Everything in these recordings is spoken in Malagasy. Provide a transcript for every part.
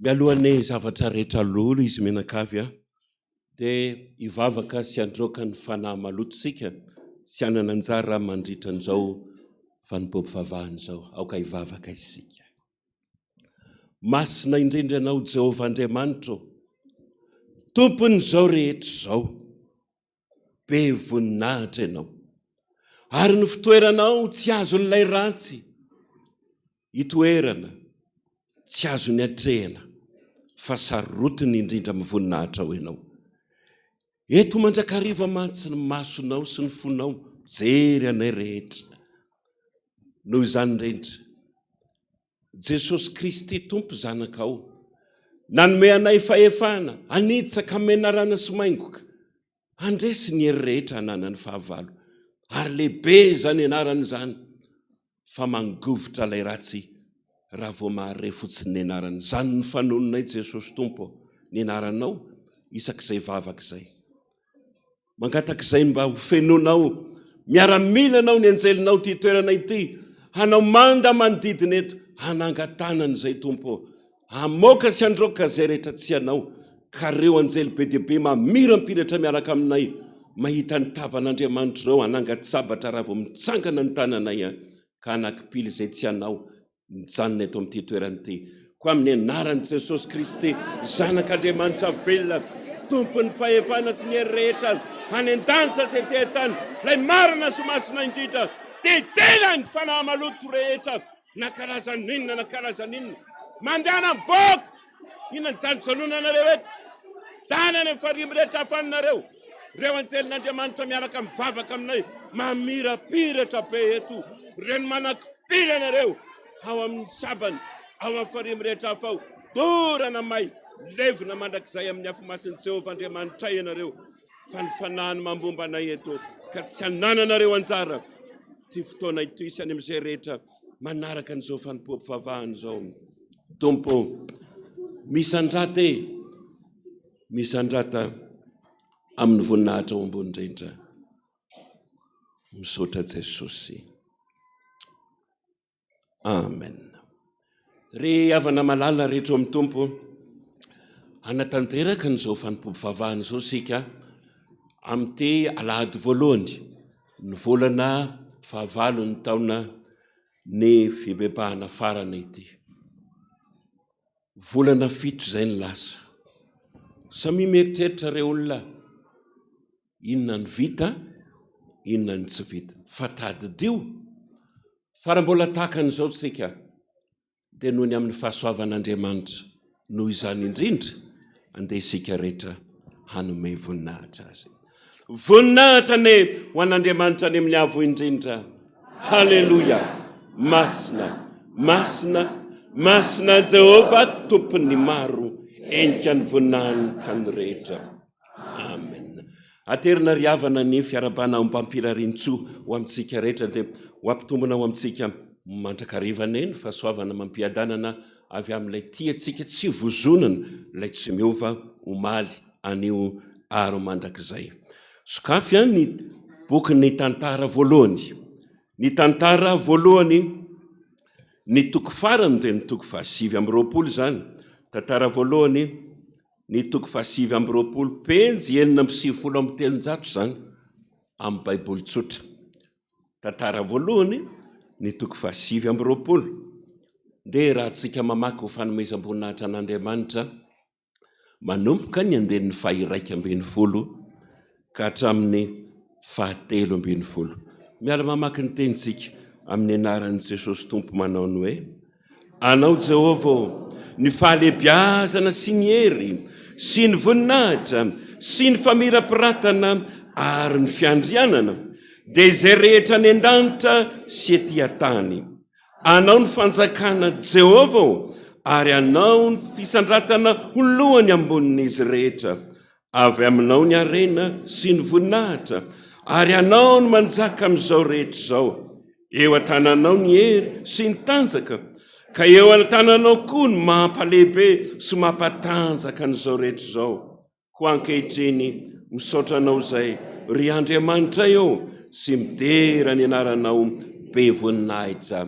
Mialohan'ny zavatra rehetra lolo izy mianakavy a, dia hivavaka sy handroaka ny fanahy maloto isika sy hanana anjara mandritra an'izao fanompoam-pivavahana izao. Aoka hivavaka isika. Masina indrindra Ianao, Jehovah Andriamanitro, Tompon'izao rehetra izao. Be voninahitra Ianao. Ary ny fitoeranao tsy azon'ilay ratsy itoerana, tsy azony atrehina, fa sarotiny indrindra amin'ny voninahitrao Ianao. Eto mandrakariva mantsy ny masonao sy ny fonao mijery anay rehetra. Noho izany indrindra, Jesosy Kristy Tompo Zanakao, nanome anay fahefana hanitsaka menarana sy maingoka, handresy ny hery rehetra ananan'ny fahavalo. Ary lehibe izany anarana izany fa mangovitra ilay ratsy raha vao mahare fotsiny ny anarany. Izany no fanononay Jesosy Tompo, ny anaranao isak'izay vavaka izay. Mangataka izay mba ho fenonao miaramilanao ny anjelinao ity toerana ity, hanao manda manodidina eto, hanangan-tanana izay Tompo ô, hamoaka sy handroaka izay rehetra tsy anao, ka ireo anjely be dia be mamirampiratra miaraka aminay, mahita ny tavan'Andriamanitra ireo hanangan-tsabatra raha vao mitsangana ny tananay, ka hanakipily izay tsy anao, mijanona eto amin'ity toerana ity. Koa amin'ny anaran'i Jesosy Kristy, Zanak'Andriamanitra velona, Tompon'ny fahefana sy ny hery rehetra any an-danitra sy ety an-tany, ilay marina sy masina indrindra, dia tena ny fanahy maloto rehetra, na karazan'inona na karazan'inona, mandehana mivoaka! Inona ny janonjanona anareo eto? Dana any amin'ny farihy mirehitra hafaninareo. Ireo anjelin'Andriamanitra miaraka mivavaka aminay mamirapiratra be eto. Ireny manakopila anareo ao amin'ny sabany, ao amin'ny farihy mirehitra hafa ao. Dorana may, levona mandrakizay amin'ny afo masin'i Jehovah Andriamanitray ianareo. Fa ny fanahiny mambomba anay eto ka tsy anananareo anjara ity fotoana ity sy any amin'izay rehetra manaraka an'izao fanompoam-pivavahana izao. Tompo, misandrata e, misandrata amin'ny voninahitra ao ambony indrindra. Misaotra Jesosy. Amen. Ry havana malala rehetra ao amin'ny Tompo, hanatanteraka an'izao fanompoam-pivavahana izao isika amin'ity alahady voalohany ny volana fahavalon'ny taona ny fibebahana farany ity. Volana fito izay ny lasa. Samia mieritreritra re olona, inona ny vita, inona ny tsy vita. Fa tadidio fa raha mbola tahaka an'izao tsika dia noho ny amin'ny fahasoavan'Andriamanitra. Noho izany indrindra, andeha isika rehetra hanome voninahitra Azy. Voninahitra anie ho an'Andriamanitra any amin'ny avo indrindra. Haleloia! Masina, masina, masina Jehovah Tompon'ny maro, henika ny voninahin'ny tany rehetra. Amen. Aterina ry havana ny fiarahabana ombam-pirarian-tsoa ho amintsika rehetra dia ho ampitombina ho amintsika mandrakariva anie ny fahasoavana amam-piadanana avy amin'ilay tia antsika tsy vozonana, ilay tsy miova omaly, anio ary mandrakizay. Sokafy ny bokin'ny tantara voalohany. Ny tantara voalohany, ny toko farany dia ny toko fahasivy amby roapolo izany. Tantara voalohany, ny toko fahasivy amby roapolo, penjy 396 izany amin'ny Baiboly tsotra. Tantara voalohany, ny toko fahasivy amby roapolo. Ndeha rahantsika mamaky ho fanomezam-boninahitra an'Andriamanitra, manomboka ny andininy faha-11 ka hatramin'ny fahatelo ambin'ny folo. Miara-mamaky ny tenintsika amin'ny anaran'i Jesosy Tompo manao ny hoe, Anao, Jehovah ô, ny fahalehibiazana sy ny hery sy ny voninahitra sy ny famirapiratana ary ny fiandrianana, dia izay rehetra any an-danitra sy etỳ an-tany. Anao ny fanjakana, Jehovah ô, ary Anao ny fisandratana ho lohany ambonin'izy rehetra. Avy Aminao ny harena sy ny voninahitra, ary Anao no manjaka amin'izao rehetra izao. Eo an-tananao ny hery sy ny tanjaka, ka eo an-tananao koa ny mampalehibe sy mampatanjaka an'izao rehetra izao. Koa ankehitriny, misaotra Anao izay, ry Andriamanitray ô, sy midera ny anaranao be voninahitra.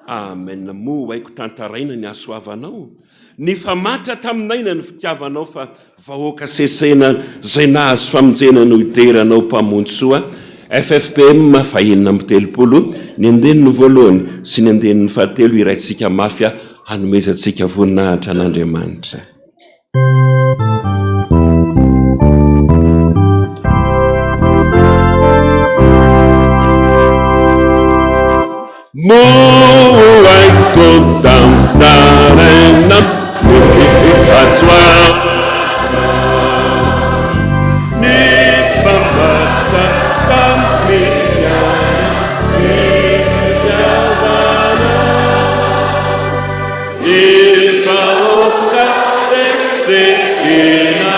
Amen moa haiko tantaraina ny hasoavanao? Nifamatra tamin'aina ny fitiavanao fa vahoaka sesena zay nahazo famonjena no hidera anao Mpamonjy soa ffpm faha-36 ny andininy voalohany sy ny andininy fahatelo hiraintsika mafy hanomezantsika voninahitra an'Andriamanitra. Moa haiko tantaraina ny hasoavanao, ny mpambatra tamin'ny ny fitiavanao. Ny vahoaka sesehena.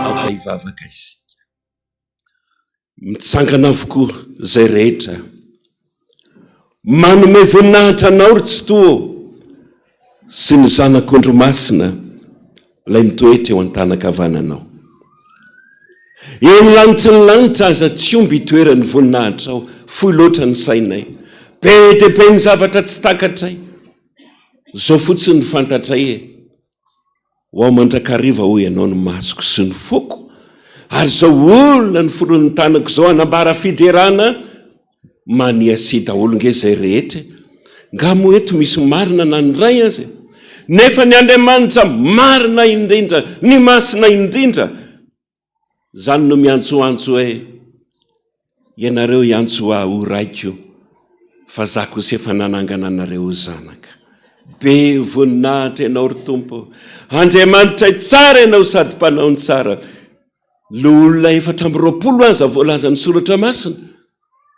Aoka hivavaka isika. Mitsangana avokoa izay rehetra manome voninahitra anao ry Tsitoha ô. Sy ny Zanak'ondry masina ilay mitoetra eo an-tanan-kavananao. Eny lanitry ny lanitra aza tsy omby itoeran'ny voninahitrao, fohy loatra ny sainay. Be dia be ny zavatra tsy takatray. Izao fotsiny no fantatray e, ho ao mandrakariva hoy ianao ny masoko sy ny foko, ary izao olona noforonin'ny tanako izao hanambara fiderana Maniasia daholo nge zay rehetra e! Nga moa eto misy marina na ny ray aza e! Nefa ny Andriamanitra marina indrindra, ny masina indrindra, zany no miantsoantso hoe, ianareo hiantso ahy ho raiko, fa za kosa efa nanangana anareo ho zanaka. Be voninahitra ianao ry Tompo. Andriamanitray tsara ianao sady mpanao ny tsara. Loholona 24 aza voalazan'ny Soratra Masina,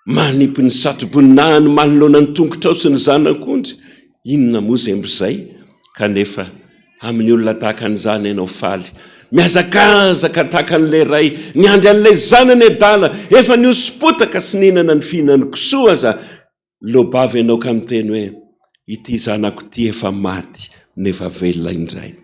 manipy ny satroboninahiny manoloana ny tongotrao sy ny zanak'ondry, inona moa izay mbo izay? Kanefa amin'ny olona tahaka an'izany ianao faly, mihazakazaka tahaka an'ilay ray niandry an'ilay zanany adala efa nihosom-potaka sy nihinana ny fihinan'ny kisoa aza, Lobava ianao ka miteny hoe, Ity zanako ity efa maty nefa velona indray.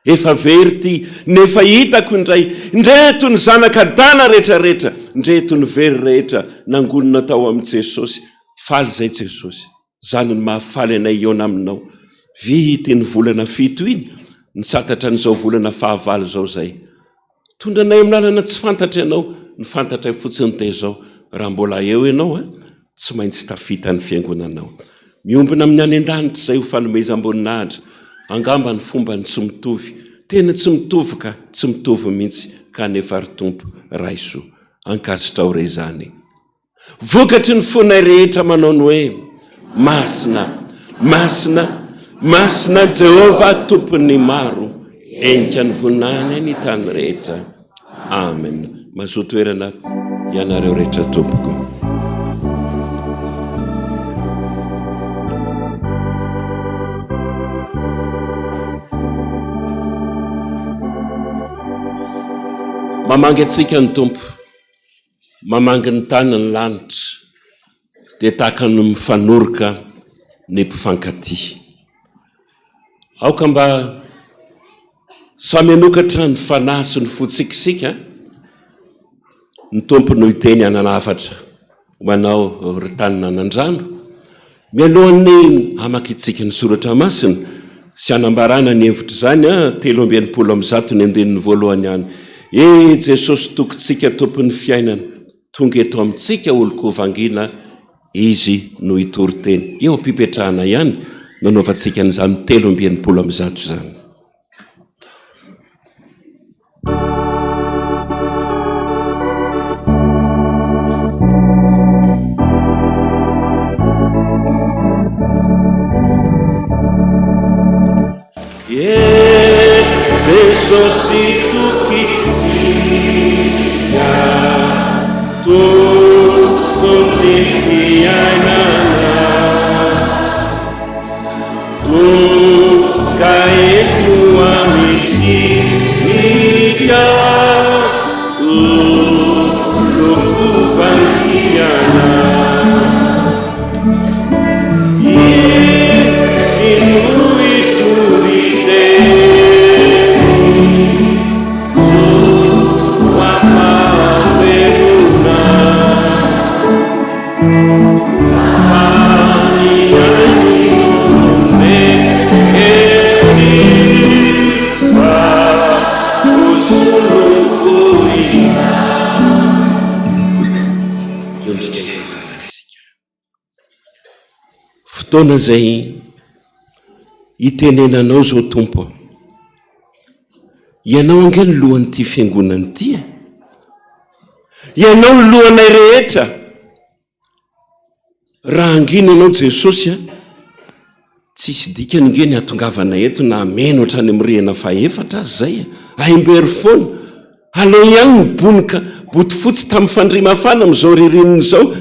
Efa very ity nefa hitako indray. Ndreto ny zanaka adala rehetrarehetra, ndreto ny very rehetra nangonina tao amin'i Jesosy. Faly izay Jesosy. Izany no mahafaly anay hihaona aminao. Vita iny volana fito iny, nisantatra an'izao volana fahavalo izao izay. Mitondra anay amin'ny lalana tsy fantatra ianao, ny fantatray fotsiny dia izao, raha mbola eo ianao, tsy maintsy tafita ny fiangonanao. Miombona amin'ny any an-danitra izay ho fanomezam-boninahitra, angamba ny fombany tsy mitovy, tena tsy mitovy ka, tsy mitovy mihitsy, kanefa ry Tompo, raiso, ankasitrao re izany. Vokatry ny fonay rehetra manao ny hoe, Masina, masina, masina Jehovah Tompon'ny maro, henika ny voninahiny ny tany rehetra. Amen. Mazoa toerana ianareo rehetra tompoko. Mamangy antsika ny Tompo. Mamangy ny tany ny lanitra, dia tahaka ny mifanoroka ny mpifankatia. Aoka mba samy hanokatra ny fanahy sy ny fontsika isika, ny Tompo no hiteny hanana hafatra ho anao ry tany nanan-drano. Mialohan'ny hamakintsika ny Soratra Masina sy hanambarana ny hevitr'izany, 163 ny andininy voalohany ihany. E Jesosy Tokintsika Tompon'ny fiainana, tonga eto amintsika olon-kovangiana Izy no hitory teny. Eo am-pipetrahana ihany no anaovantsika an'izany 163 izany. Jesosy tokintsika, Tompon'ny fiainana. Tonga eto amintsika, olon-kovangiana. Izy no hitory teny, zo hampahavelona. Fotoana izay itenenanao izao Tompo ô. Ianao ange ny lohan'ity fiangonana ity e. Ianao ny lohanay rehetra. Raha hangina ianao Jesosy a, tsisy dikany nge ny hatongavana eto na hameno hatrany amin'ny rihana fahefatra aza izay e. Aimbery foana. Aleo ihany ny bonoka botofotsy tamin'ny fandria-mafana amin'izao ririnina izao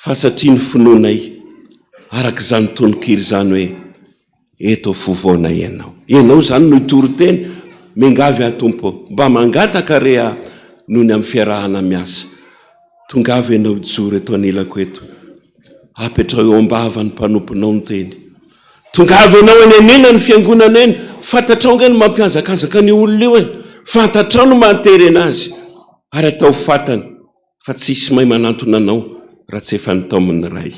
fa satria ny finoanay araka izany tononkira izany hoe Eto afovoanay Ianao. Ianao izany no hitory teny. Miangavy aho Tompo ô, mba mangataka re aho noho ny amin'ny fiarahana miasa. Tongava Ianao hijoro eto anilako eto. Apetraho eo am-bavan'ny mpanomponao ny teny. Tongava ianao eny anilany fiangonana eny, fantatrao ange ny mampihazakazaka an'io olona io e! Fantatrao ny mahaterena azy, ary ataovy fantany fa tsy hisy mahay manantona anao raha tsy efa nitaomin'ny Ray.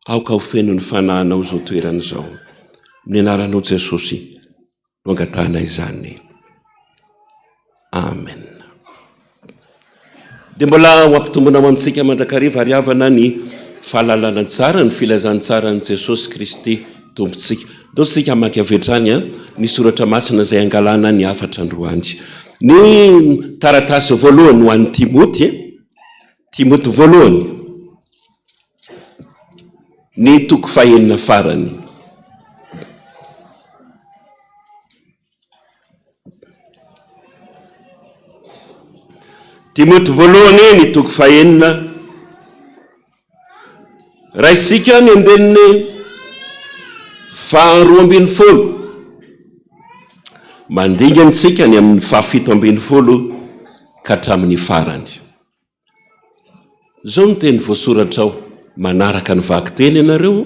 Aoka ho feno ny fanahinao izao toerana izao. Amin'ny anaranao Jesosy no angatahana izany. Amen. Dia mbola ho ampitombina ho amintsika mandrakariva ary havana ny fahalalana tsara ny filazantsaran'i Jesosy Kristy Tompontsika. Ndao tsika hamaky avy hatrany ny soratra masina izay angalana ny hafatra androany. Ny taratasy voalohany ho an'i Timoty, Timoty voalohany, ny toko fahenina farany. Timoty voalohany ny toko fahenina. Raisika ny andininy faharoa ambinifolo. Mandingana isika ny amin'ny fahafito ambinifolo ka hatramin'ny farany. Izao no teny voasoratra ao, manaraka ny vakiteny ianareo,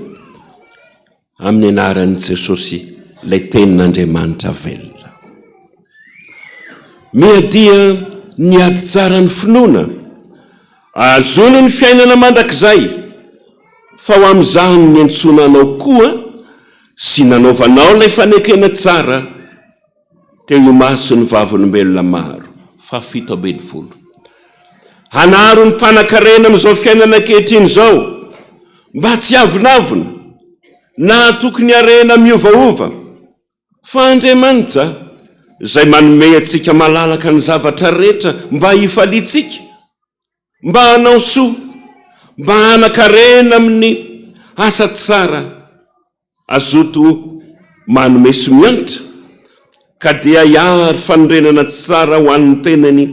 amin'ny anaran'i Jesosy, ilay tenin'Andriamanitra velona. Miadia ny ady tsara ny finoana, ahazoana ny fiainana mandrakizay, fa ho amin'izany niantsoana anao koa sy nanaovanao ilay fanekena tsara, Teo imason'ny vavolombelona maro. Fahafito ambinifolo. Hanaro ny mpanankarena amin'izao fiainana ankehitriny izao, mba tsy hiavonavona, na hatoky ny harena miovaova, fa Andriamanitra, izay manome antsika malalaka ny zavatra rehetra mba hifaliantsika, mba hanao soa, mba hanan-karena amin'ny asa tsara, Azoto manome sy miantra, ka dia hiary fanorenana tsara ho an'ny tenany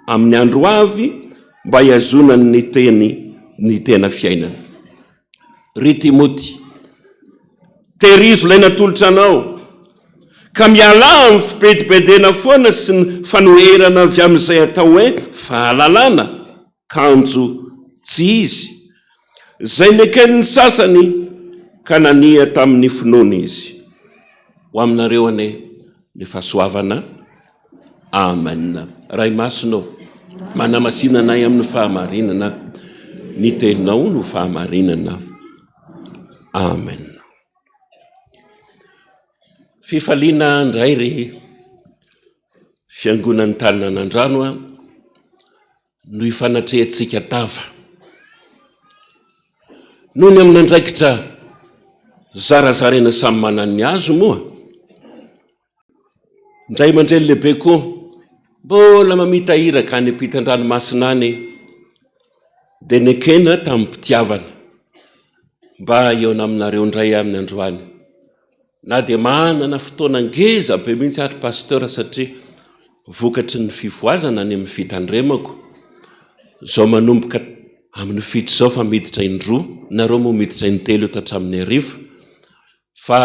amin'ny andro ho avy mba hihazonany ny teny ny tena fiainana. Ry Timoty, tehirizo ilay natolotra anao, ka mialà amin'ny fibedibedena foana sy ny fanoherana avy amin'izay atao hoe fahalalana, Kanjo tsy izy, izay neken'ny sasany ka nania tamin'ny finoana izy. Ho aminareo anie ny fahasoavana. Amen. Ray Masina ô, manamasina anay amin'ny fahamarinana, ny teninao no fahamarinana. Amen. Fifaliana indray ry Fiangonan'ny Tanin'Anandrano a. No ifanatrehantsika tava. Noho ny amin'andraikitra zarazaraina samy manana ny azy moa, ny ray aman-dreny lehibe koa mbola mamita iraka any ampitan-dranomasina any dia nekena tamim-pitiavana mba hihaona aminareo indray amin'ny androany. Na dia manana fotoana ngeza be mihitsy ary Pasteur satria vokatry ny fivoazana any amin'ny fitandremako izao manomboka amin'ny fito izao fa miditra indroa, nareo moa miditra intelo eto hatramin'ny hariva fa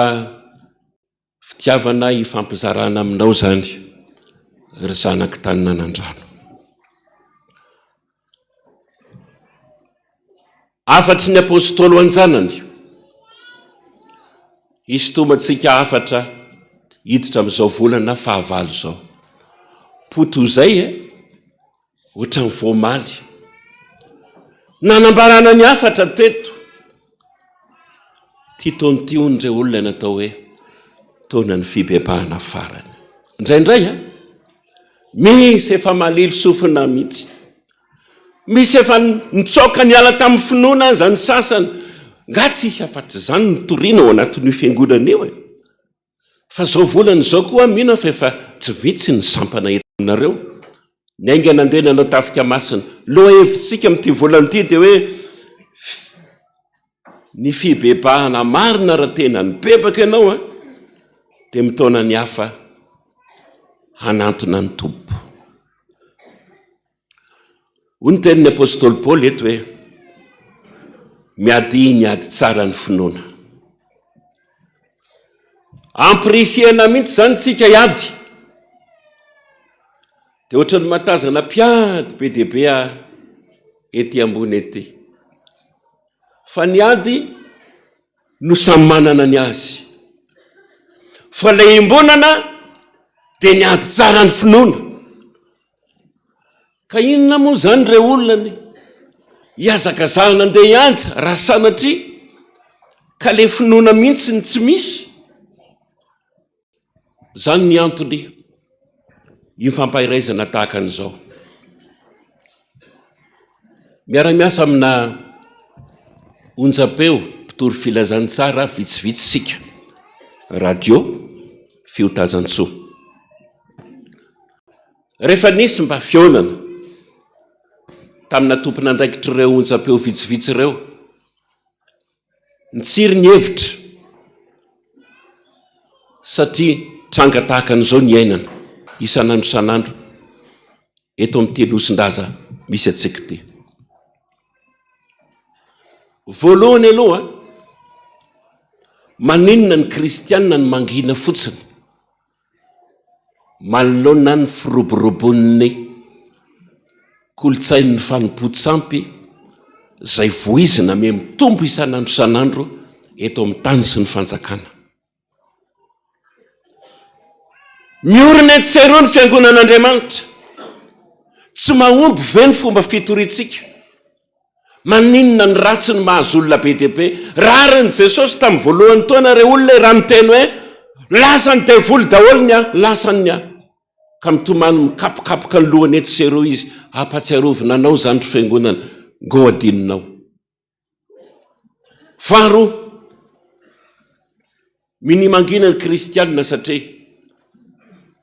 fitiavana hifampizarana aminao izany ry zanak'i Taninanandrano. Hafatry ny Apostoly ho an-janany. Hisintomantsika hafatra hiditra amin'izao volana fahavalo izao. Poto izay e, ohatran'ny vao omaly. Nanambarana ny hafatra teto. Ity taona ity hono ireo olona natao hoe taonan'ny fibebahana farany. Indraindray a, misy efa malilo sofina mihitsy. Misy efa nitsoaka niala tamin'ny finoana aza ny sasany. Nga tsisy afa-tsy izany no toriana ao anatin'io fiangonana io e? Fa izao volana izao koa mino aho fa efa tsy vitsy ny sampana eto aminareo. Niainga nandeha nanao tafika masina. Lohahevitr'isika amin'ity volana ity dia hoe ny fibebahana marina raha tena nibebaka ianao an, dia mitaona ny hafa hanantona ny Tompo. Hoy ny tenin'ny apostoly Paoly eto hoe, Miadia ny ady tsara ny finoana. Ampirisihana mihitsy izany tsika hiady. Dia ohatran'ny mahatazana mpiady be dia be aho ety ambony ety. Fa ny ady no samy manana ny azy. Fa ilay iombonana dia ny ady tsara ny finoana. Ka inona moa izany ireo olona ny hihazakazahana andeha hiady raha sanatria ka ilay finoana mihitsy no tsy misy? Izany ny antony io fampaheraizana tahaka an'izao. Miara-miasa amina onjam-peo mpitory filazantsara vitsivitsy isika, radio fiotazantsoa. Rehefa nisy mba fihaonana tamina tompon'andraikitr'ireo onjam-peo vitsivitsy ireo, nitsiry ny hevitra satria tranga tahaka an'izao ny iainana isan'andro isan'andro eto amin'ity Nosin-daza misy antsika ity. Voalohany aloha, maninona ny kristiana no mangina fotsiny? Manoloana ny firoborobon'ny kolontsain'ny fanompoan-tsampy izay voizina miha-mitombo isan'andro isan'andro eto amin'ny tany sy ny fanjakana. Miorina etsy sy eroa ny fiangonan'Andriamanitra. Tsy mahomby ve ny fomba fitoriantsika? Maninona ny ratsy no mahazo olona be dia be? Rarin'i Jesosy tamin'ny voalohan'ny taona ireo olona e, raha niteny hoe, Lasan'ny devoly daholo ny ahy, lasany ny ahy. Ka mitomany mikapokapoka ny lohany etsy sy eroa izy, Ampahatsiarovina anao izany ry fiangonana, ngo adinonao. Faharoa, minia mangina ny kristianina satria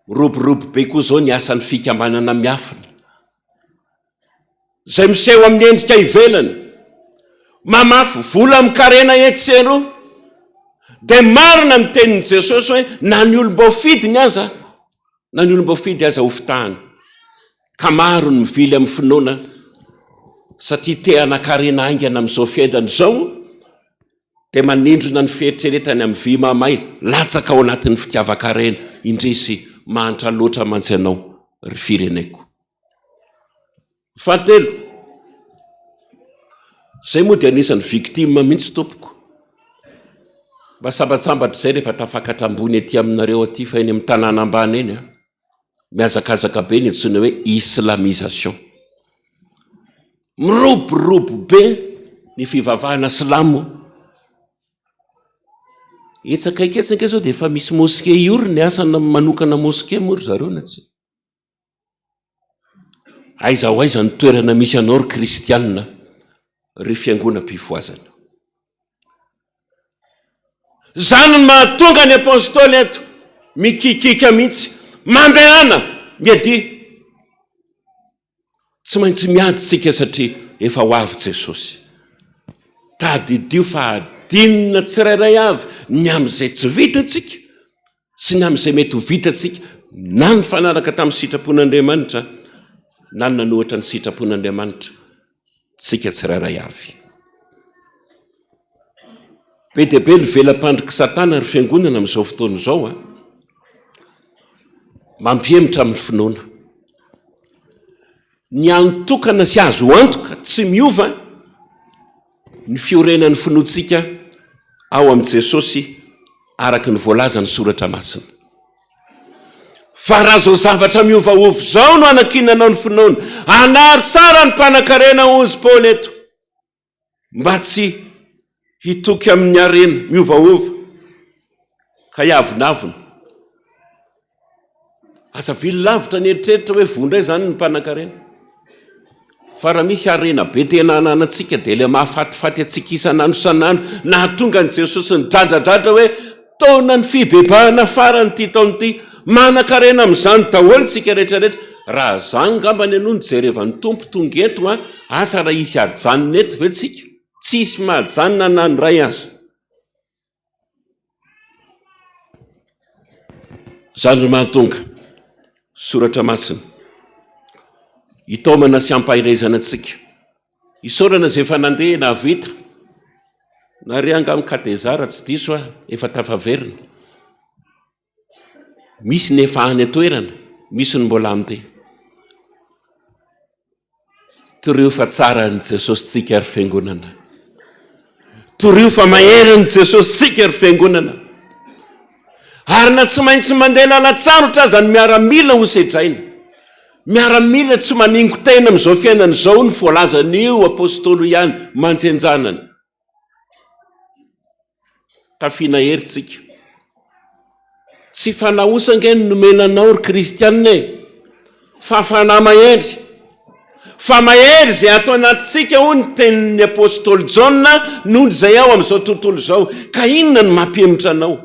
miroborobo be koa izao ny asan'ny fikambanana miafina. Izay miseho amin'ny endrika ivelany, mamafy vola amin-karena etsy sy eroa, dia marina ny tenin'i Jesosy hoe na ny olom-boafidiny aza, na ny olom-boafidy aza hofitahana. Ka maro ny mivily amin'ny finoana satria te hanan-karena haingana amin'izao fiainana izao, dia manindrona ny fieritreretany amin'ny vy mahamay, latsaka ao anatin'ny fitiavan-karena. Indrisy, mahantra loatra mantsy ianao, ry fireneko. Fahatelo, izay moa dia anisan'ny victime mihitsy tompoko. Mba sambatsambatra izay rehefa tafakatra ambony aty aminareo aty fa eny amin'ny tanàna ambany eny an, mihazakazaka be ny antsoina hoe islamisation. Miroborobo be ny fivavahana silamo. Etsy akaiky etsy ange izao dia efa misy mosquée hiorina e, asa na manokana mosquée moa ry zareo na tsia. Aiza ho aiza ny toerana misy anao ry kristianina, ry fiangonam-pifohazana? Izany no mahatonga ny apostoly eto mikikiaka mihitsy, mandehana miadia. Tsy maintsy miady isika satria efa ho avy Jesosy. Tadidio fa adinina tsirairay avy ny amin'izay tsy vitantsika sy ny amin'izay mety ho vitantsika na nifanaraka tamin'ny sitrapon'Andriamanitra na nanohitra ny sitrapon'Andriamanitra tsika tsirairay avy. Be dia be ny vela-pandrik'i Satana ry fiangonana amin'izao fotoana izao a. Mampihemotra amin'ny finoana. Ny hany tokana sy azo antoka tsy miova ny fiorenan'ny finoantsika ao amin'i Jesosy araka ny voalazan'ny Soratra Masina. Fa raha izao zavatra miovaova izao no anankinanao ny finoana, anaro tsara ny mpanankarena hozy Paoly eto. Mba tsy hitoky amin'ny harena miovaova ka hiavonavona. Aza vily lavitra ny eritreritra hoe voa indray izany ny mpanankarena. Fa raha misy harena be tena ananantsika dia ilay mahafatifaty antsika isan'andro isan'andro nahatonga an'i Jesosy nidradradradra hoe Taonan'ny fibebahana farany ity taona ity. Manankarena amin'izany daholo isika rehetra rehetra. Raha izany ngambany aloha no jerevan'ny Tompo tonga eto an, asa raha hisy hajanona eto ve tsika? Tsy hisy mahajanona na ny iray aza. Izany no mahatonga Soratra Masina hitaomana sy hampaherezana antsika. Isaorana izay efa nandeha nahavita. Nareo angaha mikatezara tsy diso aho, efa tafaverina. Misy ny efa any an-toerana, misy ny mbola handeha. Torio fa tsara ny Jesosintsika ry fiangonana. Torio fa mahery ny Jesosintsika ry fiangonana. Ary na tsy maintsy mandeha lalan-tsarotra aza ny miaramila ho sedraina. Miaramila tsy maningo-tena amin'izao fiainana izao ny voalazan'io apostoly io ihany mantsy an-janany. Tafiana hery tsika. Tsy fanahy osa ange no nomena anao ry kristianina e! Fa fanahy mahery. Fa mahery izay ato anatintsika hoy ny tenin'ny apostoly Jaona noho izay ao amin'izao tontolo izao. Ka inona no mampihemotra anao?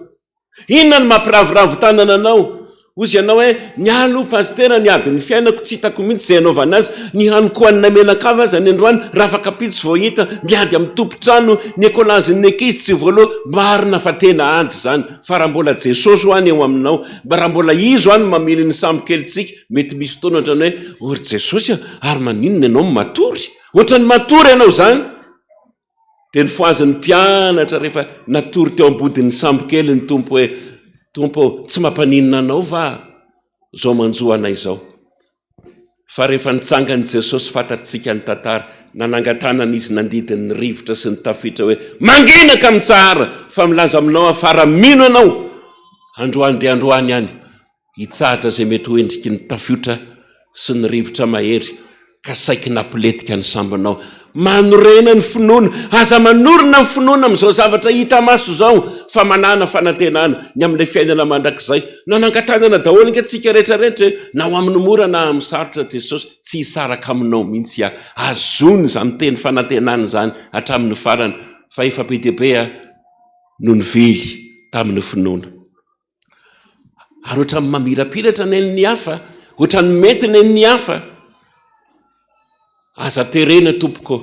Inona no mampiraviravy tanana anao? Hozy ianao hoe, ny ahy aloha Pasitera ny adin'ny fiainako tsy hitako mihitsy izay hanaovana azy, ny haniko hohanina mianakavy aza ny androany rafakapitso vao hita, miady amin'ny tompon-trano, ny ekolazin'ny ankizy tsy voaloa, marina fa tena ady izany, fa raha mbola Jesosy hoa ny eo aminao, mba raha mbola Izy hoa no mamily ny sambokelintsika, mety misy fotoana ohatran'ny hoe, ô ry Jesosy a, ary maninona ianao no matory? Ohatran'ny matory ianao izany! Dia nofohazin'ny mpianatra rehefa natory teo am-bodin'ny sambokely ny Tompo hoe, Tompo ô, tsy mampaninona anao va izao manjo anay izao? Fa rehefa nitsangana i Jesosy, fantatsika ny tantara, nanangan-tanana Izy nandidy ny rivotra sy ny tafiotra hoe, Mangina ka mitsahara, fa milaza aminao aho fa raha mino ianao, androany dia androany ihany, Hitsahatra izay mety ho endriky ny tafiotra sy ny rivotra mahery ka saiky nampilentika ny sambonao. Manorena ny finoana. Aza manorina ny finoana amin'izao zavatra hita maso izao fa manàna fanantenana ny amin'ilay fiainana mandrakizay. Nanangan-tanana daholo ange tsika rehetra rehetra e! Na ho amin'ny mora na amin'ny sarotra Jesosy tsy hisaraka aminao mihitsy aho. Azony izany teny fanantenana izany hatramin'ny farany fa efa be dia be aho no nivily tamin'ny finoana. Ary ohatran'ny mamirapiratra nen'ny hafa, ohatran'ny mety nen'ny hafa. Aza terena tompoko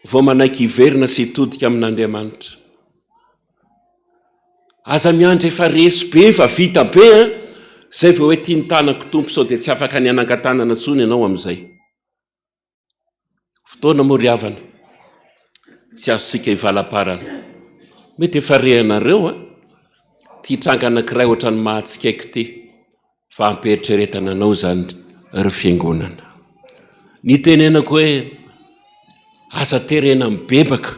vao manaiky hiverina sy hitodika amin'Andriamanitra. Aza miandry efa resy be, efa vita be an, zay vao hoe tia ny tanako Tompo sao dia tsy afaka ny hanangan-tanana intsony ianao amin'izay. Fotoana moa ry havana, tsy azontsika ivalaparana. Mety efa rehanareo an, ity tranga anankiray ohatran'ny mahatsikaiky ity, fa ampiheritreretana anao izany ry fiangonana. Ny itenenako hoe aza terena mibebaka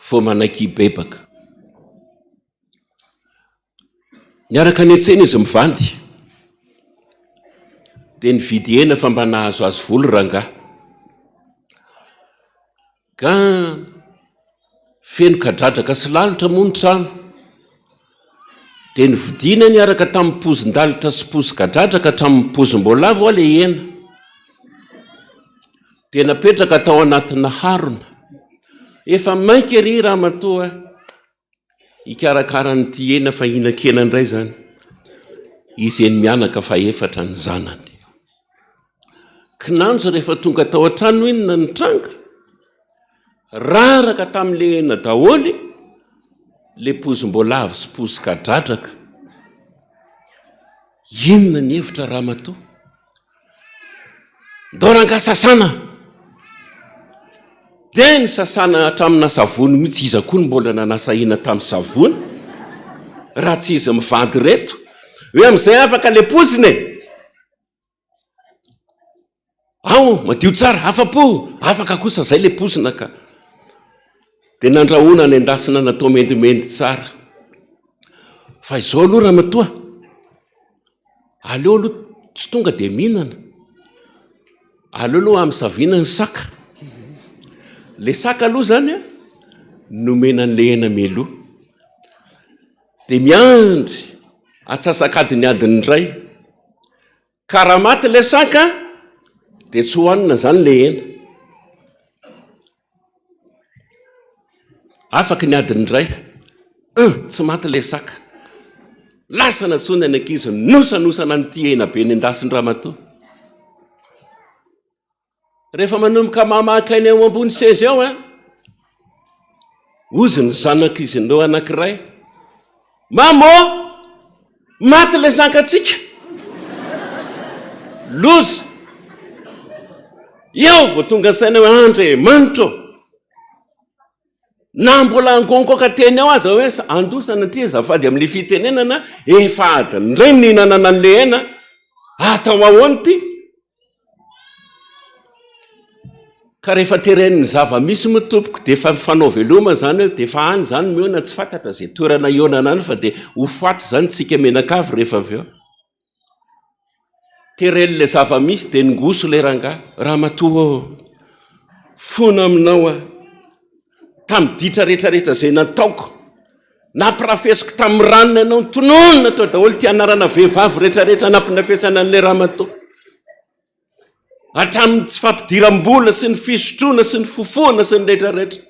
vao manaiky hibebaka. Niaraka niantsena izy mivady, dia nividy hena fa mba nahazoazo vola rangahy. Ka feno kadradraka sy lalitra moa ny trano, dia novidiana niaraka tamin'ny pozin-dalitra sy pozin-kadradraka hatramin'ny pozim-boalavo hoa ilay hena. Dia napetraka tao anatina harona. Efa maika ery ramatoa Hikarakara an'ity hena fa hihinan-kena indray izany izy eny mianaka fa efatra ny zanany. Kinanjo rehefa tonga tao an-trano inona ny tranga? Raraka tamin'ilay hena daholo ilay pozim-boalavo sy pozin-kadradraka. Inona ny hevitra ramatoa? Ndao rangahy sasana! Dia nisasana hatramina savony mihitsy, iza koa no mbola nanasa hena tamin'ny savony raha tsy izy mivady ireto? Hoe amin'izay afaka ilay pozina e! Ao, madio tsara, afa-po, afaka kosa izay ilay pozina ka. Dia nandrahoina nendasina natao mendimendy tsara. Fa izao aloha ramatoa, Aleo aloha tsy tonga dia mihinana. Aleo aloha amisaviana ny saka. Le saka aloha zany a, nomena an'le hena mialoha. Dia miandry atsasak'adiny adiny iray. Ka raha maty le saka dia tsy hohanina zany le hena. Afaka ny adiny iray, un, tsy maty ilay saka. Lasa nantsoina ny ankizy, nosanosana an'ity hena be nendasin-dramatoa. Rehefa manomboka mamaky aina eo ambony seza eo an, hozy ny zanak'izy ireo anankiray, Mama ô! Maty ilay zankatsika! Loza! Eo vao tonga saina hoe Andriamanitra ô! Na mbola angongoka teny ao aza hoe andosana ity azafady amin'ilay fitenenana, efa adiny indray ny nihinanana an'ilay hena, atao ahoana ity? Ka rehefa teren'ny zava-misy moa tompoko dia efa mifanao veloma izany hoe dia efa any izany mihaona, tsy fantatra izay toerana hihaonana any fa dia ho faty izany tsika mianakavy rehefa avy eo. Teren'ilay zava-misy dia ningoso ilay rangahy, ramatoa ô, fona aminao aho, tamin'ny ditra rehetra rehetra izay nataoko, nampirafesiko tamin'ny ranona ianao, nitonona teo daholo ity anarana vehivavy rehetra rehetra nampirafesana an'ilay ramatoa. Hatramin'ny tsy fampidiram-bola sy ny fisotroana sy ny fofoana sy ny rehetra rehetra.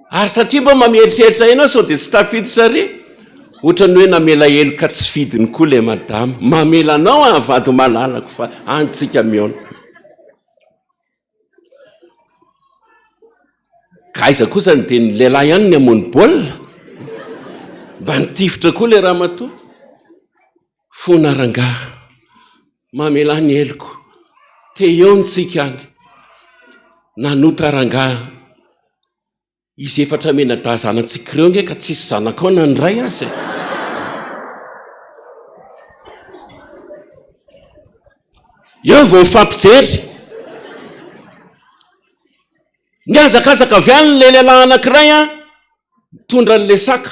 Ary satria mba mieritreritra ianao sao dia tsy tafiditra ary, ohatran'ny hoe namela heloka tsy fidiny koa ilay madama. Mamela anao aho vady malalako fa any tsika mihaona. Ka aiza kosa ny dia ny lehilahy ihany ny hamono baolina? Mba nitifitra koa ilay ramatoa. Fona rangahy, mamelà ny heloko, te eo ny tsika any. Nanota rangahy, izy efatra mianadahy zanatsika ireo nge ka tsisy zanakao na ny iray aza e. Eo vao mifampijery. Nihazakazaka avy any ilay lehilahy anankiray an, nitondra an'ilay saka.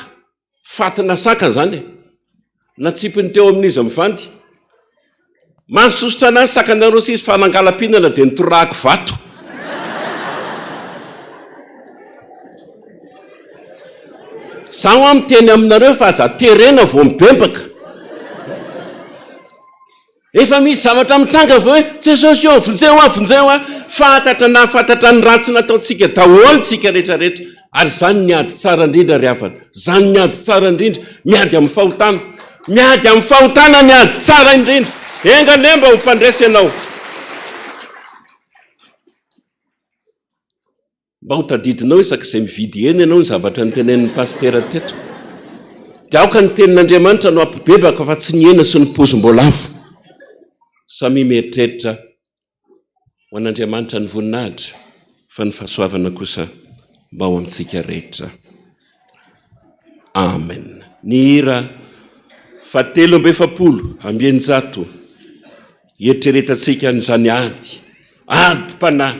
Fatina saka zany e! Natsipiny teo amin'izy mivandy. Mahasosotra anah ny sakanareo sisa fa nangala-pihinana dia nitorahako vato. Zaho hoa miteny aminareo fa aza terena vao mibebaka. Efa misy zavatra mitranga vao hoe Jesosy ô, vonjeo aho, vonjeo aho. Fantatra nahafantatra ny ratsy nataontsika daholo tsika rehetra rehetra. Ary izany ny ady tsara indrindra ry havana. Izany ny ady tsara indrindra. Miady amin'ny fahotana. Miady amin'ny fahotana ny ady tsara indrindra. Enga anie mba ho mpandresy ianao. Mba ho tadidinao isak'izay mividy hena ianao ny zavatra notenenin'ny pasitera teto. Dia aoka ny tenin'Andriamanitra no hampibebaka fa tsy ny hena sy ny pozim-boalavo. Samia mieritreritra ho an'Andriamanitra ny voninahitra fa ny fahasoavana kosa mba ho amintsika rehetra. Amen. Ny hira faha 643, hieritreretantsika an'izany ady, adim-panahy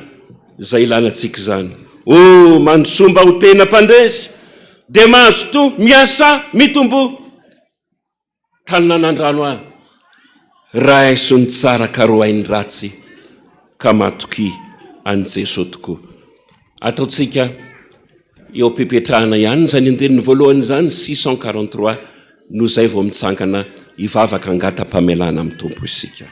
izay ilana antsika izany. Oh, mandrosoa mba ho tena mpandresy, dia mazotoa, miasà, mitomboa. Tany nanandrano ahy. Raiso ny tsara ka roahy ny ratsy ka matokia an'i Jesoa tokoa. Ataontsika eo am-pipetrahana ihany izany andininy voalohany izany, 643, no izay vao mitsangana hivavaka hangata-pamelana amin'ny Tompo isika.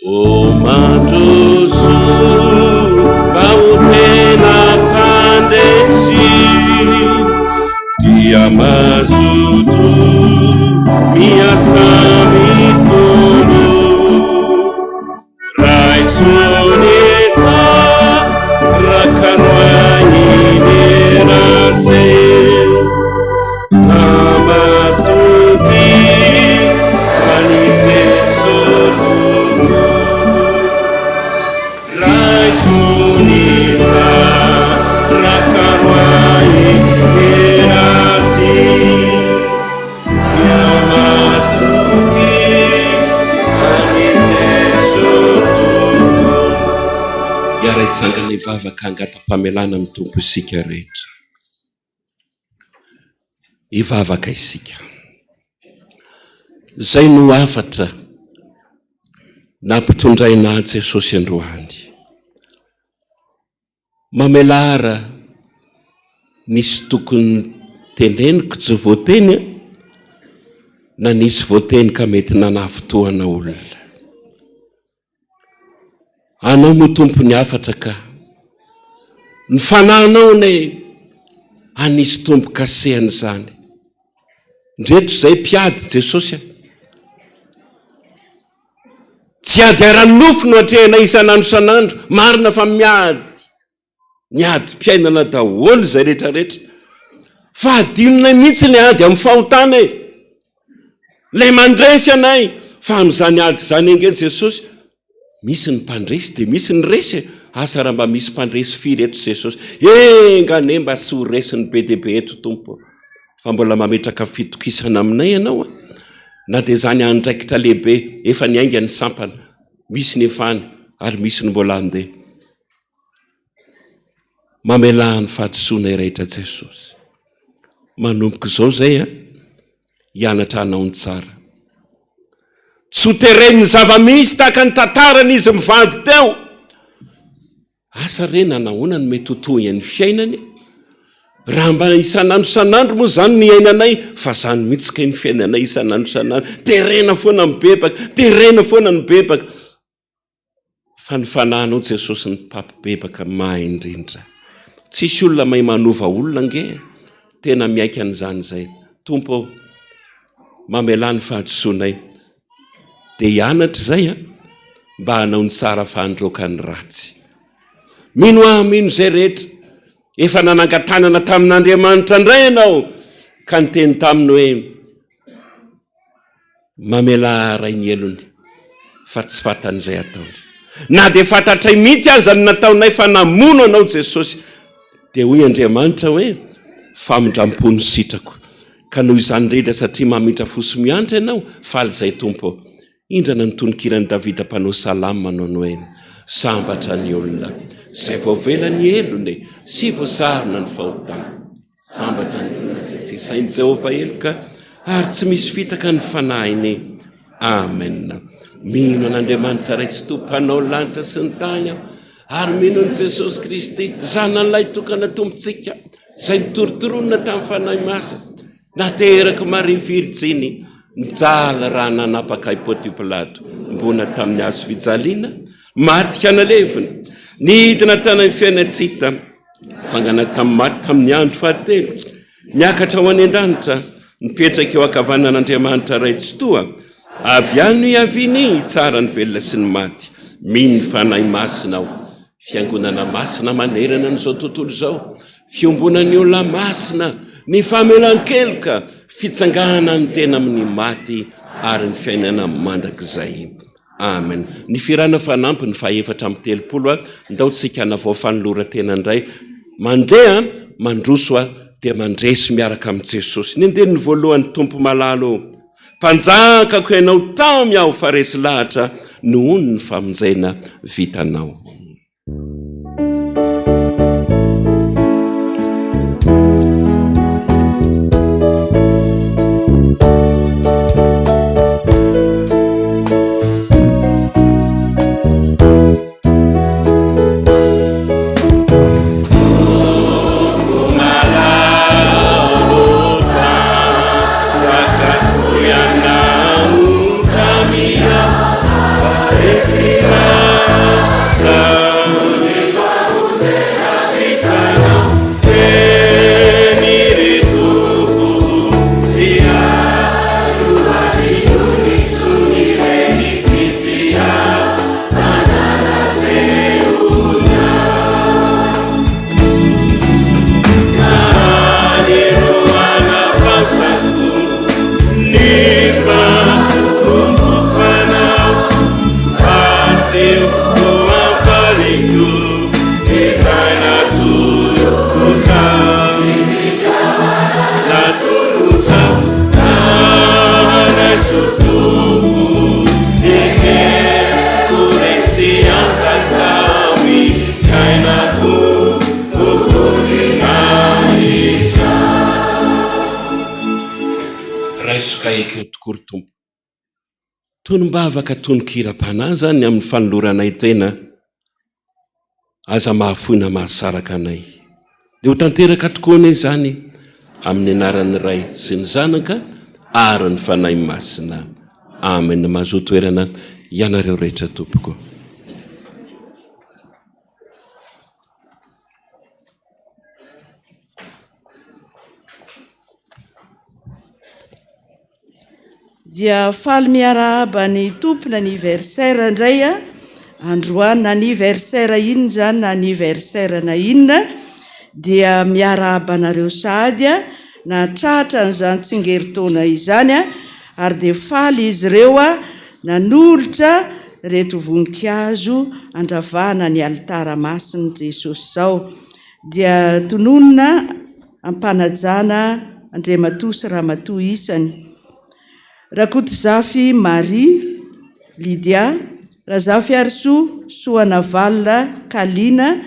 O mandroso mba ho tena mpandresy dia mazoto miasa mitombo raiso ny tsara ka roahy ny ratsy ka matoky an'i Jesoa Tompo. Raiso ny tsara ka roahy ny ratsy dia matoky an'i Jesoa Tompo. Hiara-hitsangana hivavaka hangata-pamelana amin'ny Tompo isika rehetra. Hivavaka isika. Izay no hafatra nampitondraina ahy Jesosy androany. Mamelara nisy tokony teneniko tsy voateny na nisy voateny ka mety nanafintohana olona. Anao no tompon'ny hafatra ka. Ny fanahinao anie hanisy tombo-kase an'izany. Ndreto izay mpiady Jesosy a. Tsy ady ara-nofo no atrehinay isan'andro isan'andro, marina fa miady. Ny adim-piainana daholo izay rehetra rehetra. Fa adinonay mihitsy ilay ady amin'ny fahotana e. Ilay mandresy anay. Fa amin'izany ady izany ange Jesosy. Misy ny mpandresy dia misy ny resy e! Asa raha mba misy mpandresy firy eto Jesosy. Enga anie mba tsy ho resin'ny be dia be eto Tompo ô! Fa mbola mametraka fitokisana aminay Ianao a! Na dia izany andraikitra lehibe efa niainga ny sampana, misy ny efa any ary misy ny mbola handeha. Mamelà ny fahadisoanay rehetra Jesosy. Manomboka izao izay a, hianatra hanao ny tsara. Tsy ho teren'ny zava-misy tahaka ny tantaran'izy mivady teo. Asa re na nahoana no mety ho tohin'ny fiainany? Raha mba isan'andro isan'andro moa izany ny iainanay, fa izany mihitsy kay ny fiainanay isan'andro isan'andro, terena foana mibebaka, terena foana mibebaka. Fa ny fanahinao Jesosy ny mpampibebaka mahay indrindra. Tsisy olona mahay manova olona ange e. Tena miaiky an'izany izay. Tompo ô, mamelà ny fahadisoanay. Dia hianatra izay an, mba hanao ny tsara fa handroaka ny ratsy. Mino aho, mino izay rehetra. Efa nanangan-tanana tamin'Andriamanitra indray ianao ka niteny taminy hoe, Mamelà Ray ny helony fa tsy fantany izay ataony. Na dia fantatray mihitsy aza ny nataonay fa namono anao Jesosy. Dia hoy Andriamanitra hoe, Famindram-po no sitrako. Ka noho izany indrindra satria mamindra fo sy miantra ianao, faly izay Tompo ô. Indrana ny tononkiran'i Davida mpanao salamo manao ny hoe, Sambatra ny olona izay voavela ny helony sy voasarona ny fahotany. Sambatra ny olona izay tsy isain'i Jehovah heloka ary tsy misy fitaka ny fanahiny. Amen. Mino an'Andriamanitra Ray Tsitoha Mpanao lanitra sy ny tany aho, ary mino an'i Jesosy Kristy, Zanany Lahitokana Tompontsika, izay nitorontoronina tamin'ny Fanahy Masina, naterak'i Maria Virjiny, nijaly raha nanapaka i Pontio Pilato, mbona tamin'ny hazo fijaliana, maty ka nalevina, nidina tany amin'ny fiainan-tsy hita, Nitsangana tamin'ny maty tamin'ny andro fahatelo, niakatra ho any an-danitra, nipetraka eo ankavanan'Andriamanitra Ray Tsitoha, avy any no hiaviany hitsara ny velona sy ny maty. Mino ny Fanahy Masina aho, Fiangonana masina manerana an'izao tontolo izao, fiombonan'ny olona masina, ny famelan-keloka, fitsanganan'ny tena amin'ny maty ary ny fiainana mandrakizay. Amen. Ny fihirana fanampiny faha 34 a, ndao tsika hanavao fanoloran-tena indray. Mandeha, mandroso a, dia mandresy miaraka amin'i Jesosy. Ny andininy voalohany, Tompo malala ô, Mpanjakako Ianao tamy aho fa resy lahatra nohon'ny famonjena vitanao. Raiso ka ekeo tokoa ry Tompo. Tonom-bavaka tonon-kiram-panahy izany ny amin'ny fanoloranay tena. Aza mahafoy na mahasaraka anay. Dia ho tanteraka tokoa anie izany amin'ny anaran'ny Ray sy ny Zanaka ary ny Fanahy Masina. Amen. Mahazoa toerana ianareo rehetra tompoko. Dia faly miarahaba ny tompon anniversaire indray a, androany na anniversaire inona izany na anniversaire na inona dia miarahaba anareo sahady a, nahatratra an'izany tsingerin-taona izany a, ary dia faly izy ireo a, nanolotra. ireto voninkazo andravahana ny alitara masin'i Jesosy izao. Dia tononina am-panajana Andriamatoa sy Ramatoa isany. Rakotozafy Marie Lydia, Razafiarisoa Soanavalona Kalina,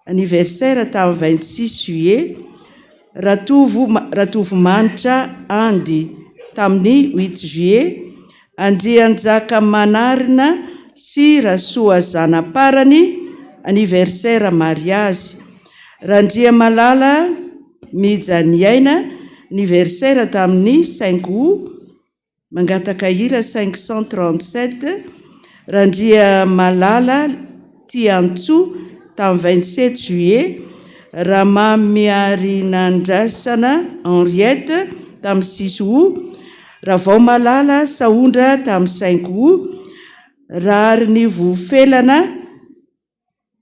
anniversaire tamin'ny 26 juillet, Ratovo Ratovomanitra Andy tamin'ny huit juillet, Andrianjakamanarina sy Rasoa Zanaparany, anniversaire mariazy, Randriamalala Mijaniaina, anniversaire tamin'ny cinq août, Mangataka hira 537, Randriamalala Tiantsoa tamin'ny 27 juillet, Ramamiarinandrasana Henriette tamin'ny 6 août, Ravaomalala Sahondra tamin'ny 5 août, Raharinivofelana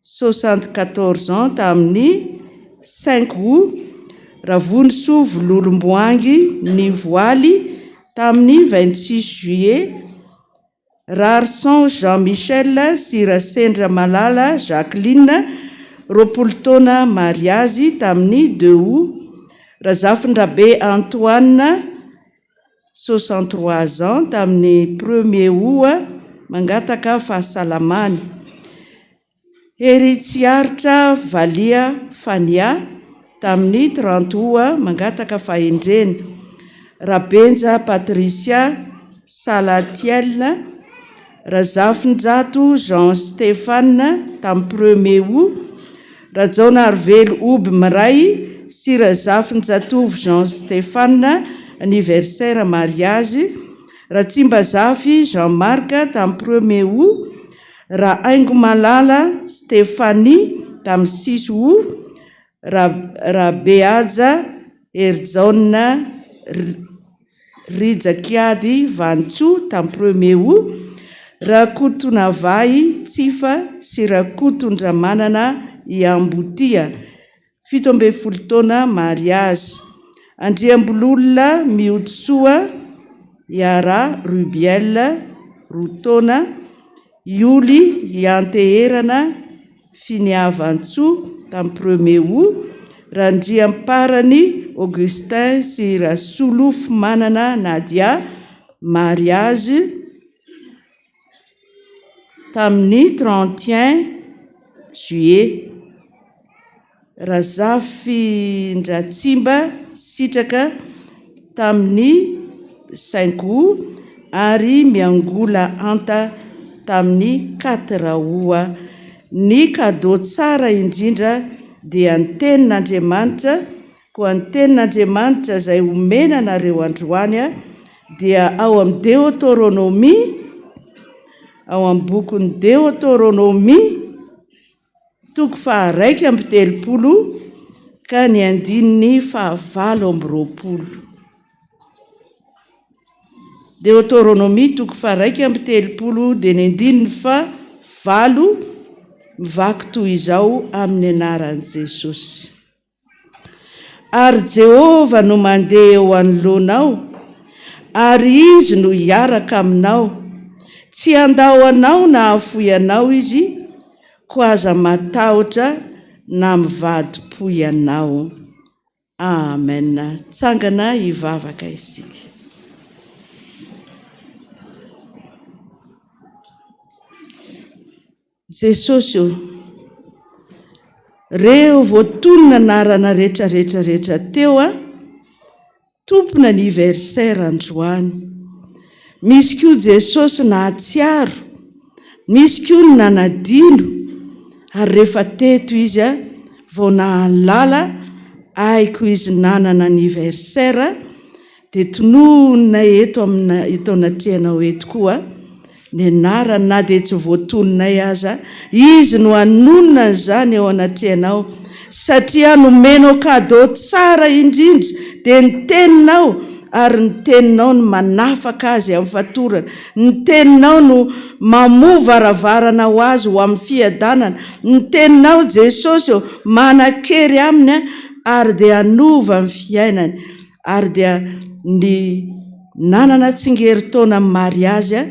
74 ans tamin'ny 5 août, Ravonisoa Vololomboahangy Nivoaly tamin'ny 26 juillet, Raharison Jean Michel sy Rasendramalala Jacqueline, 20 taona mariazy tamin'ny 2 août, Razafindrabe Antoine, 63 ans tamin'ny premier août mangataka fahasalamana. Hery Tsiaritra Valia Fania tamin'ny 30 août mangataka fahendrena. Rabenja Patricia Salatiel, Razafinjato Jean Stéphane tamin'ny premier août, Rajaonarivelo Hoby Miray sy Razafinjatovo Jean Stéphane anniversaire mariage, Ratsimbazafy Jean Marc tamin'ny premier août, Rahaingomalala Stéphanie tamin'ny six août, Rabehaja Herijaona Rijakiady Vanintsoa tamin'ny premier août, Rakotonavahy Tsifa sy Rakotondramanana Iambotia, 17 taona mariazy, Andriambololona Mihodisoa Yara Rubiel, 2 taona, Ioly Ianteherana Finiavantsoa tamin'ny premier août, Randriamparany Augustin sy Rasolofomanana Nadia, mariage tamin'ny 31 juillet. Razafindratsimba Sitraka tamin'ny cinq août ary Miangola Anta tamin'ny quatre août. Ny cadeau tsara indrindra dia ny tenin'Andriamanitra, koa ny tenin'Andriamanitra izay omena anareo androany dia ao amin'ny Deotoronomia, ao amin'ny bokin'ny Deotoronomia, Toko faha-31 ka ny andininy faha-28. Deotoronomia toko faha-31 dia ny andininy faha-valo mivaky toy izao amin'ny anaran'i Jesosy. Ary Jehovah no mandeha eo anoloanao, ary Izy no hiaraka aminao. Tsy handao anao na hahafoy anao Izy, koa aza matahotra na mivadi-po ianao. Amen. Tsangana hivavaka isika. Jesosy ô! Reo voatonona anarana rehetra rehetra rehetra teo a, tompon anniversaire androany. Misy koa Jesosy nahatsiaro, misy koa ny nanadino ary rehefa teto izy a vao nahalala aiko izy nanana anniversaire Dia tononina eto amina eto anatrehanao eto koa ny anarany na dia tsy voatononay aza, izy no hanonona an'izany eo anatrehanao satria nomenao cadeau tsara indrindra dia ny teninao ary ny teninao no manafaka azy amin'ny fatorana, ny teninao no mamoha varavarana ho azy ho amin'ny fiadanana, ny teninao Jesosy ô manan-kery aminy ary dia hanova ny fiainany. Ary dia ny nanana tsingerin-taona amin'ny mariazy.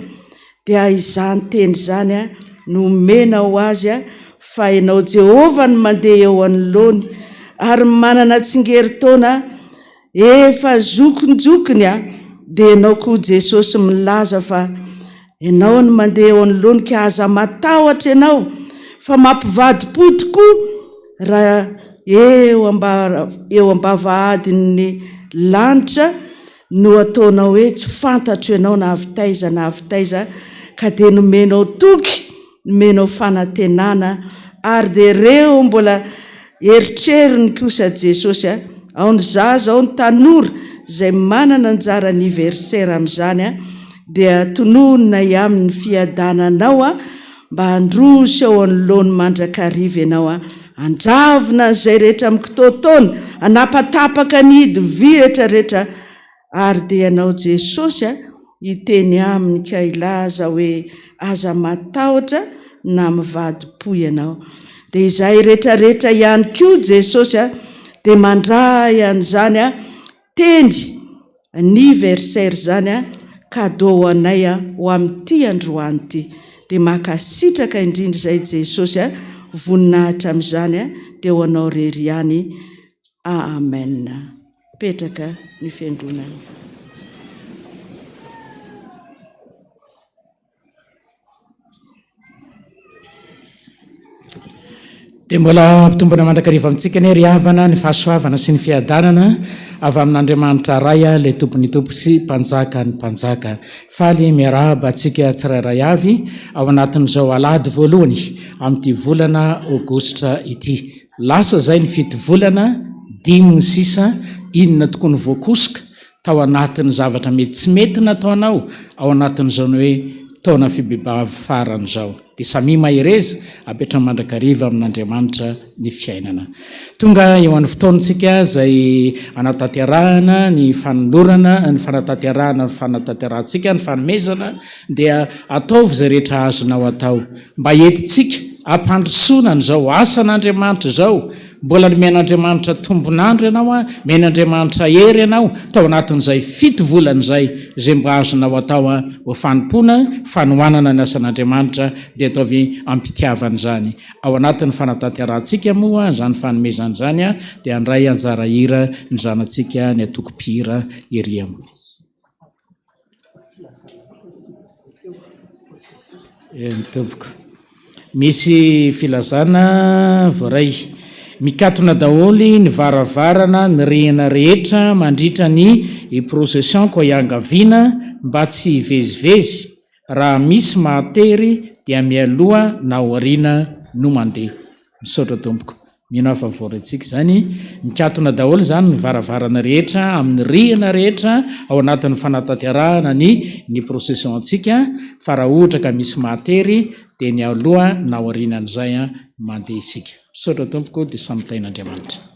Dia izany teny izany no omenao azy fa ianao Jehovah no mandeha eo anoloany ary manana tsingerin-taona efa zokinjokiny dia ianao koa Jesosy milaza fa ianao no mandeha eo anoloany ka aza matahotra ianao fa mampivadi-po tokoa raha eo eo am-bavahadin'ny lanitra no ataonao hoe tsy fantatro ianao na avy taiza na avy taiza ka dia nomenao toky, nomenao fanantenana ary dia ireo mbola eritreriny kosa Jesosy a, ao ny zaza ao ny tanora izay manana anjara anniversaire amin'izany a, dia tonononay aminy ny fiadananao a, mba handroso eo anoloany mandrakariva ianao a, handravona an'izay rehetra mikitoatoana, hanapatapaka ny hidy vy rehetra rehetra, ary dia ianao Jesosy a, hiteny aminy ka hilaza hoe aza matahotra na mivadi-po ianao. Dia izahay rehetra rehetra ihany koa Jesosy a, dia mandray an'izany a, tendry Anniversaire zany a, cadeau ho anay a, ho amin'ity androany ity. Dia mankasitraka indrindra izay Jesosy a, voninahitra amin'izany a, dia ho anao rery ihany. Amen. Mipetraka ny fiangonana. Dia mbola ampitombona mandrakariva amintsika anie ry havana ny fahasoavana sy ny fiadanana avy amin'Andriamanitra Ray ilay Tompon'ny Tompo sy Mpanjakan'ny Mpanjaka. Faly miarahaba antsika tsirairay avy ao anatin'izao alahady voalohany amin'ity volana aogositra ity. Lasa izay ny fito volana, dimy ny sisa, inona tokoa no voakosoka tao anatin'ny zavatra mety tsy mety nataonao ao anatin'izao ny hoe taona fibebahavo farany izao. Dia samia mahereza, apetraho mandrakariva amin'Andriamanitra ny fiainana. Tonga eo an'ny fotoantsika izay anatanterahana ny fanolorana, ny fanatanterahana ny fanatanterahantsika ny fanomezana, dia ataovy izay rehetra azonao atao mba entintsika hampandrosoana an'izao asan'Andriamanitra izao. Mbola nomen'Andriamanitra tombon'andro ianao an, omen'Andriamanitra hery ianao tao anatin'izay fito volana izay, izay mba azonao atao an, ho fanompoana, fanohanana ny asan'Andriamanitra dia ataovy am-pitiavana izany. Ao anatin'ny fanatanterahantsika moa izany fanomezana izany an, dia handray anjara hira ny zanatsika ny antoko mpihira ery ambony. Eny tompoko. Misy filazana voaray. Mikatona daholo ny varavarana ny rihana rehetra mandritra ny procession koa iangaviana mba tsy hivezivezy, raha misy mahatery dia mialoha na aoriana no mandeha. Misaotra tompoko. Mino aho fa voaraintsika izany. Mikatona daholo izany ny varavarana rehetra amin'ny rihana rehetra ao anatin'ny fanatanterahana ny ny procession antsika fa raha ohatra ka misy mahatery dia ny aloha na aorianan'izay mandeha isika. Misaotra tompoko dia samy tahin'Andriamanitra.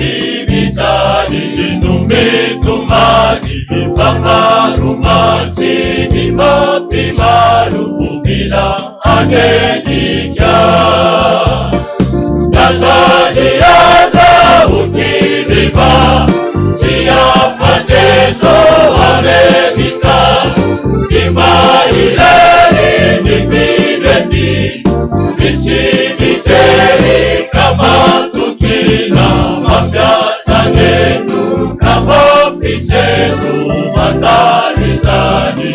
Mampijaly no mitomany fa maro mantsy ny mampimalo mila anenjika. Lazany aza ho kivy fa tsy afa-jeso anemita tsy mba irery ny mino ety misy mijery ka matokina mampiasa eto ka mampiseho mandalo izany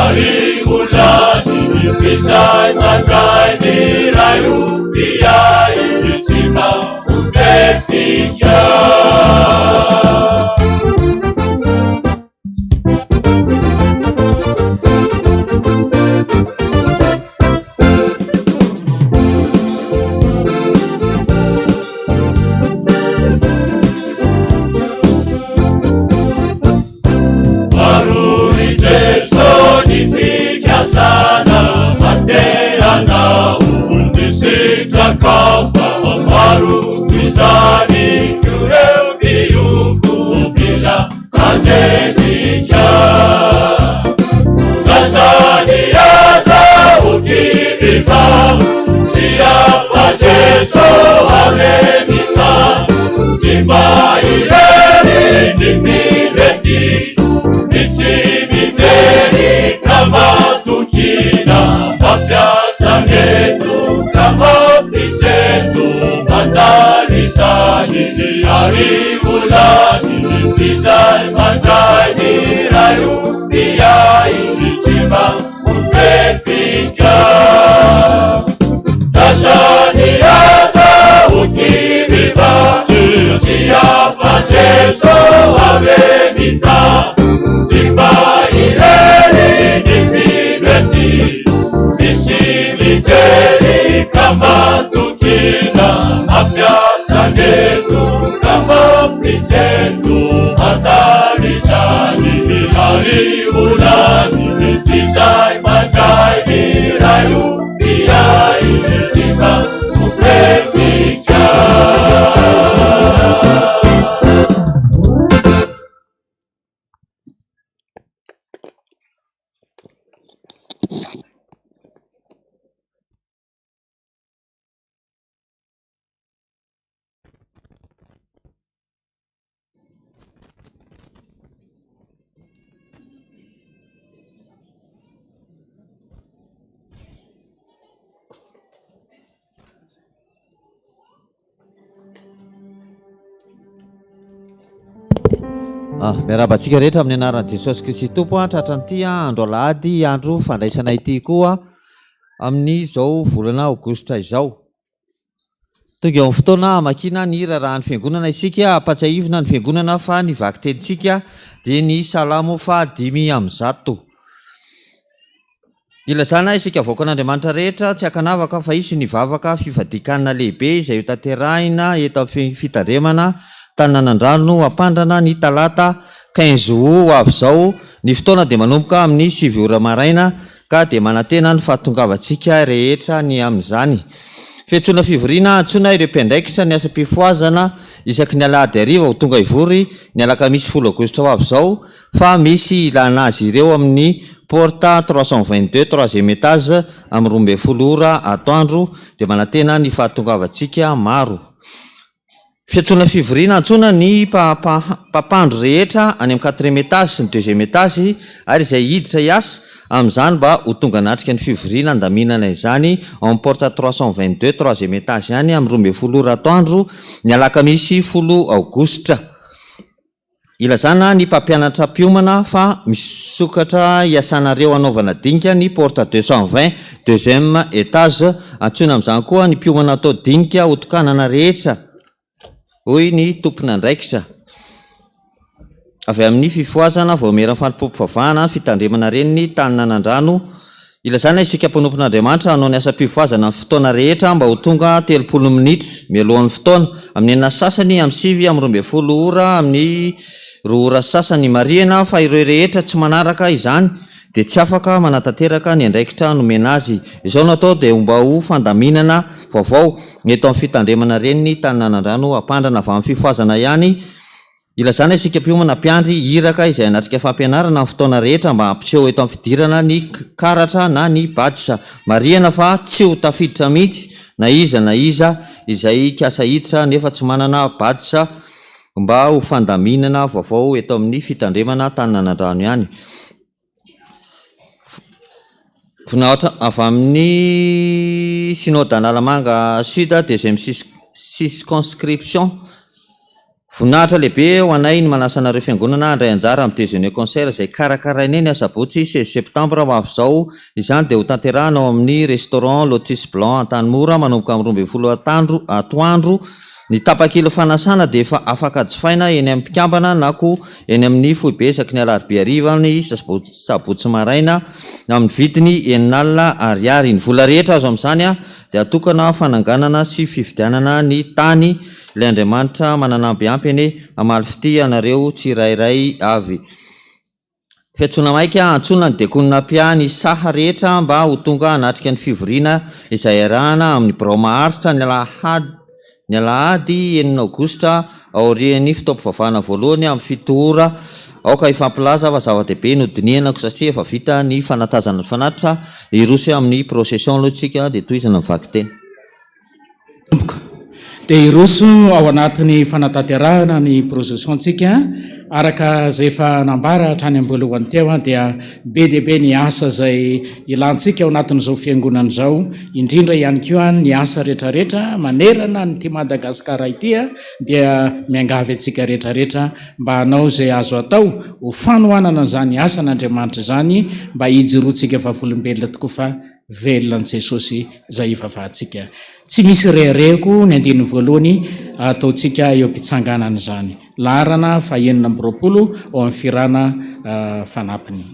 ary ho lany izay mandray ny Ray ho mpiahy tsy mba ho fefika. Marory Jeso ny fikasana mandehana ho ny sitrakao fa maro izany ireo mpiompo mila Anenjika Lazany aza ho kivy fa tsy afa-jeso alemita tsy mba irery ny mino ety misy mijery ka matokina mampiasa eto ka mampisento mandalo izany ary ho lany izay mandray ny Ray ho mpiahy tsy mba ho fefika. Lazany aza ho kivy fa tsy afa-jeso alemita tsy mba irery ny mino ety misy mijery ka matokina mampiasa eto ka mampisento mandalo izany ary ho lany izay mandray ny Ray ho mpiahy tsy mba ho fefika. Ah, miarahaba antsika rehetra amin'ny anaran'i Jesosy Kristy Tompo ah, tratran'ity ah, andro alahady andro fandraisana ity koa amin'izao volana aogositra izao. Tonga eo amin'ny fotoana hamakiana ny raharahan'ny Fiangonana isika. Ampatsiahivina ny Fiangonana fa ny vakitenintsika dia ny Salamo faha 105. Ilazana isika vahoakan'Andriamanitra rehetra tsy ankanavaka fa hisy ny vavaka fifadian-kanina lehibe izay hotanterahina eto amin'ny fitandremana Tanànandrano Ampandrana ny talata quinze août ho avy izao. Ny fotoana dia manomboka amin'ny sivy ora maraina ka dia manantena ny fahatongavantsika rehetra ny amin'izany. Fiantsoana fivoriana, Antsoina ireo mpiandraikitra ny asam-pifohazana isaky ny alahady hariva ho tonga hivory ny alakamisy folo aogositra ho avy izao fa misy ilana azy ireo amin'ny porte 322 troisième étage amin'ny 12 ora atoandro dia manantena ny fahatongavantsika maro. Fiantsoana fivoriana Antsoina ny mpampandro rehetra any amin'ny quatrième étage sy ny deuxième étage ary izay hiditra hiasa amin'izany mba ho tonga hanatrika ny fivoriana handaminana izany ao amin'ny porte 322 troisième étage ihany amin'ny 12 ora atoandro ny alakamisy folo aogositra. Ilazana ny mpampianatra mpiomana fa misokatra hiasanareo hanaovana dinika ny porte 220 deuxième étage. Antsoina amin'izany koa ny mpiomana atao dinika hotokanana rehetra, hoy ny tompon'andraikitra. Avy amin'ny fifohazana vaomieran'ny fanompoam-pivavahana ny fitandremana reniny tany Nanandrano. Ilazana isika mpanompon'Andriamanitra hanao ny asam-pifohazana amin'ny fotoana rehetra mba ho tonga 30 minitra mialohan'ny fotoana, amin'ny enina sy sasany, amin'ny sivy, amin'ny 12 ora, amin'ny roa ora sy sasany. Marihina fa ireo rehetra tsy manaraka izany dia tsy afaka manatanteraka ny andraikitra nomena azy. Izao no atao dia mba ho fandaminana. vaovao eto amin'ny fitandremana reniny tanin'Anandrano Ampandrana avy amin'ny fifohazana ihany Ilazana isika mpiomana mpiandry iraka izay hanatrika fampianarana amin'ny fotoana rehetra mba hampiseho eto amin'ny fidirana ny karatra na ny badge. Marihana fa tsy ho tafiditra mihitsy na iza na iza izay hikasa hiditra nefa tsy manana badge mba ho fandaminana vaovao eto amin'ny fitandremana Antaninandrano ihany. Voninahitra avy amin'ny Synode Analamanga Sud deuxième circonscription. Voninahitra lehibe ho anay ny manasa anareo fiangonana handray anjara amin'ny Déjeuner concert izay karakarainay ny asabotsy 16 septambra ho avy izao. Izany dia hotanterahina ao amin'ny Restaurant Lotus Blanc Antanimora manomboka amin'ny 12 atandro atoandro. Ny tapakila fanasana dia efa afaka jifaina eny amin'ny mpikambana na koa eny amin'ny foibe isaky ny alarobia hariva ny sabotsy maraina amin'ny vidiny 60 ariary. Ny vola rehetra azo amin'izany dia atokana fananganana sy fividianana ny tany. Ilay Andriamanitra mananamby ampy anie hamaly fitia anareo tsirairay avy. Fiantsoana maika, Antsoina ny diakonina mpiahy ny saha rehetra mba ho tonga hanatrika ny fivoriana izay iarahana amin'ny birao maharitra ny alahady ny alahady enina aogositra aorian'ny fotoam-pivavahana voalohany amin'ny fito ora. Aoka hifampilaza fa zava-dehibe no dinihana koa satria efa vita ny fanatazana ny fanatitra, hiroso amin'ny procession aloha isika dia tohizana ny vakiteny. Tompoko. Dia hiroso ao anatin'ny fanatanterahana ny procession-tsika araka izay efa nambara hatrany am-boalohany teo dia be dia be ny asa izay ilantsika ao anatin'izao fiangonana izao, indrindra ihany koa ny asa rehetrarehetra manerana an'ity Madagasikara ity dia miangavy antsika rehetrarehetra mba hanao izay azo atao ho fanohanana an'izany asan'Andriamanitra izany mba hijoroantsika vavolombelona tokoa fa Velona an'i Jesosy izay ivavahantsika. Tsy misy reharehako ny andininy voalohany ataontsika eo am-pitsanganana izany. Laharana faha 26 ao amin'ny fihirana fanampiny.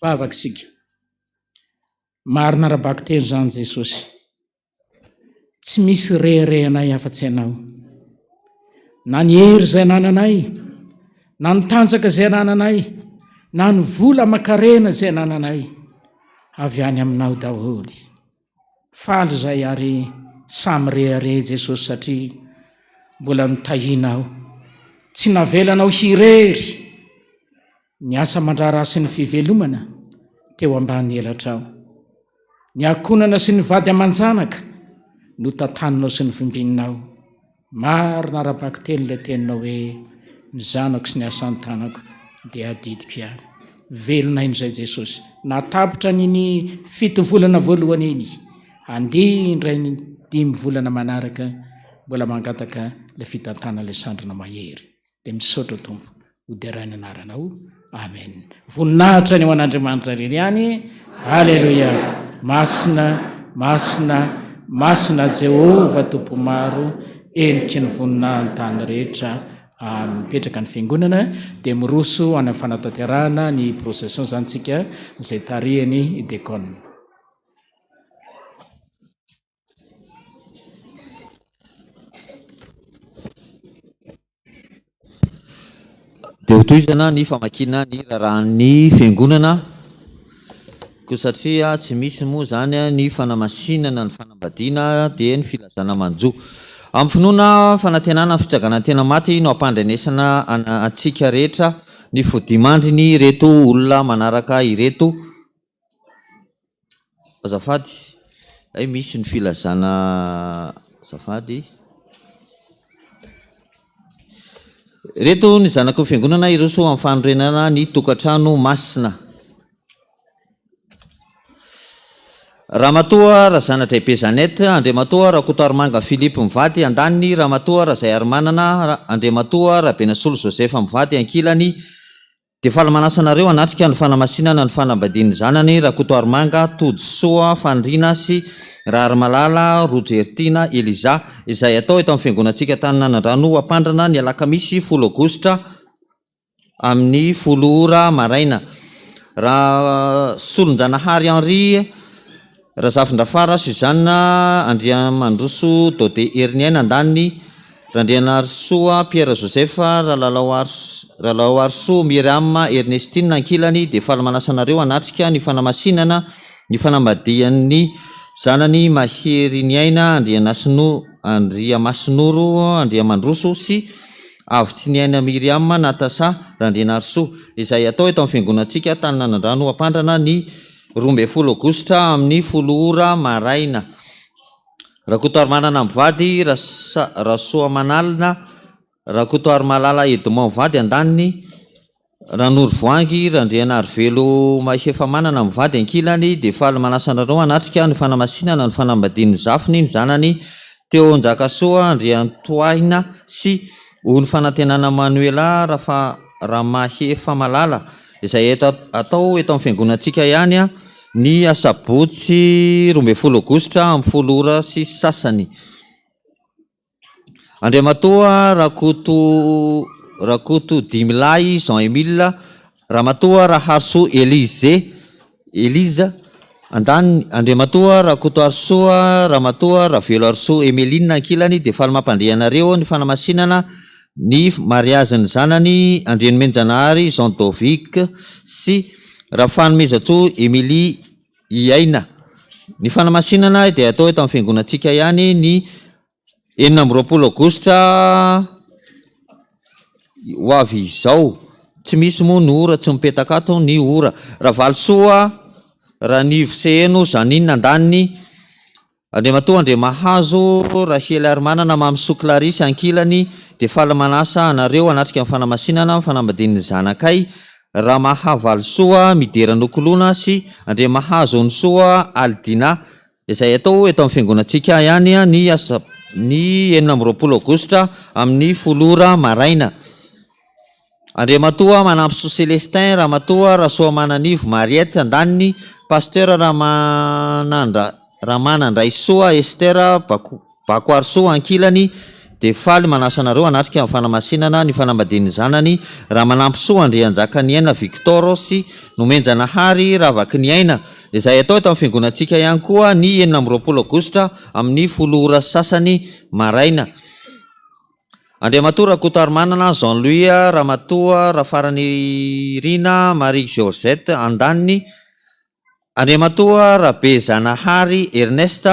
Vavaka isika. Marina ara-bakiteny izany Jesosy. Tsy misy reharehanay afa-tsy Ianao. Na ny hery izay anananay, na ny tanjaka izay anananay, na ny vola aman-karena izay anananay, avy any Aminao daholo. Faly izay ary samy rehareha Jesosy satria mbola notahianao. Tsy navelanao hirery ny asa aman-draharaha sy ny fivelomana teo ambany elatrao. Ny ankohonana sy ny vady aman-janaka no tantaninao sy novimbininao. Marina ara-bakiteny ilay teninao hoe ny zanako sy ny asan-tanako dia adidiko ihany. Velona aina izay Jesosy. Natapitra an'iny fito volana voalohany iny, handeha indray ny dimy volana manaraka, mbola mangataka ilay fitantanana ilay sandrina mahery. Dia misaotra Tompo, ho deraina anaranao. Amen. Voninahitra ny ho an'Andriamanitra irery ihany. Aleloia. Masina, masina, masina Jehovah Tompo maro, heniky ny voninahiny tany rehetra. Amen. Mipetraka ny fiangonana dia miroso any amin'ny fanatanterahana ny procession izany tsika izay tarihiny dekona. Dia hotohizana ny famakiana ny raharahan'ny Fiangonana. Koa satria tsy misy moa izany ny fanamasinana ny fanambadiana dia ny filazana manjo. Amin'ny finoana, fanantenana ny fitsanganan-tena maty no ampandrenesana antsika rehetra ny fodimandriny ireto olona manaraka ireto. Azafady, hay misy ny filazana azafady. Ireto ny zanaky ny fiangonana hiroso amin'ny fanorenana ny tokantrano masina. Ramatoa Razanadraibe Jeannette, Andriamatoa Rakotoarimanga Philippe mivady andaniny, Ramatoa Razaiarimanana, Andriamatoa Rabenasolo Joseph mivady ankilany, dia faly manasa anareo hanatrika ny fanamasinana ny fanambadian'ny zanany Rakotoarimanga Todisoa Faniriana sy Raharimalala Rojertiana Eliza izay atao eto amin'ny fiangonantsika Antaninanandrano Ampandrana ny alakamisy folo aogositra amin'ny folo ora maraina. Rasolonjanahary Henri, Razafindrafara Suzanne, Andriamandroso Dode Heriniaina Andaniny, Randrianarisoa Pierre Joseph, Ralaoarisoa Myriam Ernestine Ankilany dia faly manasa anareo hanatrika ny fanamasinana ny fanambadian'ny zanany Maheriniaina Andriamasinoro Andriamandroso sy Avotsiniaina Myriam Natasha Randrianarisoa, izay atao eto amin'ny fiangonantsika Taninanandrano Ampandrana ny 12 aogositra amin'ny folo ora maraina. Rakotoarimanana mivady, Rasoamanalina, Rakotoarimalala Edmond mivady andaniny, Ranorovoahangy Randrianarivelo Mahefamanana mivady ankilany dia faly manasa anareo hanatrika ny fanamasinana ny fanambadian'ny zafiny ny zanany Teo Njakasoa Andriantoahina sy Ony Fanantenana Manuela Ramahefamalala izay eto atao eto amin'ny fiangonantsika ihany ny asabotsy 12 aogositra amin'ny folo ora sy sasany. Andriamatoa Rakoto Rakotodimilahy Jean Emile, Ramatoa Raharisoa Elise, Elise, andaniny, Andriamatoa Rakotoarisoa Ramatoa Raveloarisoa Emeline ankilany dia faly mampandre anareo ny fanamasinana ny mariazin'ny zanany Andrianomenjanahary Jean Dovic sy Rafanomezantsoa Emilie Iaina. Ny fanamasinana dia atao eto amin'ny fiangonantsika ihany ny 26 aogositra ho avy izao. Tsy misy moa ny ora, tsy mipetaka ato ny ora. Ravalisoa Ranivo Seheno Jeanine andaniny, Andriamatoa Andriamahazo Raheliarimanana Mamisoa Clarisse ankilany dia faly manasa anareo hanatrika ny fanamasinana ny fanambadian'ny zanakay Ramahavalisoa Midera Nokoloana sy Andriamahazonisoa Aldina izay atao eto amin'ny fiangonantsika ihany ny asa ny 26 aogositra amin'ny folo ora maraina. Andriamatoa Manampisoa Celestin, Ramatoa Rasoamananivo Mariette andaniny, Pasteur Ramanandra Ramanandraisoa Esther Bakoarisoa ankilany dia faly manasa anareo hanatrika ny fanamasinana ny fanambadian'ny zanany Ramanampisoa Andrianjakaniaina Victor sy Nomenjanahary Ravakiniaina izay atao eto amin'ny fiangonantsika ihany koa ny 26 aogositra amin'ny folo ora sy sasany maraina. Andriamatoa Rakotoarimanana Jean Louis, Ramatoa Rafaranirina Marie Georgette andaniny, Andriamatoa Rabezanahary Ernest,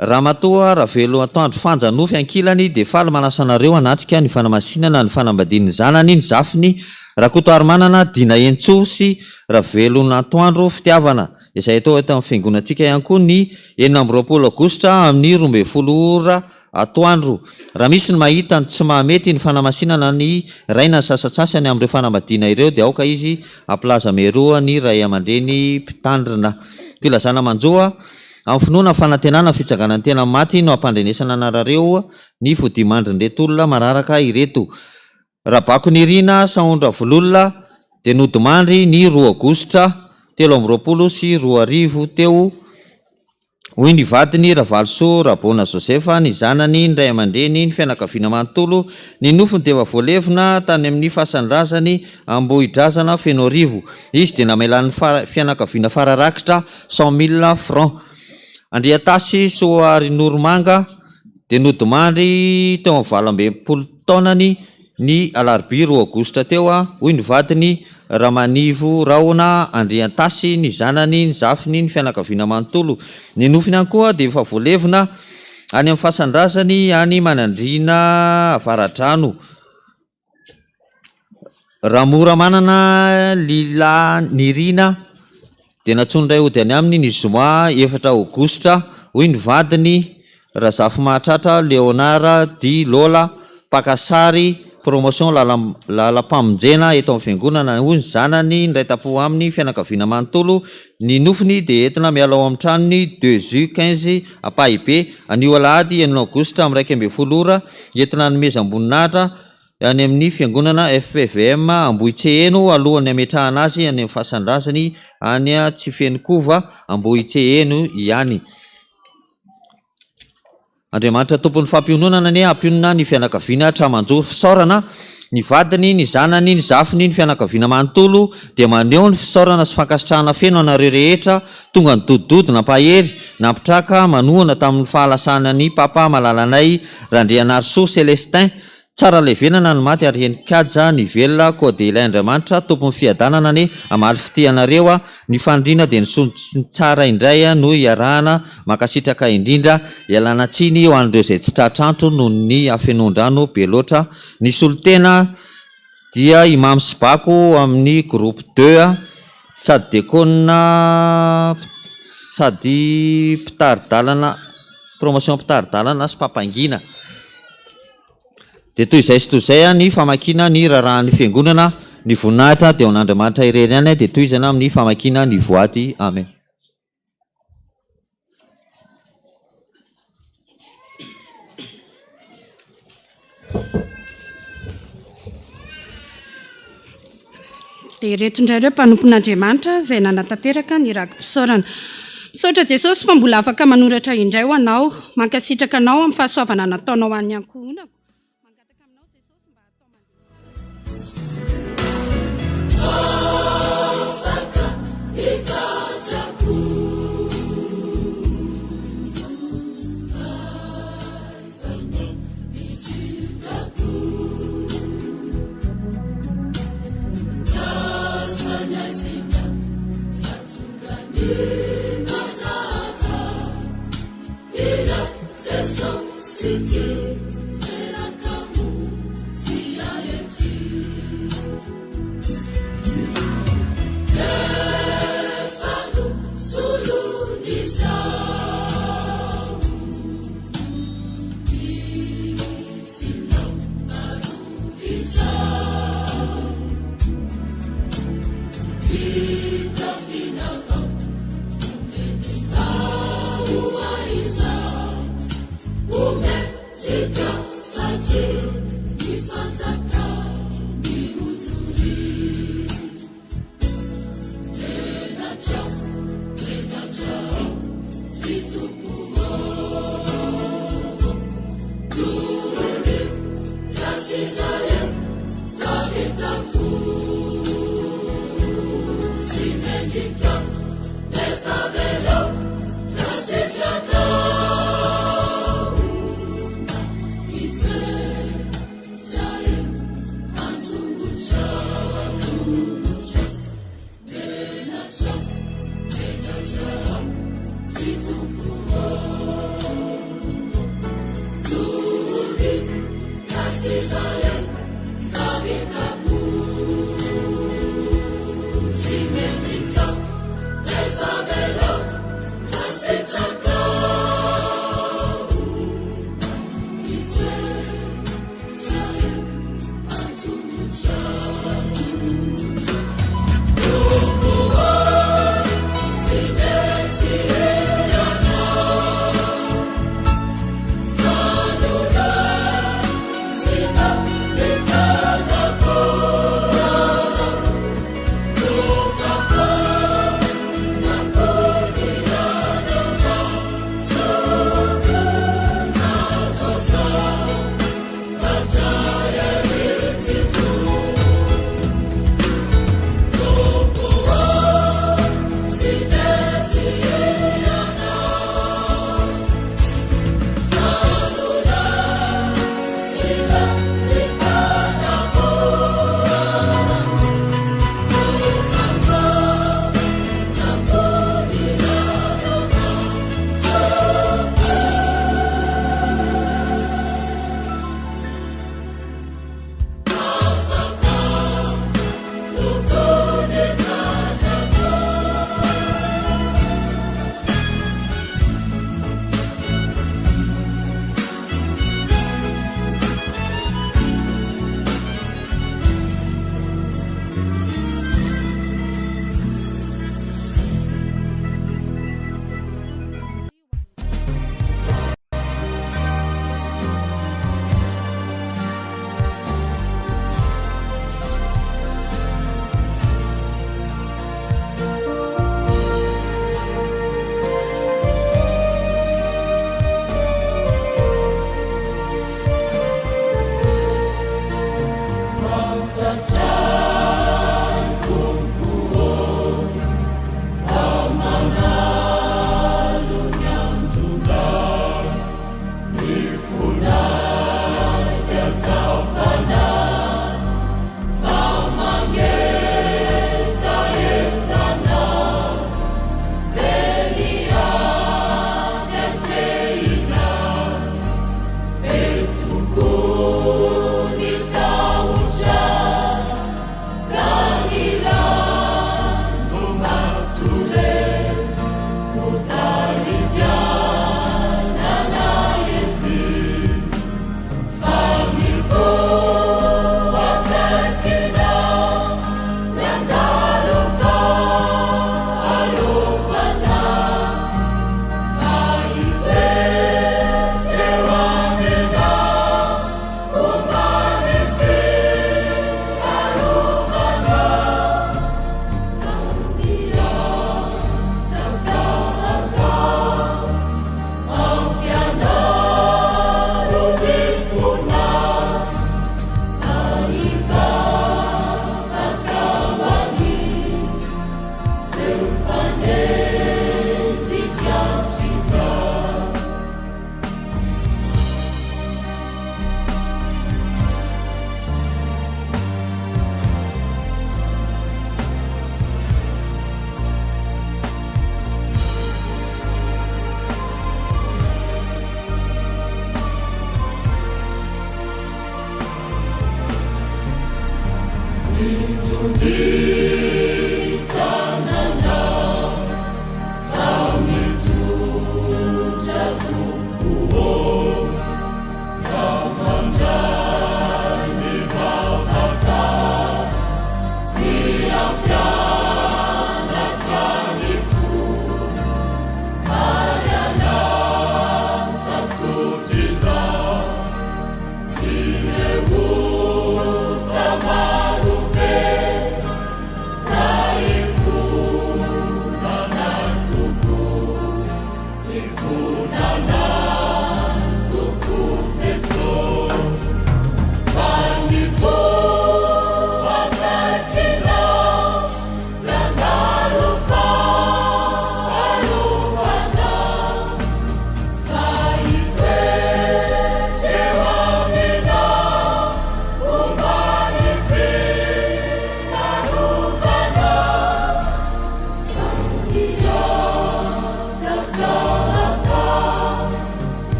Ramatoa Raveloantoandro Fanja Nofy ankilany dia faly manasa anareo hanatrika ny fanamasinana ny fanambadian'ny zanany ny zafiny Rakotoarimanana Dina Entsoa sy Ravelonantoandro Fitiavana izay atao eto amin'ny fiangonantsika ihany koa ny 26 aogositra amin'ny 12 ora Atoandro. Raha misy ny mahita ny tsy mahamety ny fanamasinana ny ray na ny sasantsasany amin'ireo fanambadiana ireo dia aoka izy hampilaza mialoha ny ray aman-dreny mpitandrina. Filazana manjo a. Amin'ny finoana ny fanantenana ny fitsanganan'ny tena amin'ny maty no ampandrenesana anarareo ny fodimandrin'ireto olona mararaka ireto. Rabakonirina Sahondravololona dia nodimandry ny roa aogositra 2023 teo, hoy ny vadiny Ravalisoa Rabona Joseph, ny zanany, ny ray aman-dreny, ny fianakaviana manontolo. Ny nofony dia efa voalevina tany amin'ny fasan-drazany Ambohidrazana Fenoarivo. Izy dia namelan'ny fianakaviana fararakitra 100 mille francs. Andriantasy Soarinoromanga dia nodimandry teo amin'ny 68 taonany ny alarobia roa aogositra teo, hoy ny vadiny Ramanivo Rahona Andriantasy, ny zanany, ny zafiny, ny fianakaviana manontolo. Ny nofiny ihany koa dia efa voalevina any amin'ny fasan-drazany any Manandriana Avaradrano. Ramoramanana Lila Nirina dia nantsoin'ny ray hody any aminy ny zoma efatra aogositra, hoy ny vadiny Razafimahatratra Léonard dit Lola, mpaka sary, promotion lalam-pamonjena eto amin'ny fiangonana, hoy ny zanany niray tampo aminy, fianakaviana manontolo. Ny nofiny dia entina miala ao amin'ny tranony deux U quinze Ampahibe, anio alahady enina aogositra amin'ny 11 ora, entina hanomezam-boninahitra any amin'ny fiangonana FPVM Ambohitseheno alohan'ny hametrahana azy any amin'ny fasan-drazany any Tsifenikova Ambohitseheno ihany. Andriamanitra Tompon'ny fampiononana anie hampionona ny fianakaviana hatramanjo fisaorana ny vadiny, ny zanany, ny zafiny, ny fianakaviana manontolo dia maneho ny fisaorana sy fankasitrahana feno anareo rehetra tonga nidodododo nampahery, nampitraka, manohana tamin'ny fahalasanan'i Papa malalanay Randrianarisoa Celestin Tsara levenana ny maty ary henin-kaja ny velona koa dia ilay Andriamanitra tompon'ny fiadanana anie hamaly fitia anareo a! Ny faniriana dia ny soa sy ny tsara indray no iarahana mankasitraka indrindra ialana tsiny ho an'ireo izay tsy tratra antro noho ny hafenoan-drano be loatra ny solontena dia i Mamy sy Bako amin'ny groupe deux a! Sady dekona sady mpitari-dalana promotion mpitari-dalana sy mpampangina. Dia toy izay sy toy izay ny famakiana ny raharahan'ny Fiangonana, ny voninahitra dia ho an'Andriamanitra irery ihany, dia tohizana amin'ny famakiana ny voady. Amen. Dia ireto indray ireo mpanompon'Andriamanitra izay nanatanteraka ny raki-pisaorana. Misaotra Jesosy fa mbola afaka manoratra indray ho anao. Mankasitraka anao amin'ny fahasoavana nataonao ho an'ny ankohonako. Mangataka aminao Jesosy mba hatao mandeha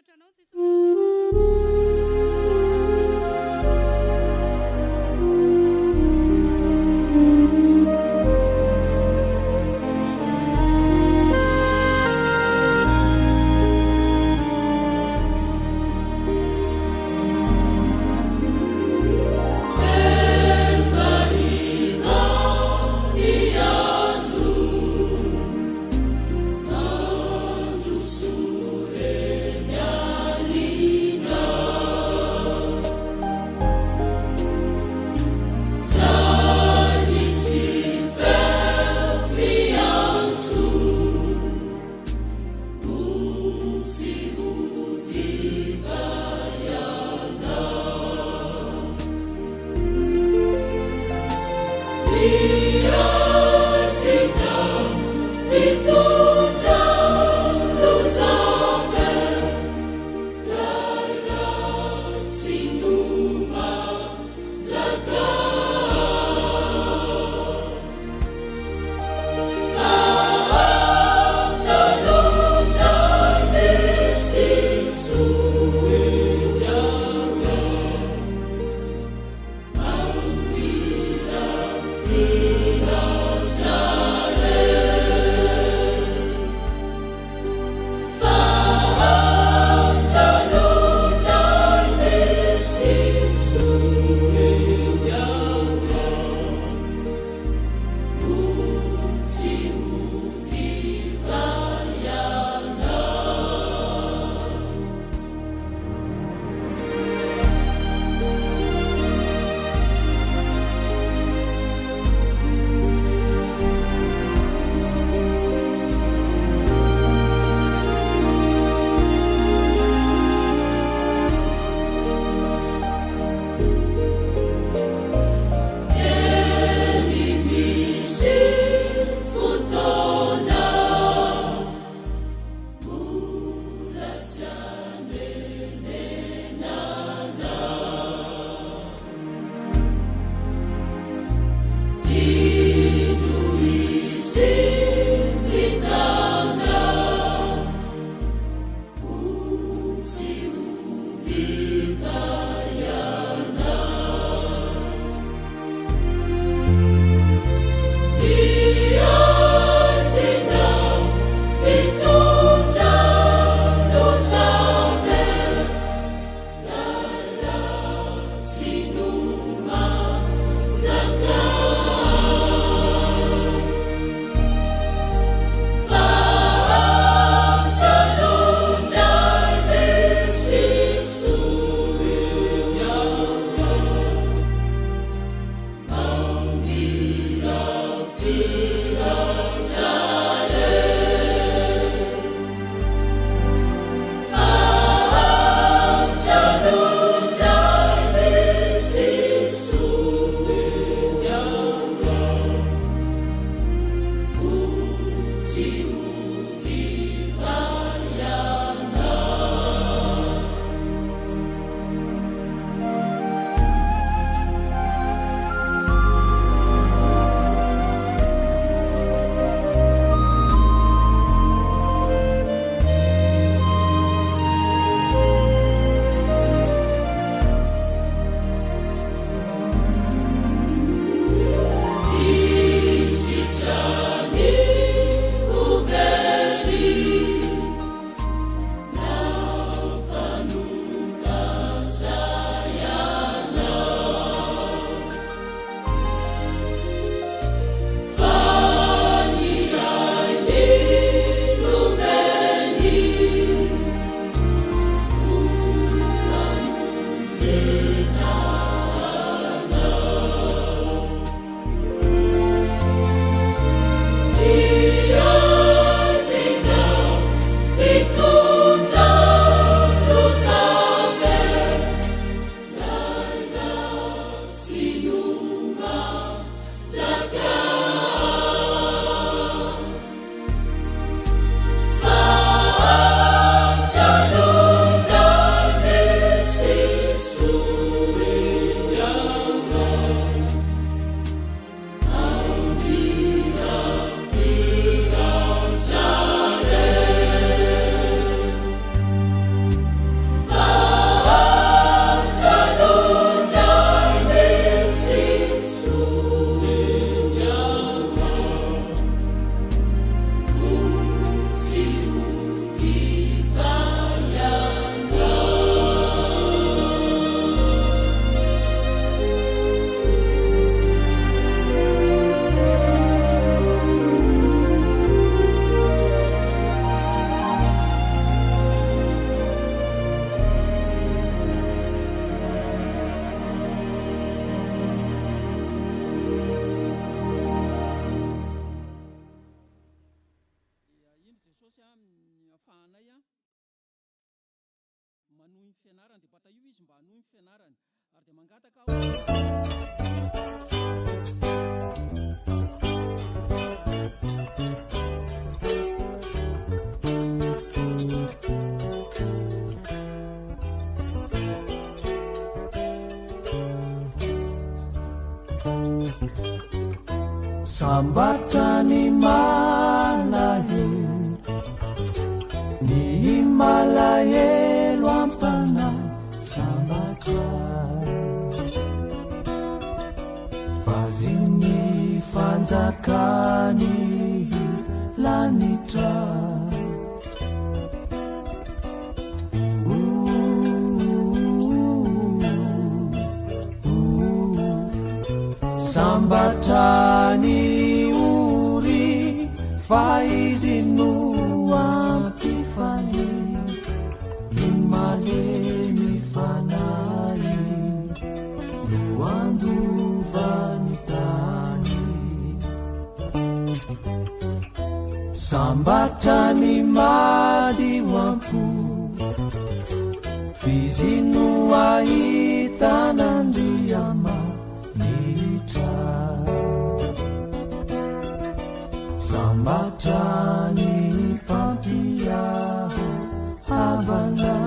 Misaotra anao Jesosy. Jesosy ahafahanay manohy ny fianarany dia mba tahio izy mba hanohy ny fianarany ary dia mangataka aho. Sambatra ny malahelo, ny malahelo am-panahy, sambatra. Vazin'ny fanjakan'ny lanitra. Sambatra ny ory fa izy no ampifaly ny malemy fanahy no handova ny tany. Sambatra ny madio am-po f'izy no ahitan'Andriamanitra. Sambatra ny mpampihavana.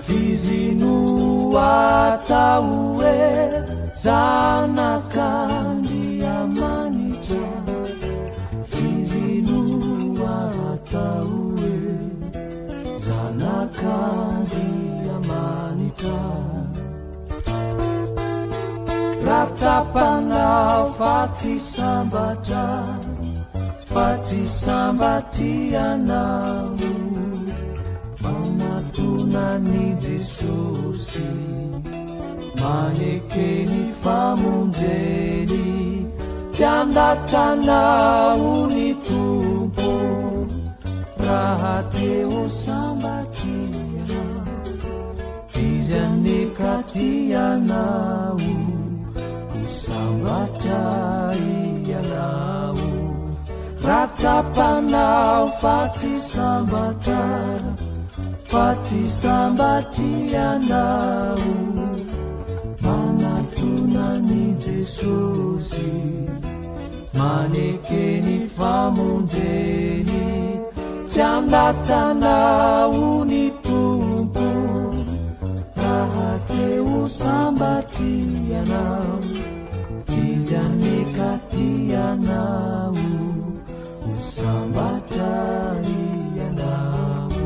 F'izy no atao hoe zanak'Andriamanitra. F'izy no atao hoe zanak'Andriamanitra. Raha tsapanao fa tsy sambatra, fa tsy sambatry ianao, manatona an'i Jesosy, maneke ny famonjeny, tsy handatsa anao ny Tompo, raha te ho sambatry ianao. Izy anie ka tia anao, ho sambatra ianao. Raha tsapanao fa tsy sambatra, fa tsy sambatra ianao, manatona an'i Jesosy, maneke ny famonjeny, tsy handatsa anao ny Tompo, raha te ho sambatra ianao, Izy anie ka tia anao, ho sambatra ianao.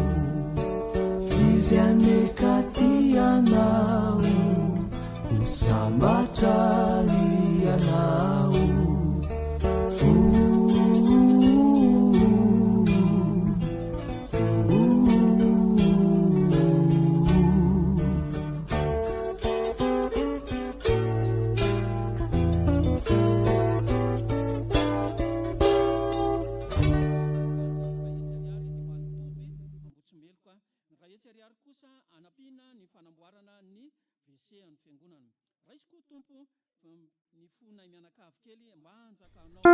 Izy anie ka tia anao, ho sambatra ianao. Ambotsimeloka, ny iray hetsy ariary kosa hanampiana ny fanamboarana ny WC an'ny fiangonana. Raiso koa Tompo ny fonay mianakavy kely mba hanjakanao.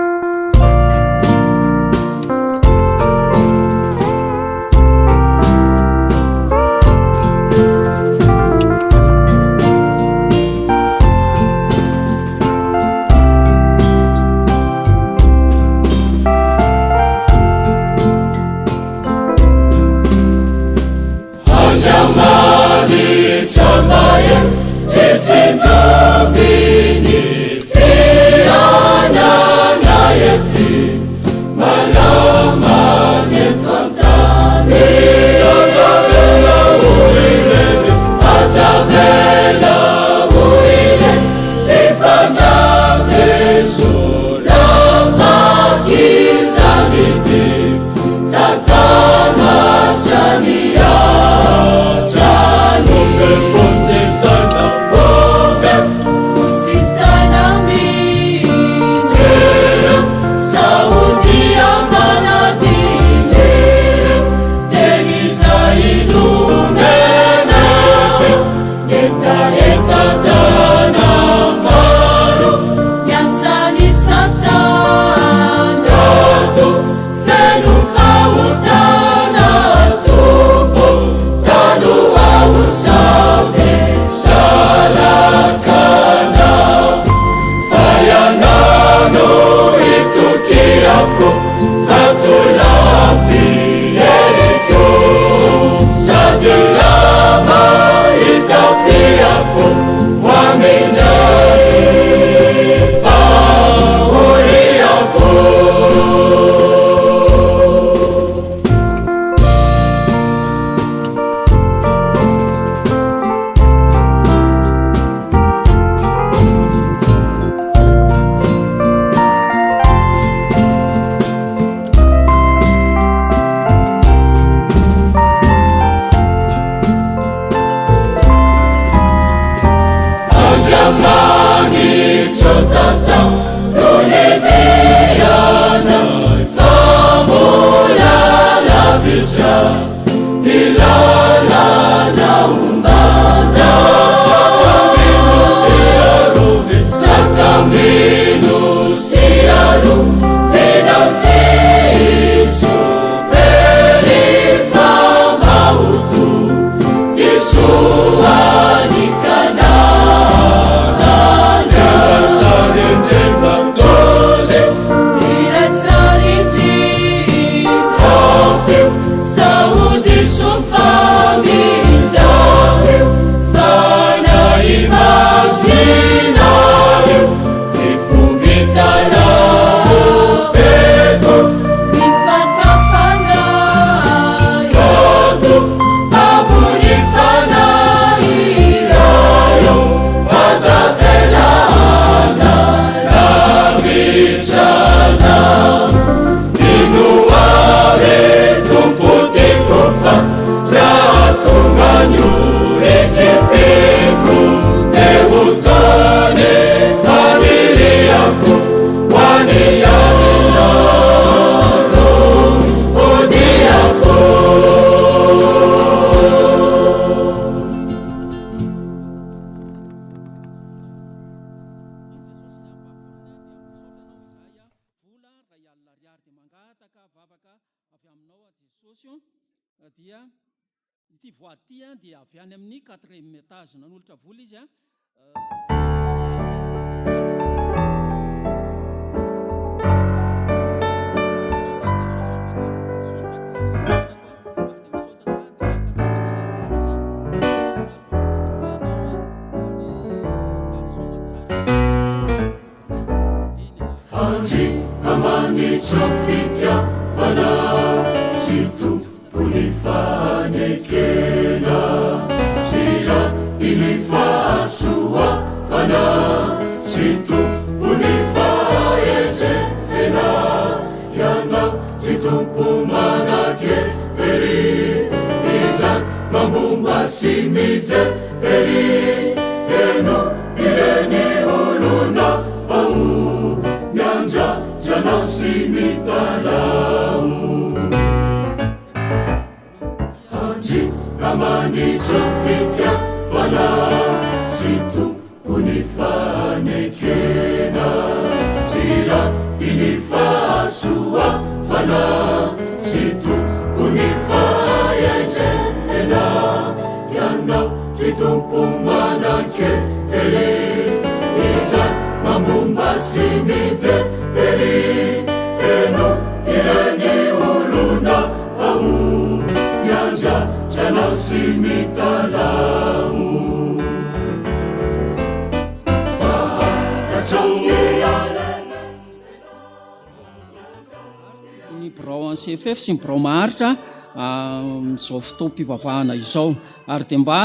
Ny birao an'ny CFF sy ny birao maharitra amin'izao fotoam-pivavahana izao ary dia mba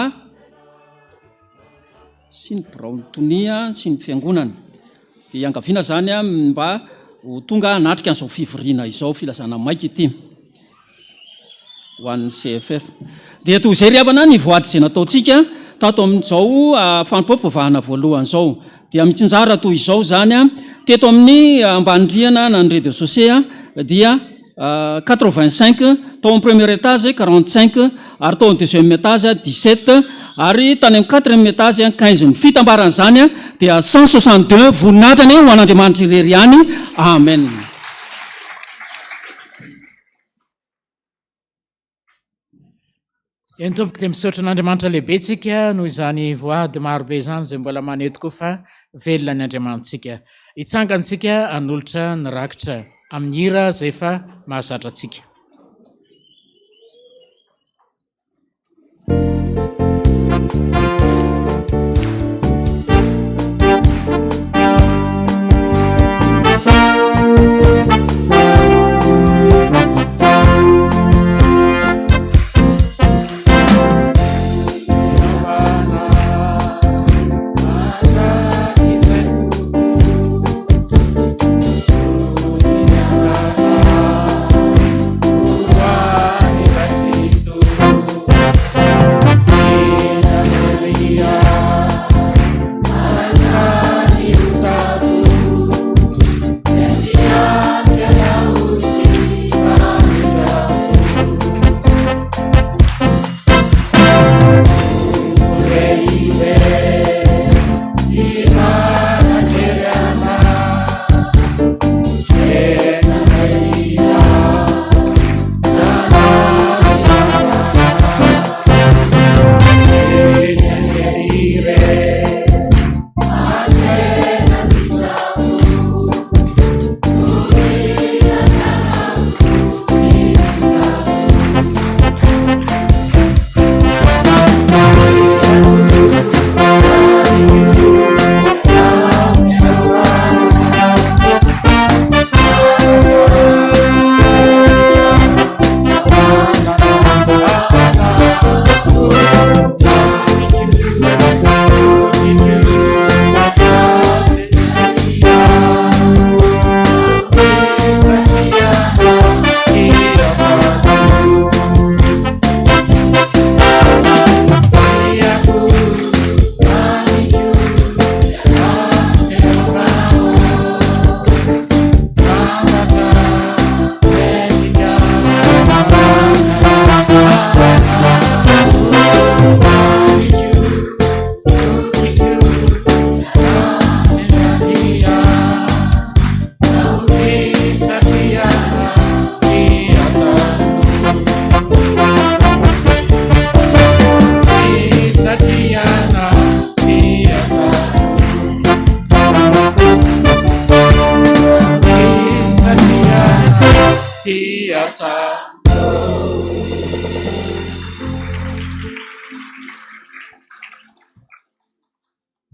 sy ny biraon'ny tonia sy ny fiangonana. Dia iangaviana izany mba ho tonga hanatrika an'izao fivoriana izao, filazana maika ity ho an'ny CFF. Dia toy izay ry havana ny voady izay nataontsika tato amin'izao fanompoam-pivavahana voalohany izao. Dia mitsinjara toy izao izany, teto amin'ny ambany rihana na ny rez-de-chaussée dia 85, tao amin'ny premier étage 45 ary tao amin'ny deuxième étage 17. Ary tany amin'ny quatrième étage 15. Ny fitambaran'izany dia 162. Voninahitra anie ho an'Andriamanitra irery ihany. Amen. Eny tompoko dia misaotra an'Andriamanitra lehibe tsika noho izany voady marobe izany izay mbola maneho tokoa fa velona ny Andriamanitsika. Hitsangana isika hanolotra ny rakitra amin'ny hira izay efa mahazatra antsika.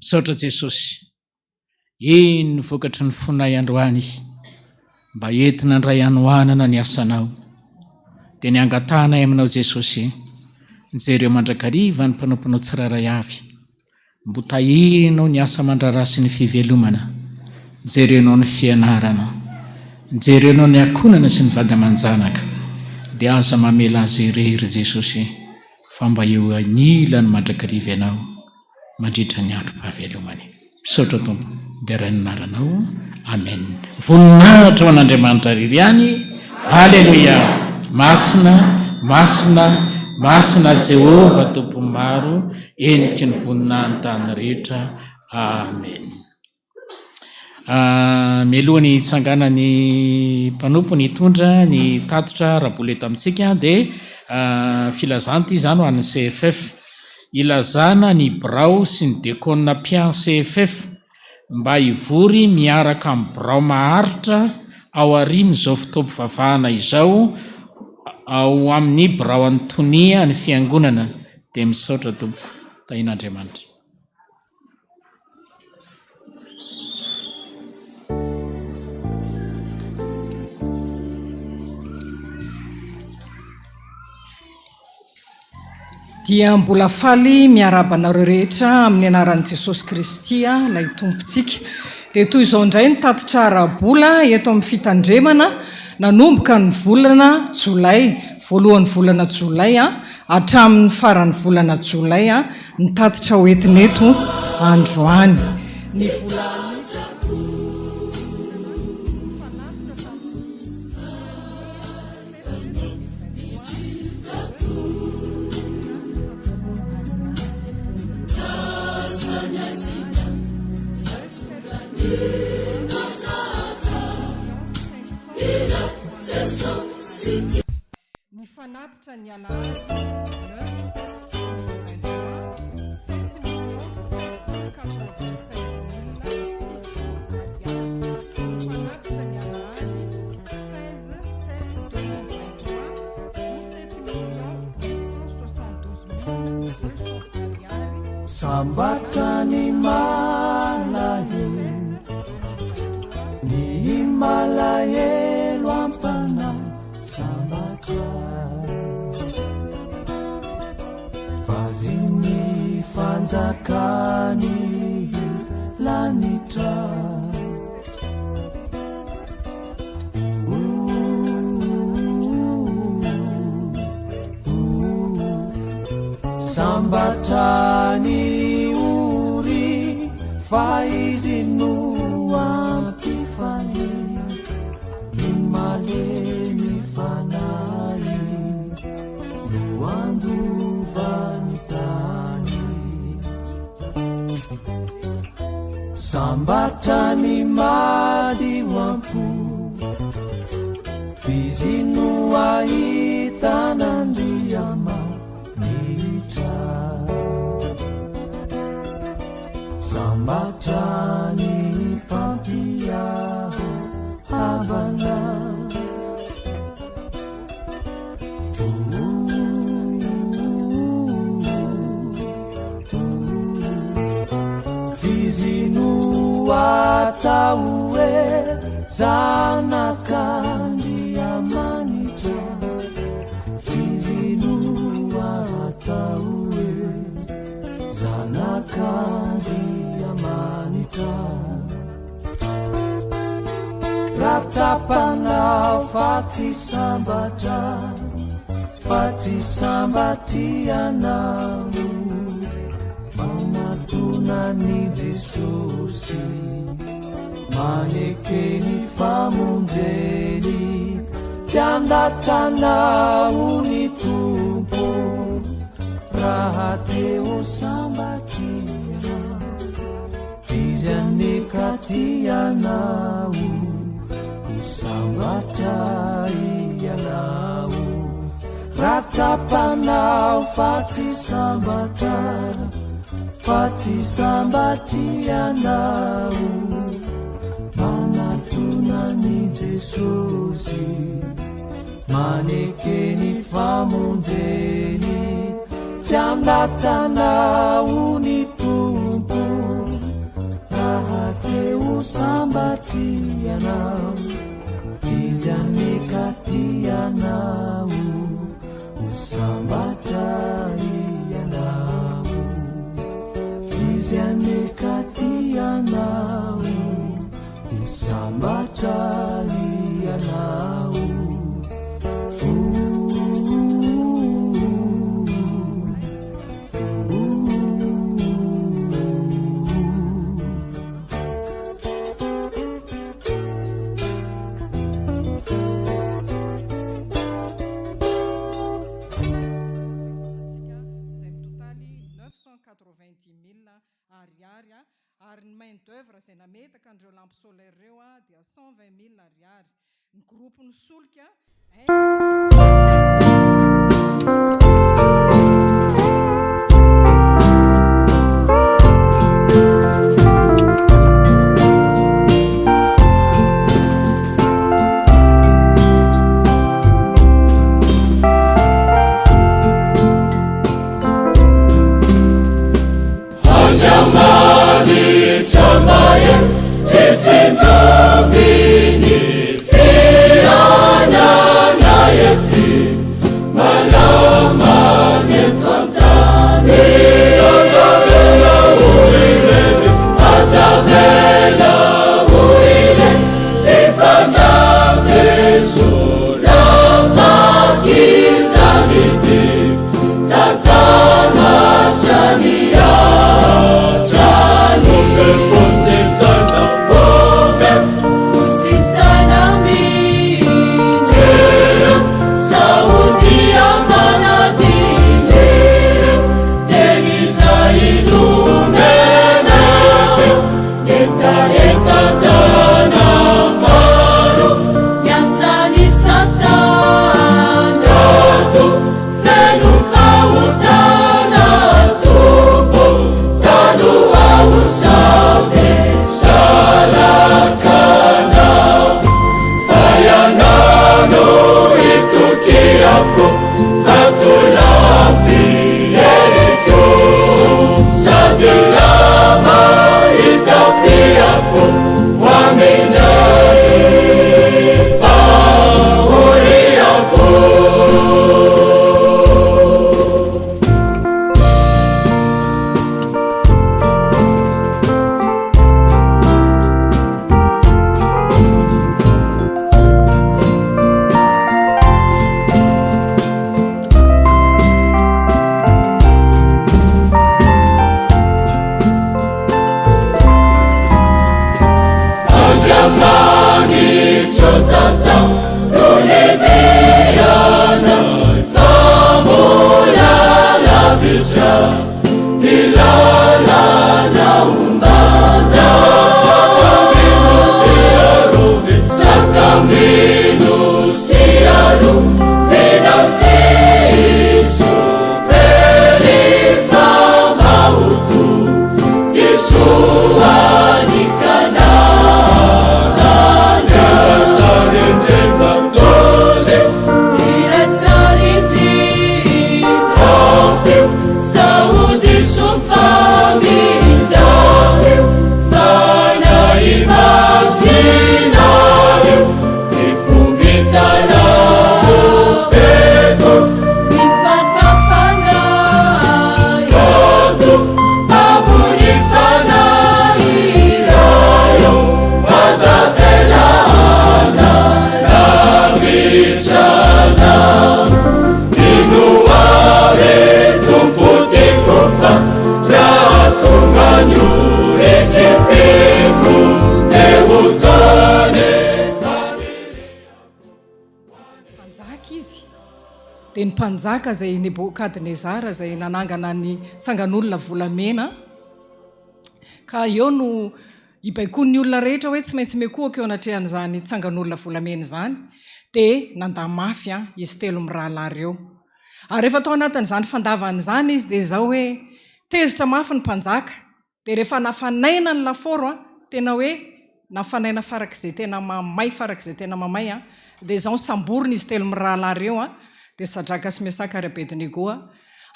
Misaotra Jesosy. Eny ny vokatry ny fonay androany mba entina handray hanohanana ny asanao. Dia ny angatahanay aminao Jesosy, jereo mandrakariva ny mpanomponao tsirairay avy. Mbo tahianao ny asa aman-draharaha sy ny fivelomana. Jerenao ny fianarana. Jerenao ny ankohonana sy ny vady aman-janaka. Dia aza mamela azy irery Jesosy fa mba eo anilany mandrakariva Ianao mandritra ny androm-pahavelomany. Misaotra Tompo. Deraina ny anaranao. Amen. Voninahitra ho an'Andriamanitra irery ihany. Aleloia. Masina, masina, masina Jehovah Tompon'ny maro. Heniky ny voninahin'ny tany rehetra. Amen. Mialoha ny hitsanganan'ny mpanompony hitondra ny tatitra ara-bola eto amintsika dia filazana ity izany ho an'ny CFF. Ilazana ny birao sy ny dekona mpian CFF mba hivory miaraka amin'ny birao maharitra aorian'izao fotoam-pivavahana izao ao amin'ny birao an'ny tonia ny fiangonana. Dia misaotra tompoko. Tahian'Andriamanitra. Dia mbola faly miarahaba anareo rehetra amin'ny anaran'i Jesosy Kristy ilay Tompontsika. Dia toy izao indray ny tatitra ara-bola eto amin'ny fitandremana nanomboka ny volana jolay, voalohan'ny volana jolay hatramin'ny faran'ny volana jolay ny tatitra ho entina eto androany. Ny vola Ny fanatitra ny alahady neuf sept 2023, 7 796 600 ariary. Ny fanatitra ny alahady 16 sept 2023, 17 872 200 ariary. Sambatra ny malahelo, ny malahelo am-panahy, sambatra. F'azy ny fanjakan'ny lanitra. Sambatra ny ory fa izy no ampifaliana, ny malemy fanahy no handova ny tany. Sambatra ny madio am-po, f'izy no ahitana Andriamanitra. Sambatra ny mpampihavana. F'izy no atao hoe zanak'Andriamanitra. F'izy no atao hoe zanak'Andriamanitra. Raha tsapanao fa tsy sambatra, fa tsy sambatra ianao, manatona an'i Jesosy, maneke ny famonjeny, tsy handatsa anao ny Tompo, raha te ho sambatra ianao. Izy anie ka tia anao, ho sambatra ianao. Raha tsapanao fa tsy sambatra, fa tsy sambatra ianao, manatona an'i Jesosy, maneke ny famonjeny, tsy handatsa anao ny Tompo, raha te ho sambatra ianao. Izy anie ka tia anao, ho sambatra ianao. Izy anie ka tia anao, ho sambatra ianao. Izay mitotaly 990 000 ariary ary ny main d'oeuvre izay nametaka an'ireo lampe solaire ireo dia 120 000 ariary. Ny groupe ny solika Mpanjaka izy, dia ny mpanjaka izay Nebokadnezara izay nanangana ny tsangan'olona volamena, ka eo no ibaikoan'ny olona rehetra hoe tsy maintsy miankohoka eo anatrehan'izany tsangan'olona volamena izany, dia nandà mafy izy telo mirahalahy ireo. Ary rehefa tao anatin'izany fandavana izany izy dia izao hoe tezitra mafy ny mpanjaka, Dia rehefa nafanaina ny lafaoro an, tena hoe nafanaina farak'izay tena mamay farak'izay tena mamay an, dia izao nosamborina izy telo mirahalahy ireo an, dia Sadraka sy Mesaka ary Abednego an,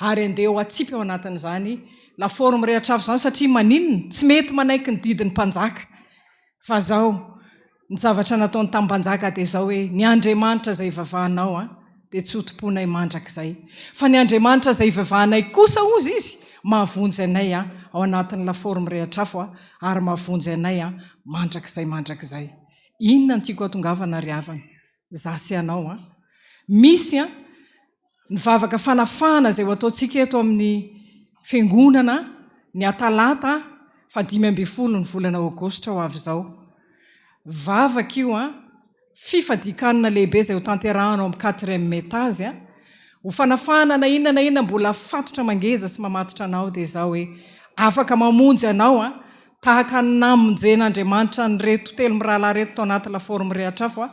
ary andeha ho atsipy ao anatin'izany lafaoro mirehitra afo izany satria maninona? Tsy mety manaiky ny didin'ny mpanjaka. Fa zao, ny zavatra nataony tamin'ny mpanjaka dia izao hoe, ny Andriamanitra izay ivavahanao an, dia tsy ho tompoinay mandrakizay. Fa ny Andriamanitra izay ivavahanay kosa, hozy izy, mahavonjy anay an, ao anatin'ny lafaoro mirehitra afo an, ary mahavonjy anay an, mandrakizay mandrakizay. Inona no tiako hatongavana ry havana? Za sy ianao an. Misy an, Ny vavaka fanafahana izay ho ataontsika eto amin'ny Fiangonana ny atalata faha 15 ny volana aogositra ho avy izao. Vavaka io an, fifadian-kanina lehibe izay ho tanterahana ao amin'ny quatrième étage an, ho fanafahana na inona na inona mbola fatotra mangeja sy mamatotra anao dia izao hoe afaka mamonjy anao an, Tahaka ny namonjen'Andriamanitra an'ireto telo mirahalahy ireto tao anaty lafaoro mirehitra afo,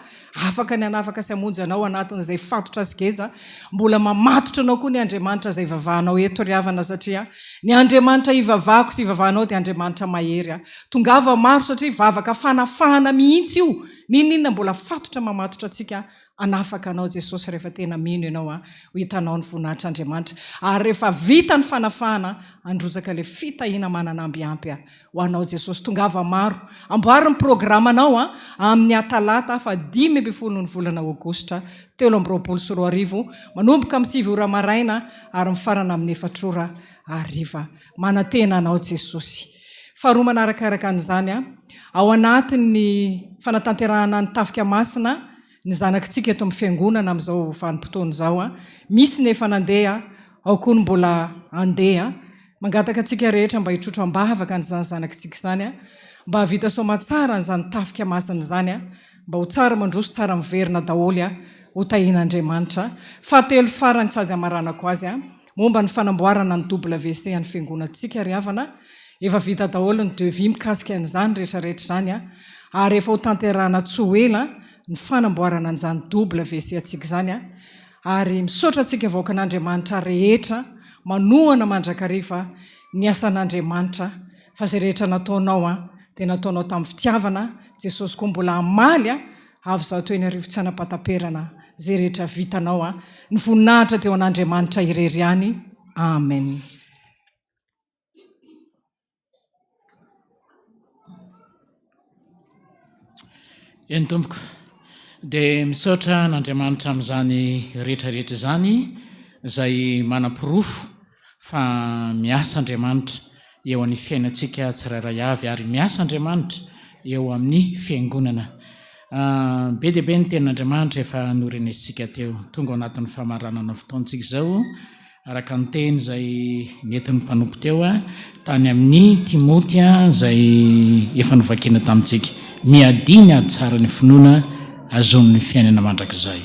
afaka ny hanafaka sy hamonjy anao anatin'izay fatotra sy geja. Mbola mamatotra anao koa ny Andriamanitra izay ivavahanao eto ry havana satria ny Andriamanitra ivavahako sy ivavahanao dia Andriamanitra mahery. Tongava maro satria vavaka fanafahana mihitsy io, n'inon'inona mbola fatotra mamatotra antsika Hanafaka anao Jesosy rehefa tena mino ianao a, ho hitanao ny voninahitr'Andriamanitra. Ary rehefa vita ny fanafahana, handrotsaka ilay fitahiana manana amby ampy a, ho anao Jesosy. Tongava maro. Amboary ny programanao a, amin'ny atalata faha 15 ny volana aogositra 2023, manomboka amin'ny sivy ora maraina ary mifarana amin'ny efatra ora hariva. Manantena anao Jesosy. Faharoa manarakaraka an'izany a, ao anatin'ny fanatanterahana ny tafika masina, ny zanakitsika eto amin'ny fiangonana amin'izao vanim-potoana izao. Misy ny efa nandeha, ao koa ny mbola handeha. Mangataka antsika rehetra mba hitrotro am-bavaka an'izany zanakitsika izany, mba hahavita soamatsara an'izany tafika masina izany, mba ho tsara mandroso, tsara miverina daholo, ho tahian'Andriamanitra. Fahatelo farany sady hamaranako azy. Momba ny fanamboarana ny WC an'ny fiangonantsika ry havana, efa vita daholo ny devis mikasika an'izany rehetra rehetra izany ary efa ho tanterahana tsy ho ela ny fanamboarana an'izany WC antsika izany ary misaotra antsika vahoakan'Andriamanitra rehetra manohana mandrakariva ny asan'Andriamanitra fa izay rehetra nataonao dia nataonao tamin'ny fitiavana, Jesosy koa mbola hamaly Avo 11 tsy hanapataperana zay rehetra vitanao a! Ny voninahitra dia ho an'Andriamanitra irery ihany. Amen. Eny tompoko, dia misaotra an'Andriamanitra amin'izany rehetra rehetra izany izay manaporofo fa miasa Andriamanitra eo amin'ny fiainantsika tsirairay avy ary miasa Andriamanitra eo amin'ny fiangonana. Be dia be ny tenin'Andriamanitra efa norenesintsika teo. Tonga ao anatin'ny famaranana fotoantsika izao, araka ny teny izay nentin'ny mpanompo teo tany amin'ny Timoty izay efa novakiana tamintsika. Miadia ny ady tsara ny finoana. hahazoany ny fiainana mandrakizay.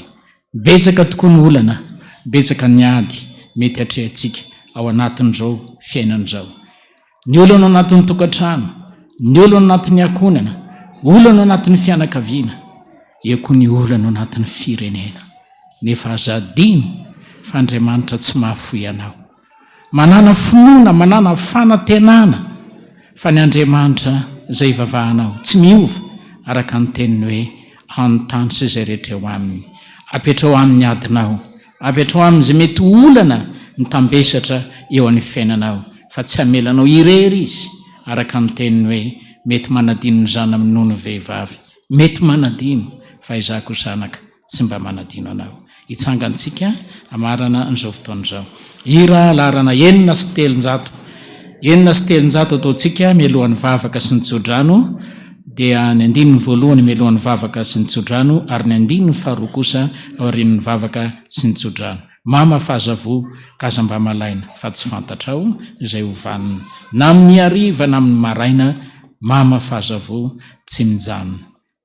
Betsaka tokoa ny olana, betsaka ny ady mety hatrehantsika ao anatin'izao fiainana izao. Ny olana ao anatin'ny tokantrano, ny olana ao anatin'ny ankohonana, olana ao anatin'ny fianakaviana, eo koa ny olana ao anatin'ny firenena. Nefa aza adino fa Andriamanitra tsy mahafoy anao. Manàna finoana, manàna fanantenana fa ny Andriamanitra izay ivavahanao tsy miova araka ny teniny hoe anontany sy izay rehetra eo aminy. Apetrao aminy ny adinao, apetrao aminy izay mety ho olana mitambesatra eo amin'ny fiainanao fa tsy hamela anao irery Izy araka ny teniny hoe mety manadino ny zanany minono vehivavy, mety manadino fa izaho kosa anaka tsy mba manadino anao. Hitsangantsika hamarana an'izao fotoana izao. Hira laharana 306. 306 ataontsika mialohan'ny vavaka sy ny tsodrano, dia ny andininy voalohany mialohan'ny vavaka sy ny tsodrano ary ny andininy faharoa kosa aorian'ny vavaka sy ny tsodrano. Mama f'aza voa ka aza mba malaina fa tsy fantatrao izay ho vanona. Na amin'ny hariva na amin'ny maraina, mama f'aza voa tsy mijanona.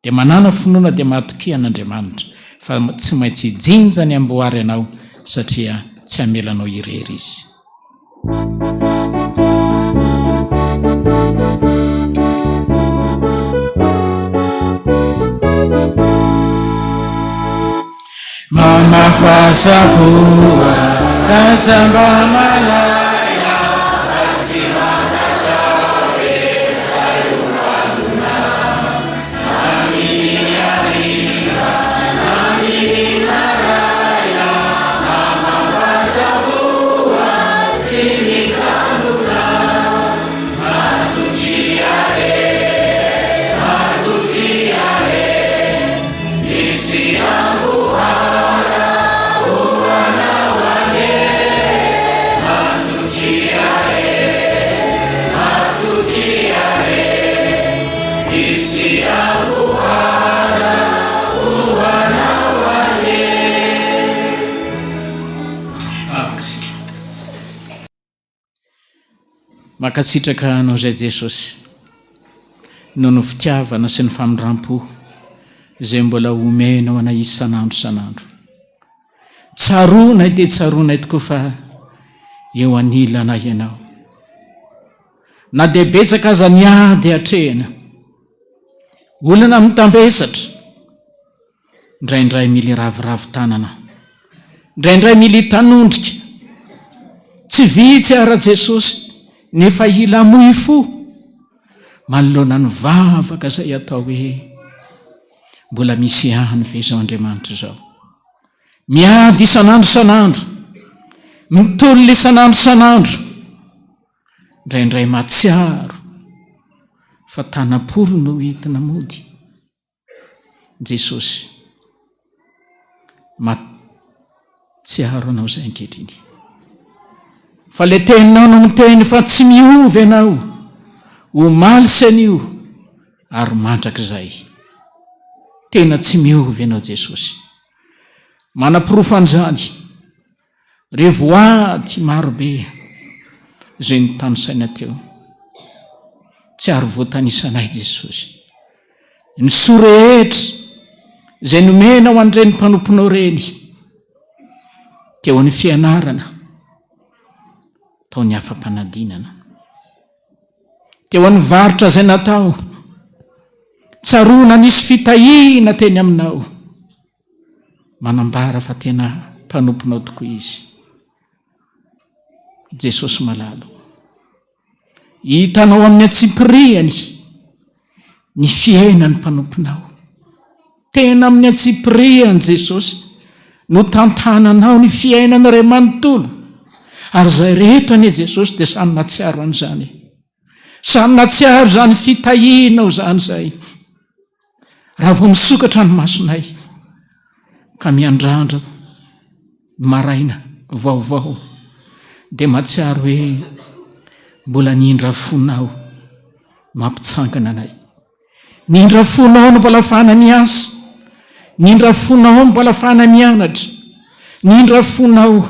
Dia manàna finoana dia matokia an'Andriamanitra fa tsy maintsy hijinja ny amboary anao satria tsy hamela anao irery Izy. Mamafa voa ka aza mba malaina fa tsy fantatrao izay ho valona na amin'ny hariva na amin'ny maraina. Mamafa voa tsy mijanona. Matokia re, matokia re. Misy amboara ho anao anie Matokia re, matokia re Misy amboara ho anao anie Vavaka. Mankasitraka Anao izay Jesosy noho ny fitiavana sy ny famindrampo izay mbola omenao anay isan'andro isan'andro. Tsaroanay dia tsaroanay tokoa fa eo anilanay Ianao. Na dia betsaka aza ny ady atrehina, olana mitambesatra, Indraindray mila hiraviravy tanana, indraindray mila hitanondrika. Tsy vitsy ara Jesosy nefa hila hamoy fo manoloana ny vavaka izay atao hoe mbola misy ihany ve izao Andriamanitra izao. Miady isan'andro isan'andro, mitolona isan'andro isan'andro, indraindray mahatsiaro fa tanam-polo no entina mody. Jesosy, mahatsiaro Anao izay ankehitriny. Fa ilay teninao no miteny fa tsy miova Ianao, omaly sy anio ary mandrakizay. Tena tsy miova Ianao Jesosy. Manaporofo an'izany Ireo voady marobe izay notanisaina teo, tsy ary voatanisanay Jesosy. Ny soa rehetra izay nomenao an'ireny mpanomponao ireny, teo amin'ny fianarana, tao ny afa-panadinana, teo amin'ny varotra izay natao, tsaroana nisy fitahiana teny aminao. Manambara fa tena mpanomponao tokoa izy. Jesosy malala o. Hitanao amin'ny antsipirihany ny fiainan'ny mpanomponao. Tena amin'ny antsipirihany Jesosy no tantananao ny fiainana iray manontolo. Ary izay reto anie Jesosy dia samy nahatsiaro an'izany. Samy nahatsiaro izany fitahianao izany izay. Raha vao misokatra ny masonay ka miandrandra ny maraina vaovao dia mahatsiaro hoe mbola ny indra fonao mampitsangana anay. Ny indra fonao no mbola afahana miasa, ny indra fonao no mbola afahana mianatra, ny indra fonao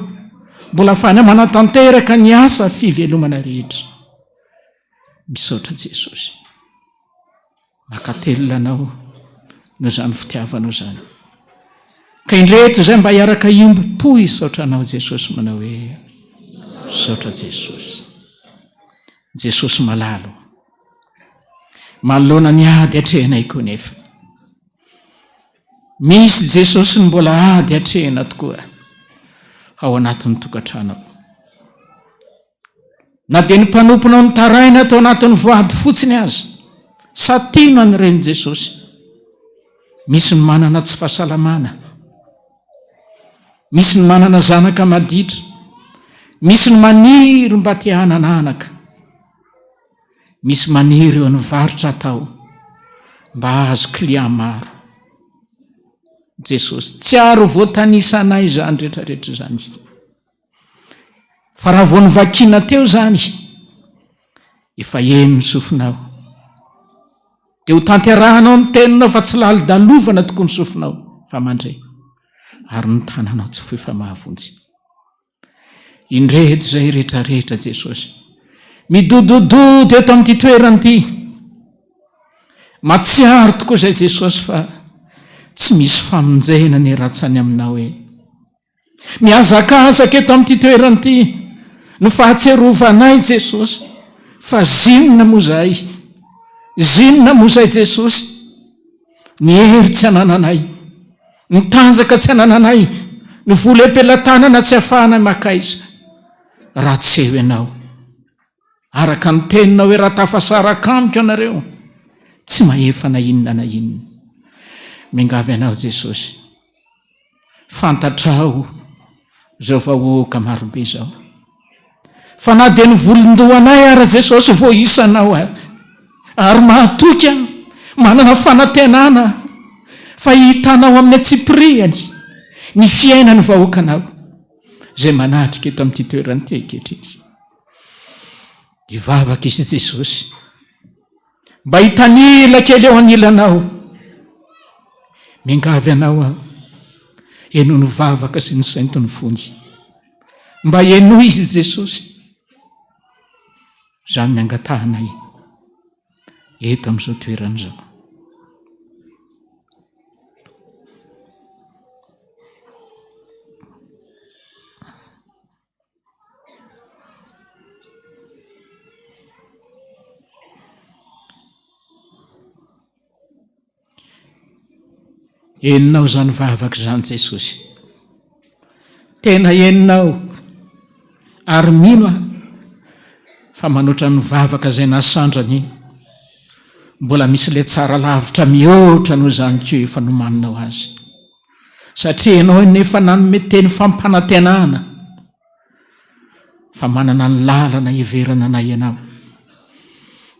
mbola afahana manatanteraka ny asa fivelomana rehetra. Misaotra Jesosy. Mankatelina Anao. Noho izany fitiavanao izany. Ka indreto izay mba hiaraka hiombom-po hisaotra Anao Jesosy manao hoe, Misaotra Jesosy. Jesosy malala ô. Manoloana ny ady atrehinay koa nefa. Misy Jesosy ny mbola ady atrehina tokoa ao anatin'ny tokantrano ao. Na dia ny mpanomponao nitaraina tao anatin'ny voady fotsiny aza, sa tiana ny ren'i Jesosy. Misy ny manana tsy fahasalamana. Misy ny manana zanaka maditra. Misy ny maniry mba te hanana anaka. Misy maniry eo ny varotra atao mba hahazo client maro. Jesosy, tsy ary ho voatanisanay izany rehetrarehetra izany. Fa raha vao novakiana teo izany, efa heno ny sofinao. Dia ho tanterahanao ny teninao fa tsy lalodalovana tokoa ny sofinao fa mandre. Ary ny tananao tsy fohy fa mahavonjy. Indreto izay rehetrarehetra Jesosy. Midodododo eto amin'ity toerana ity. Matsiaro tokoa izay Jesosy fa tsy misy famonjena ny ratsany aminao e. Mihazakazaka eto amin'ity toerana ity no fahatsiarovanay Jesosy fa zinona moa izahay, zinona moa izahay Jesosy, ny hery tsy anananay, ny tanjaka tsy anananay, ny vola am-pelatanana tsy afahanay makaiza raha tsy eo ianao. Araka ny teninao hoe raha tafasaraka amiko ianareo, tsy mahefa na inona na inona. Miangavy anao Jesosy. Fantatrao izao vahoaka marobe izao. Fa na dia ny volon-dohanay ara Jesosy voaisanao aho. Ary mahatoky aho, manana fanantenana aho fa hitanao amin'ny antsipirihany ny fiainan'ny vahoakanao izay manatrika eto amin'ity toerana ity ankehitriny. Hivavaka izy Jesosy. Mba hitanila kely eo anilanao. Miangavy anao aho. Henoy ny vavaka sy ny sainton'ny fony. Mba henoy izy Jesosy. Izany ny angatahanay eto amin'izao toerana izao. Henonao izany vavaka izany Jesosy. Tena henonao ary mino aho fa manoatra ny vavaka izay nasandrany iny, mbola misy ilay tsara lavitra mihoatra noho izany koa efa nomaninao azy. Satria ianao anefa nanome teny fampanantenana fa manana ny lalana hiverana anay ianao,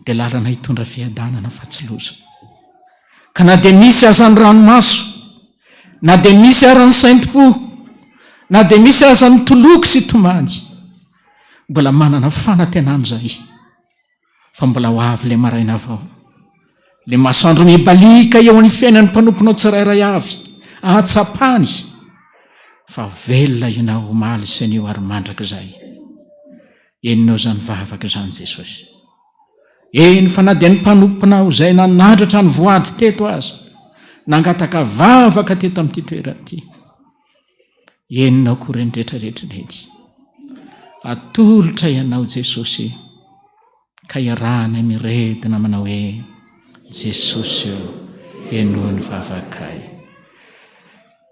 dia lalana hitondra fiadanana fa tsy loza. Ka na dia misy aza ny ranomaso, na dia misy ara ny saintim-po, na dia misy aza ny toloko sy tomany, mbola manana fanantenana izahay. Fa mbola ho avy ilay maraina vao. Ilay masoandro mibaliaka eo amin'ny fiainan'ny mpanomponao tsirairay avy, ahatsapany fa velona ianao omaly sy anio ary mandrakizay. Henonao izany vavaka izany Jesosy. Eny fa na dia ny mpanomponao izay nanadratra ny voady teto aza, nangataka vavaka teto amin'ity toerana ity. Henonao koa ireny rehetra rehetra ireny. Atolotra ianao Jesosy ka iarahanay miredona manao hoe Jesosy o, henoy ny vavakay.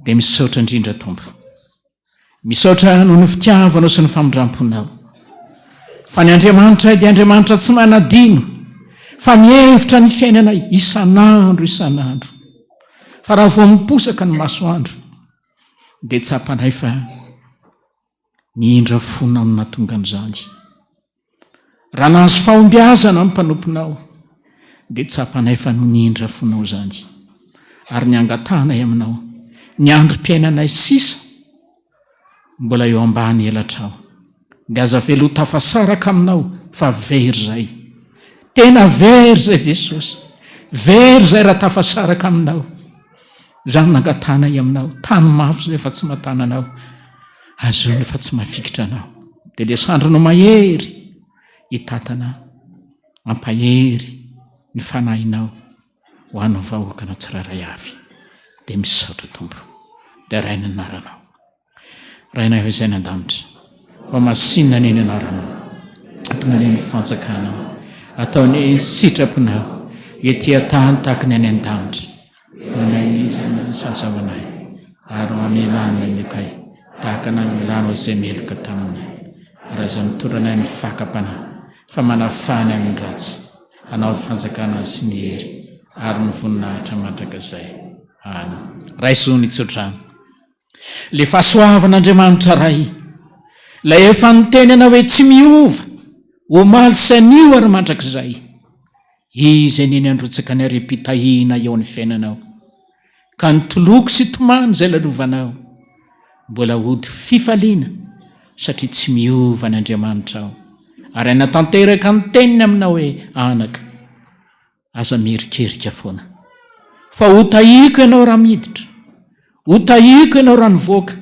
Dia misaotra indrindra Tompo. Misaotra noho ny fitiavanao sy ny famindramponao. Fa ny Andriamanitray dia Andriamanitra tsy manadino fa mihevitra ny fiainanay isan'andro isan'andro. Fa raha vao miposaka ny masoandro dia tsapanay fa ny indra fonao no nahatonga an'izany. Raha nahazo fahombiazana ny mpanomponao dia tsapanay fa noho ny indra fonao izany. Ary ny angatahanay aminao, ny androm-piainanay sisa mbola eo ambany elatrao. Dia aza avela ho tafasaraka aminao fa very izay. Tena very izay Jesosy. Very izay raha tafasaraka aminao. Izany nangatanay aminao. Tany mafy izay fa tsy matana anao. Azony fa tsy mafikitra anao. Dia le sandrinao mahery hitatana ampahery ny fanahinao. ho an'ny vahoakanao tsirairay avy. Dia misaotra Tompo. Deraina ny anaranao. Rainay izay any an-danitra, ho masinina anie ny anaranao. Ampina anie ny fanjakanao. Atao anie ny sitraponao ety an-tany tahaka ny any an-danitra. Omeo ny izay sahaza ho anay, ary mamelà ny helokay tahaka ny namelanao izay meloka taminay. Ary aza mitondra anay amin'ny fakam-panahy, fa manafaha anay amin'ny ratsy. Anao ny fanjakana sy ny hery ary ny voninahitra mandrakizay. Amen. Raiso ny tsodrano. Le fahasoavan'Andriamanitra Ray, ilay efa niteny anao hoe tsy miova, omaly sy anio ary mandrakizay. Izy anie ny handrotsaka ny harem-pitahiana eo amin'ny fiainanao, ka ny toloko sy tomany izay lalovanao, mbola hody fifaliana satria tsy miova ny Andriamanitrao, ary hanatanteraka ny teniny aminao hoe, Anaka, Aza miherikerika foana. Fa ho tahiako ianao raha miditra, ho tahiako ianao raha nivoaka,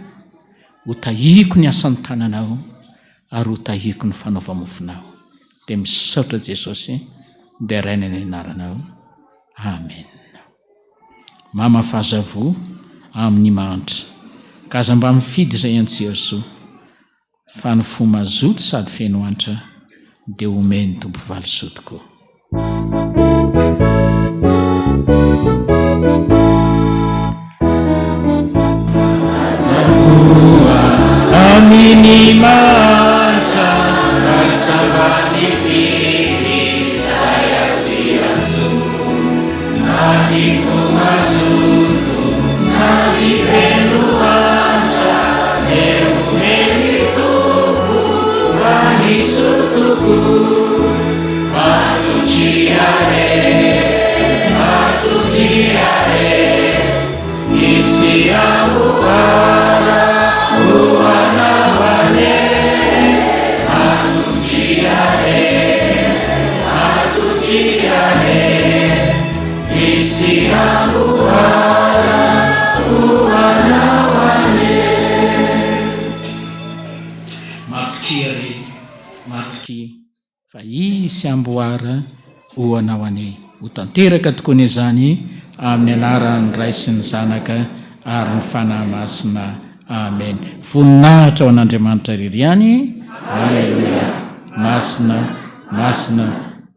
ho tahiako ny asan'ny tananao, ary ho tahiako ny fanaova-mofonao. Dia misaotra Jesosy, deraina ny anaranao. Amen. Mamafaza voa amin'ny mahantra, ka aza mba mifidy izay antsiazoa. Fa ny fo mazoto sady feno antra dia omen'ny Tompo valisoa tokoa. Voa amin'ny mantra ka sambany fidy izay asian-tsoa. Na ny fo mazoto sady feno antra dia omen'ny Tompo valisoa tokoa. Matokia re, matokia re, hisy amboara ho anao anie. Matokia re, matokia re, hisy amboara ho anao anie. Matokia re, matokia. Fa hisy amboara ho anao anie. Ho tanteraka tokoa anie izany amin'ny anaran'ny Ray sy ny Zanaka ary ny Fanahy Masina. Amen. Voninahitra ho an'Andriamanitra irery ihany. Aleloia. Masina, masina,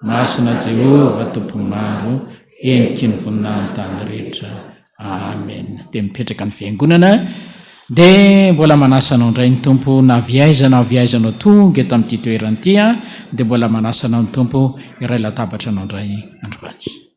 masina Jehovah Tompon'ny maro, heniky ny voninahiny tany rehetra. Amen. Dia mipetraka ny fiangonana. Dia mbola manasa anao indray ny Tompo na avy aiza na avy aiza anao tonga eto amin'ity toerana ity an, dia mbola manasa anao ny Tompo hiray latabatra anao indray androany.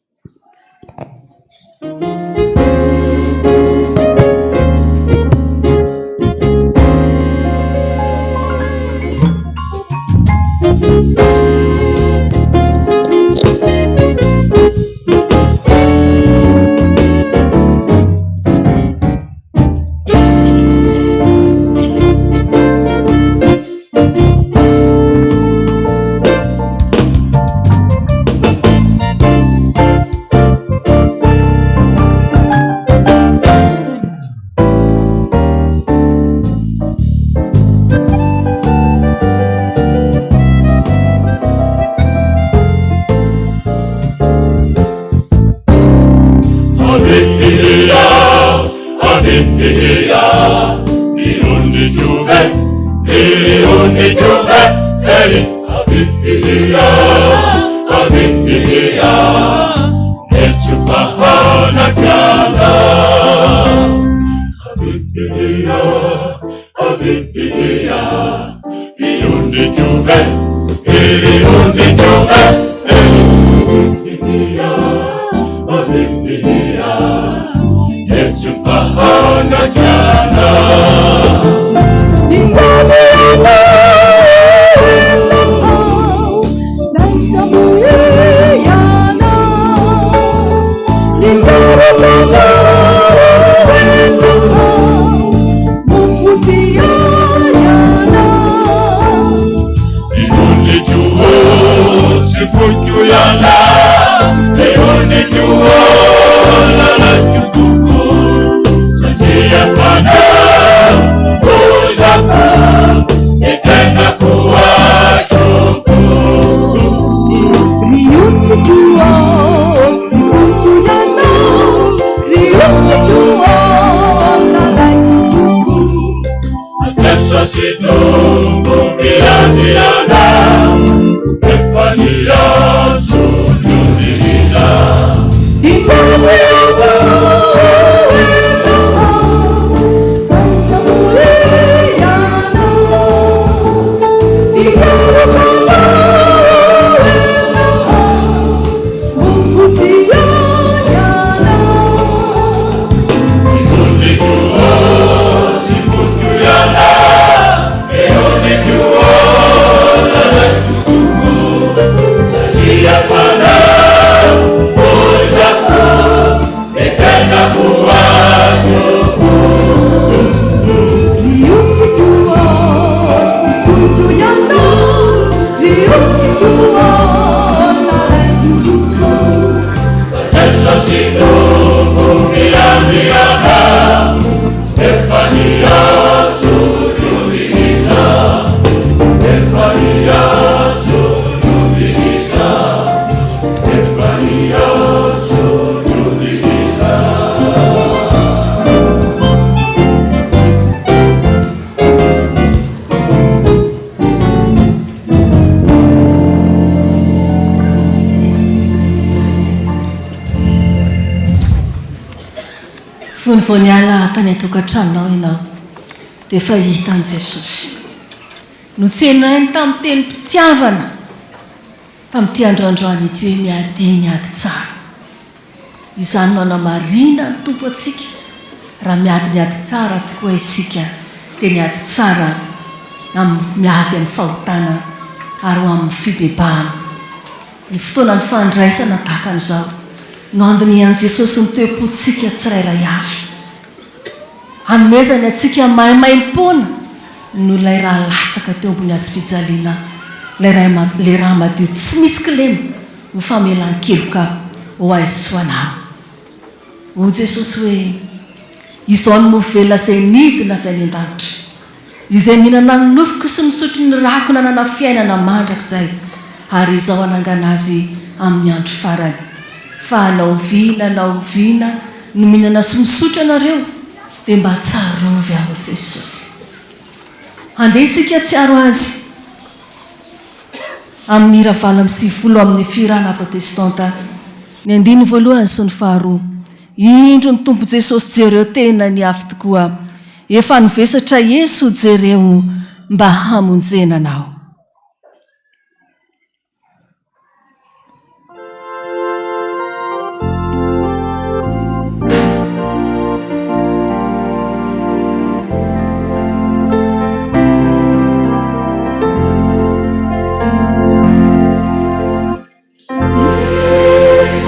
Fony vao niala tany an-tokantranonao ianao dia efa hitan'i Jesosy. Notsenainy tamin'ny tenim-pitiavana tamin'ity andro androany ity hoe miadia ny ady tsara. Izany no anamarinan'ny Tompo antsika, raha miady ny ady tsara tokoa isika dia ny ady tsara amin'ny miady amin'ny fahotana ary ho amin'ny fibebahana. Ny fotoanan'ny fandraisana tahaka an'izao no andinihan'i Jesosy ny toe-pontsika tsirairay avy. Hanomezany antsika maimaimpoana noho ilay ra latsaka teo ambony hazofijaliana, ilay ray ilay ra madio tsy misy kilema ho famelan-keloka ho ahy sy ho anao. Hoy Jesosy hoe, Izao no mofo velona izay nidina avy any an-danitra. Izay mihinana ny nofoko sy misotro ny rako nanana fiainana mandrakizay, ary Izaho hanangana azy amin'ny andro farany. Fa na oviana na oviana no mihinana sy misotro ianareo, dia mba tsarovy Aho Jesosy. Handeha isika hatsiaro Azy amin'ny hira 98 amin'ny fihirana protestanta, ny andininy voalohany sy ny faharoa. Indro ny Tompo Jesosy jereo tena niafy tokoa. Efa nivesatra Yesu jereo mba hamonjena anao.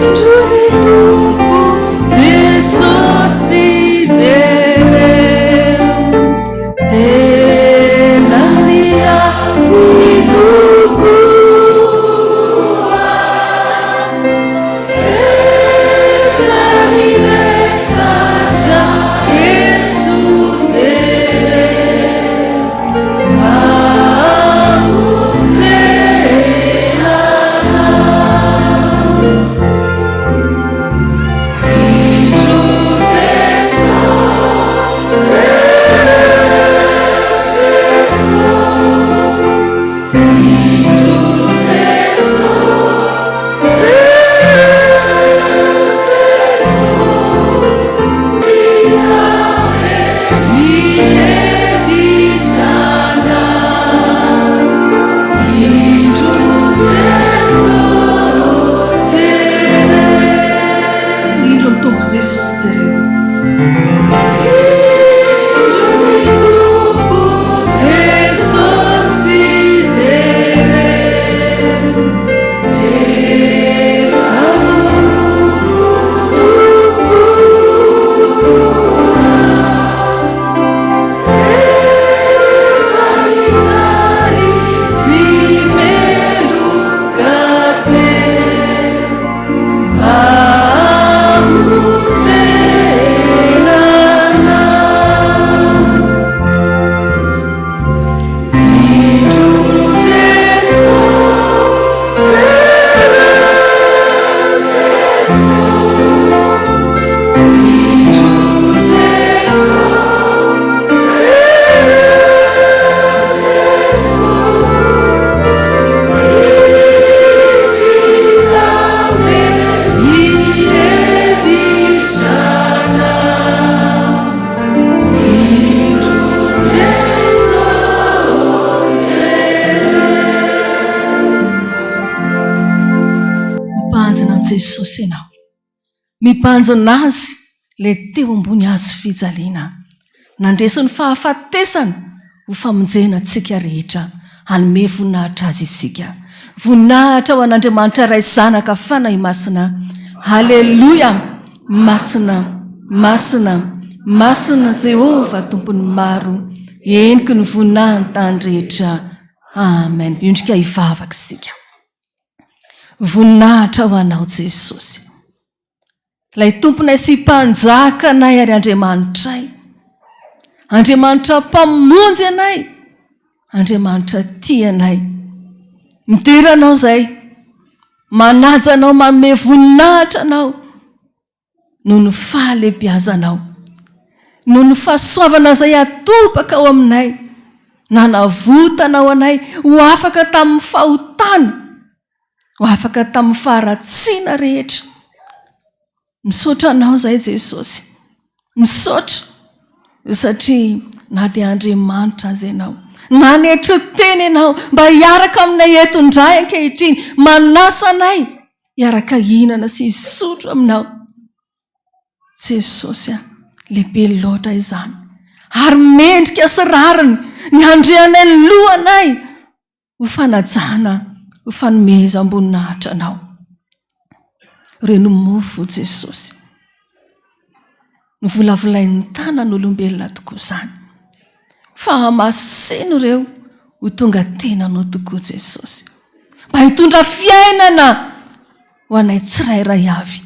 Indro ny Tompo Jesosy jereo tena miafy tokoa efa nivesatra Yesu jereo mba hamonjena Indro ny Tompo Jesosy jereo. Indro ny Tompo Jesosy jereo. Efa vono tokoa. Efa nijaly tsy meloka teo mba hamonjena anao. Indro Jeso, jereo Jeso. Indro Jeso, jereo Jeso. Izy izao dia mihevitra anao. Indro Jeso, jereo. Mibanjina an'i Jesosy ianao. Mibanjina Azy ilay teo ambony hazo fijaliana. Nandresy ny fahafatesana ho famonjena antsika rehetra. Hanome voninahitra Azy isika. Voninahitra ho an'Andriamanitra Ray Zanaka Fanahy Masina. Haleloia! Masina, masina, masina Jehovah Tompon'ny maro, heniky ny voninahiny tany rehetra. Amen. Miondrika hivavaka isika. Voninahitra ho Anao Jesosy. Ilay Tomponay sy Mpanjakanay ary Andriamanitray. Andriamanitra Mpamonjy anay. Andriamanitra tia anay. Midera Anao izay. Manaja Anao, manome voninahitra Anao. Noho ny fahalehibiazanao. Noho ny fahasoavana izay atobaka ao aminay. Nanavotanao anay ho afaka tamin'ny fahotana, ho afaka tamin'ny faharatsiana rehetra. Misaotra Anao izahay Jesosy. Misaotra satria na dia Andriamanitra aza Ianao, nanetry tena Ianao mba hiaraka aminay eto indray ankehitriny, manasa anay hiaraka hihinana sy hisotro Aminao. Jesosy a, lehibe loatra izany, ary mendrika sy rariny ny handrehanay ny lohanay ho fanajana, ho fanomezam-boninahitra Anao. Ireo no mofo Jesosy. Novolavolain'ny tanan'olombelona tokoa izany. Fa hamasino ireo ho tonga tenanao tokoa Jesosy. Mba hitondra fiainana ho anay tsirairay avy.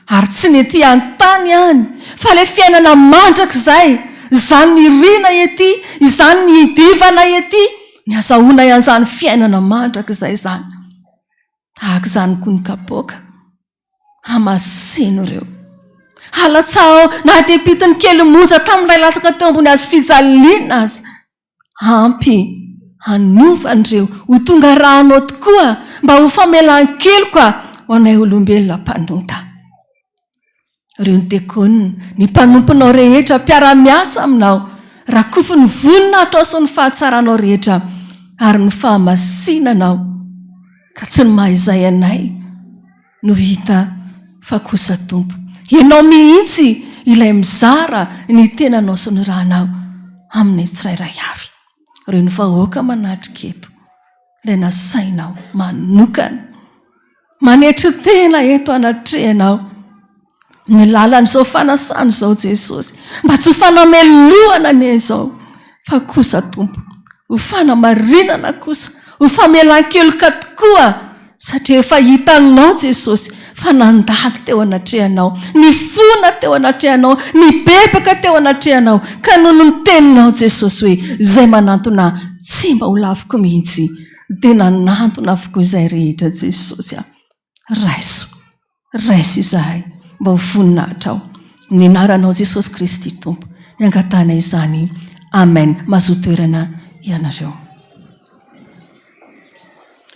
Ary tsy ny ety an-tany ihany, fa ilay fiainana mandrakizay, izany nirina ety, izany nidivana ety, ny azahoanay an'izany fiainana mandrakizay izany. Tahaka izany koa ny kapoaka. Hamasino ireo. Alatsaho na dia pitiny kely monja tamin'ilay latsaka teo ambony hazofijaliana aza. Ampy hanova an'ireo ho tonga rano tokoa mba ho famelan-keloka ho anay olombelona mpanota. Ireo ny diakona, ny mpanomponao rehetra mpiara-miasa aminao, rakofy ny voninahitrao sy ny fahatsaranao rehetra ary ny fahamasinanao, ka tsy ny maha izay anay no hita fa kosa Tompo, Ianao mihitsy ilay mizara ny tenanao sy ny ranao aminay tsirairay avy. Ireo ny vahoaka manatrika eto, ilay nasainao manokana, manetry tena eto anatrehanao, ny lalan'izao fanasana izao Jesosy, mba tsy ho fanamelohana anie izao, fa kosa Tompo, ho fanamarinana kosa, ho famelan-keloka tokoa, satria efa hitanao Jesosy fa nandady teo anatrehanao, nifona teo anatrehanao, nibebaka teo anatrehanao, ka noho ny teninao Jesosy hoe, izay manantona ahy tsy mba ho laviko mihitsy, dia nanantona avokoa izay rehetra Jesosy a. Raiso, raiso izahay mba ho voninahitrao. Amin'ny anaranao Jesosy Kristy Tompo ny angatahana izany. Amen. Mazoa toerana ianareo.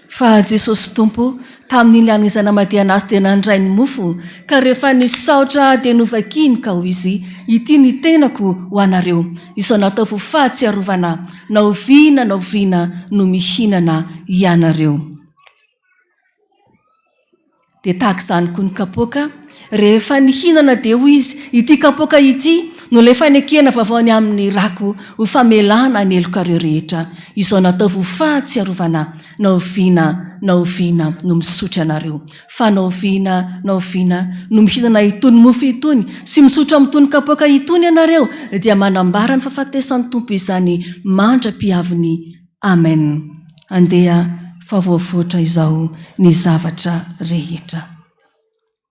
Fa Jesosy Tompo, tamin'iny alina izay namadihana Azy dia nandray ny mofo, ka rehefa nisaotra dia novakiny ka hoy Izy, Ity ny tenako ho anareo, izao nataovy ho fahatsiarovana, na oviana na oviana no mihinana ianareo. Dia tahaka izany koa ny kapoaka, rehefa nihinana dia hoy izy, Ity kapoaka ity no ilay fanekena vaovao ny amin'ny rako ho famelana ny helokareo rehetra, izao nataovy ho fahatsiarovana na oviana na oviana no misotro ianareo. Fa na oviana na oviana no mihinana itony mofo itony sy misotro amin'itony kapoaka itony ianareo dia manambara ny fahafatesan'ny Tompo izany mandra-pihaviny Amen. Andeha fa voavoatra izao ny zavatra rehetra.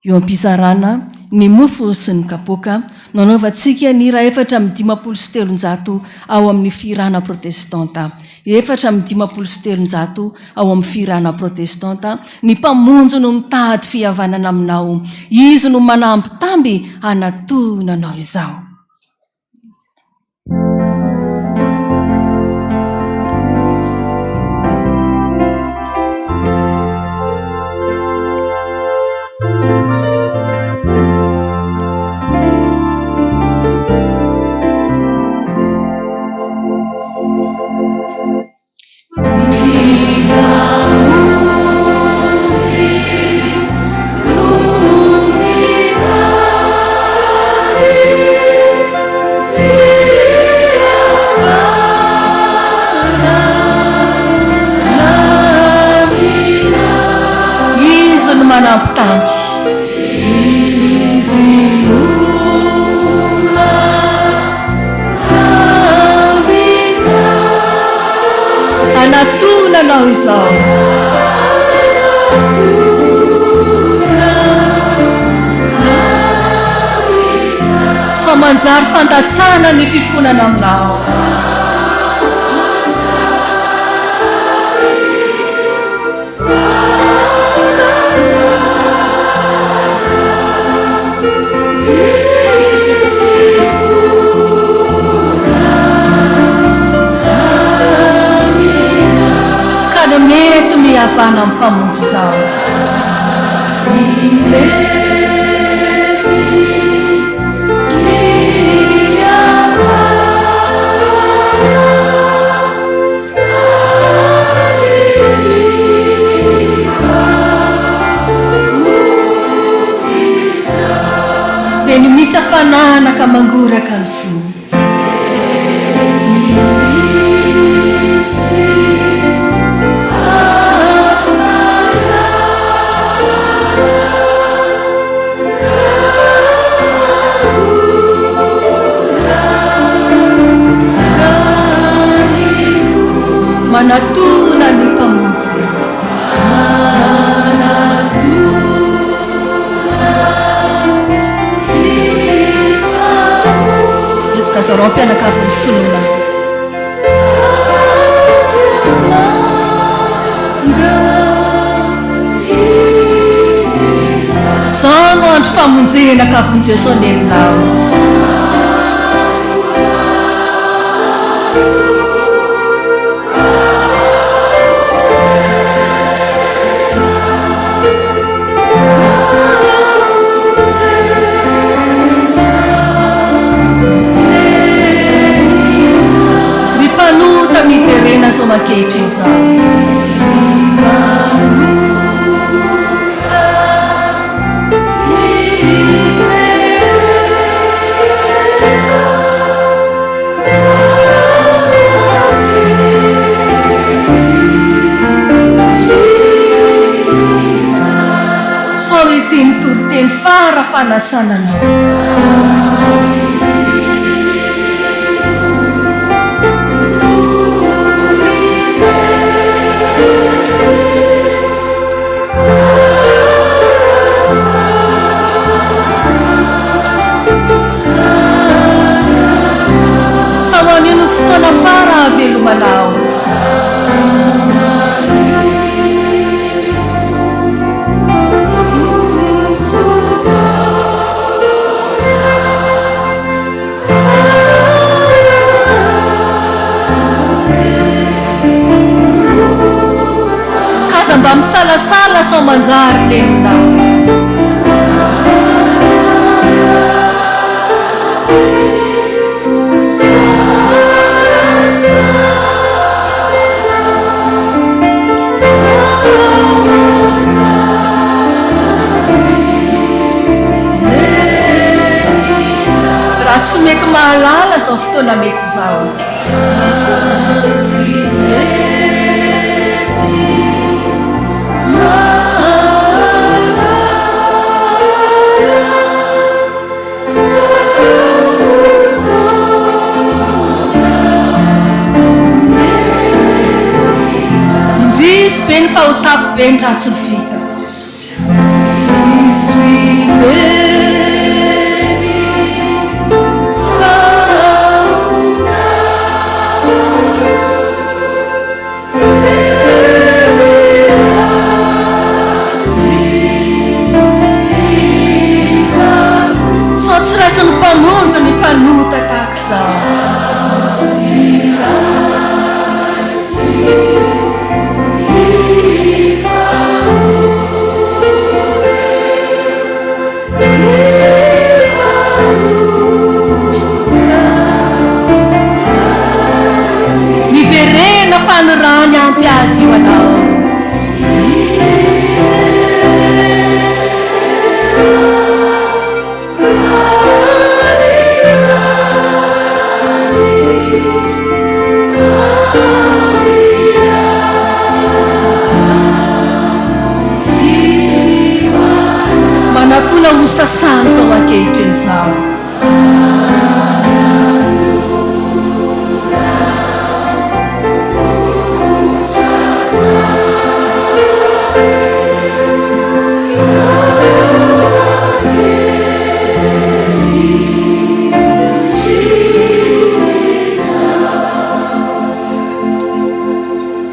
Eo am-pizarana ny mofo sy ny kapoaka no anaovantsika ny hira 354 ao amin'ny fihirana protestanta. 354 ao amin'ny fihirana protestanta, Ny Mpamonjy no mitady fihavanana aminao, Izy no manambitamby hanatona anao izao. Izy no manambitamby. Izy no Hanatona anao izao. Sao manjary fandatsana ny fifonana aminao. Ka ny mety mihavana amin'ny Mpamonjy izao. Ny mety mihavana. Dia ny misy hafanana ka mangoraka ny fo. Manatona ny Mpamonjy. Eto Gazarao mpianakavin'ny finoana. Izao no andro famonjena ka vonjeo sao nenina aho. Ry mpanota miverena zao ankehitriny izao. Sao ity ny toriteny fara fanasana anao. Sao anio no fotoana fara hahavelomanao. K'aza mba misalasala sao manjary nenina. Raha tsy mety mahalala izao fotoana mety izao. Indrisy be ny fahotako be ny ratsy vitako Jesosy Indrisy be ny fahotako Sao tsy raisin'ny Mpamonjy ny mpanota tahaka izao. Miverena fa ny rany ampy hahadio anao. Manatona ho sasana izao ankehitriny izao.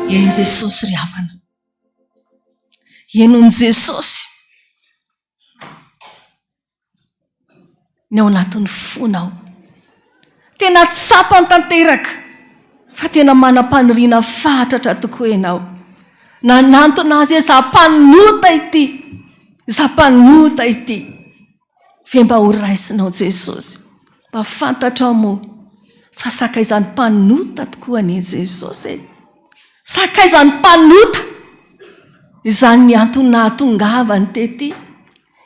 Henon'i Jesosy ry havana. Henon'i Jesosy. Ny ao anatin'ny fonao. Tena tsapany tanteraka fa tena manam-paniriana fatratra tokoa ianao. Nanantona azy hoe izaho mpanota ity, izaho mpanota ity. Ve mba ho raisinao Jesosy? Mba fantatrao moa fa sakaizan'ny mpanota tokoa anie Jesosy e. Sakaizan'ny mpanota! Izany ny antony nahatongavany tety.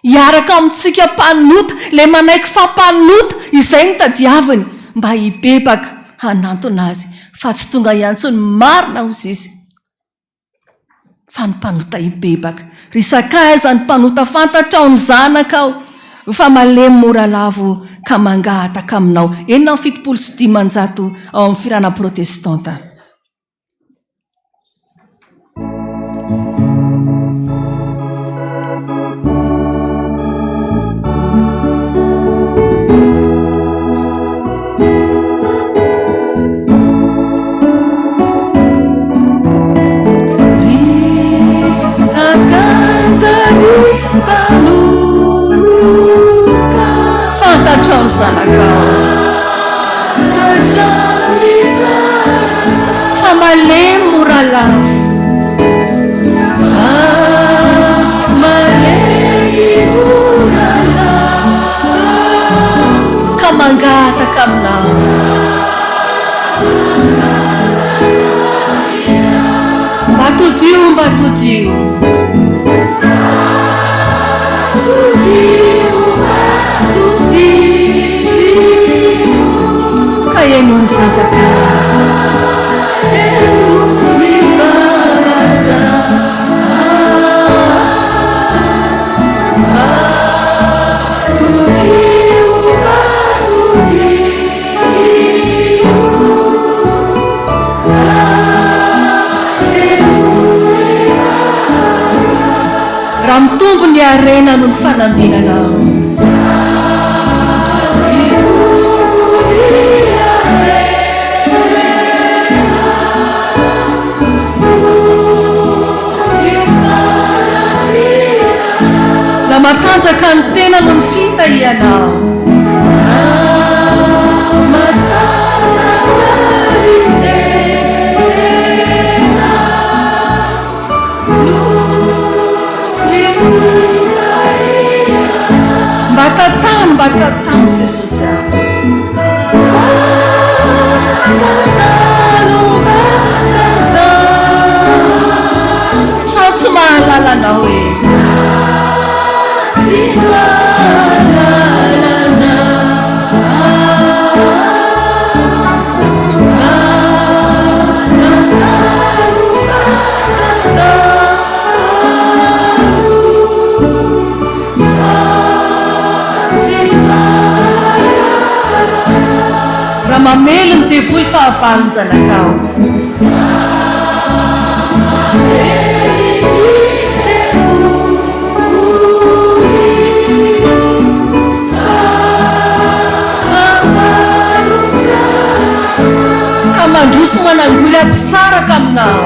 Hiaraka amintsika mpanota, ilay manaiky fa mpanota, izay no tadiaviny, mba hibebaka hanantona Azy, fa tsy tonga hiantso ny marina hozy Izy, fa ny mpanota hibebaka. Ry sakaiza, ny mpanota fantatrao, ny zanakao, fa malemy mora lavo ka mangataka aminao. 576 ao amin'ny Firana Protestanta. Fantatrao ny zanakao. Fa malemy mora lavo. Fa malemy mora lavo. Ka mangataka aminao. Mba todio, mba todio. Todio, mba todio. Ka henoy ny vavaka. Henoy ny vavaka. Mba todio, mba todio. Ka henoy ny vavaka. Raha mitombo ny harena noho ny fanambinanao. Na matanjaka ny tena noho ny fitahianao. Na matanjaka ny tena. Mba tantano, mba tantano Jesosy ah. Mba tantano, mba tantano. Sao tsy mahalala anao e. Tsy mahalala anao. Mba tantano, mba Raha mamely ny devoly fahavalon-janakao. Ka mandroso manangoly hampisaraka aminao.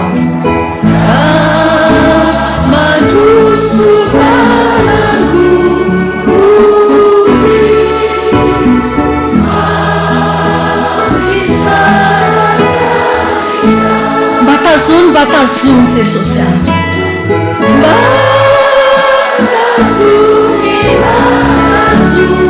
Mandroso manangoly hampisaraka. Mba tazony, mba tazony Jesosy ah. Mba tazony, mba tazony.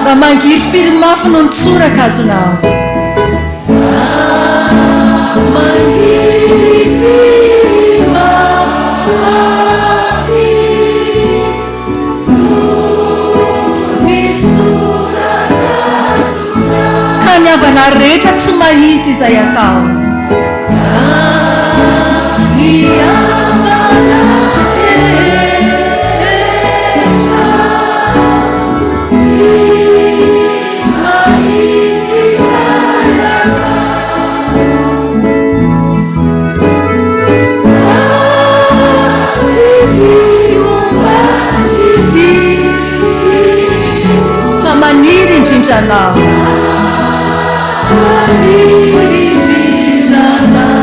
Raha mangirifiry mafy noho ny tsoraka azonao. Ka ny havana rehetra tsy mahita izay atao. Ny havana rehetra tsy mahita izay atao. Fa maniry indrindra anao. Maniry indrindra anao.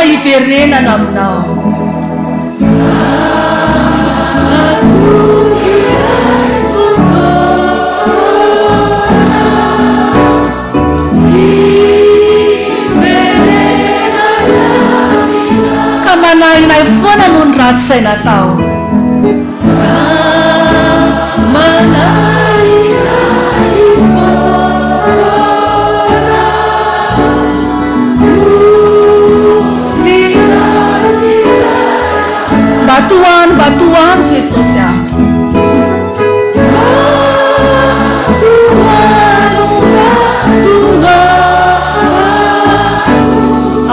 fotoana hiverenana aminao. Matoky ilay fotoana hiverenana aminao. Ka manahinay foana noho ny ratsy izay natao. Mba tohano, mba tohano Jesosy ah. Mba tohano, mba tohano.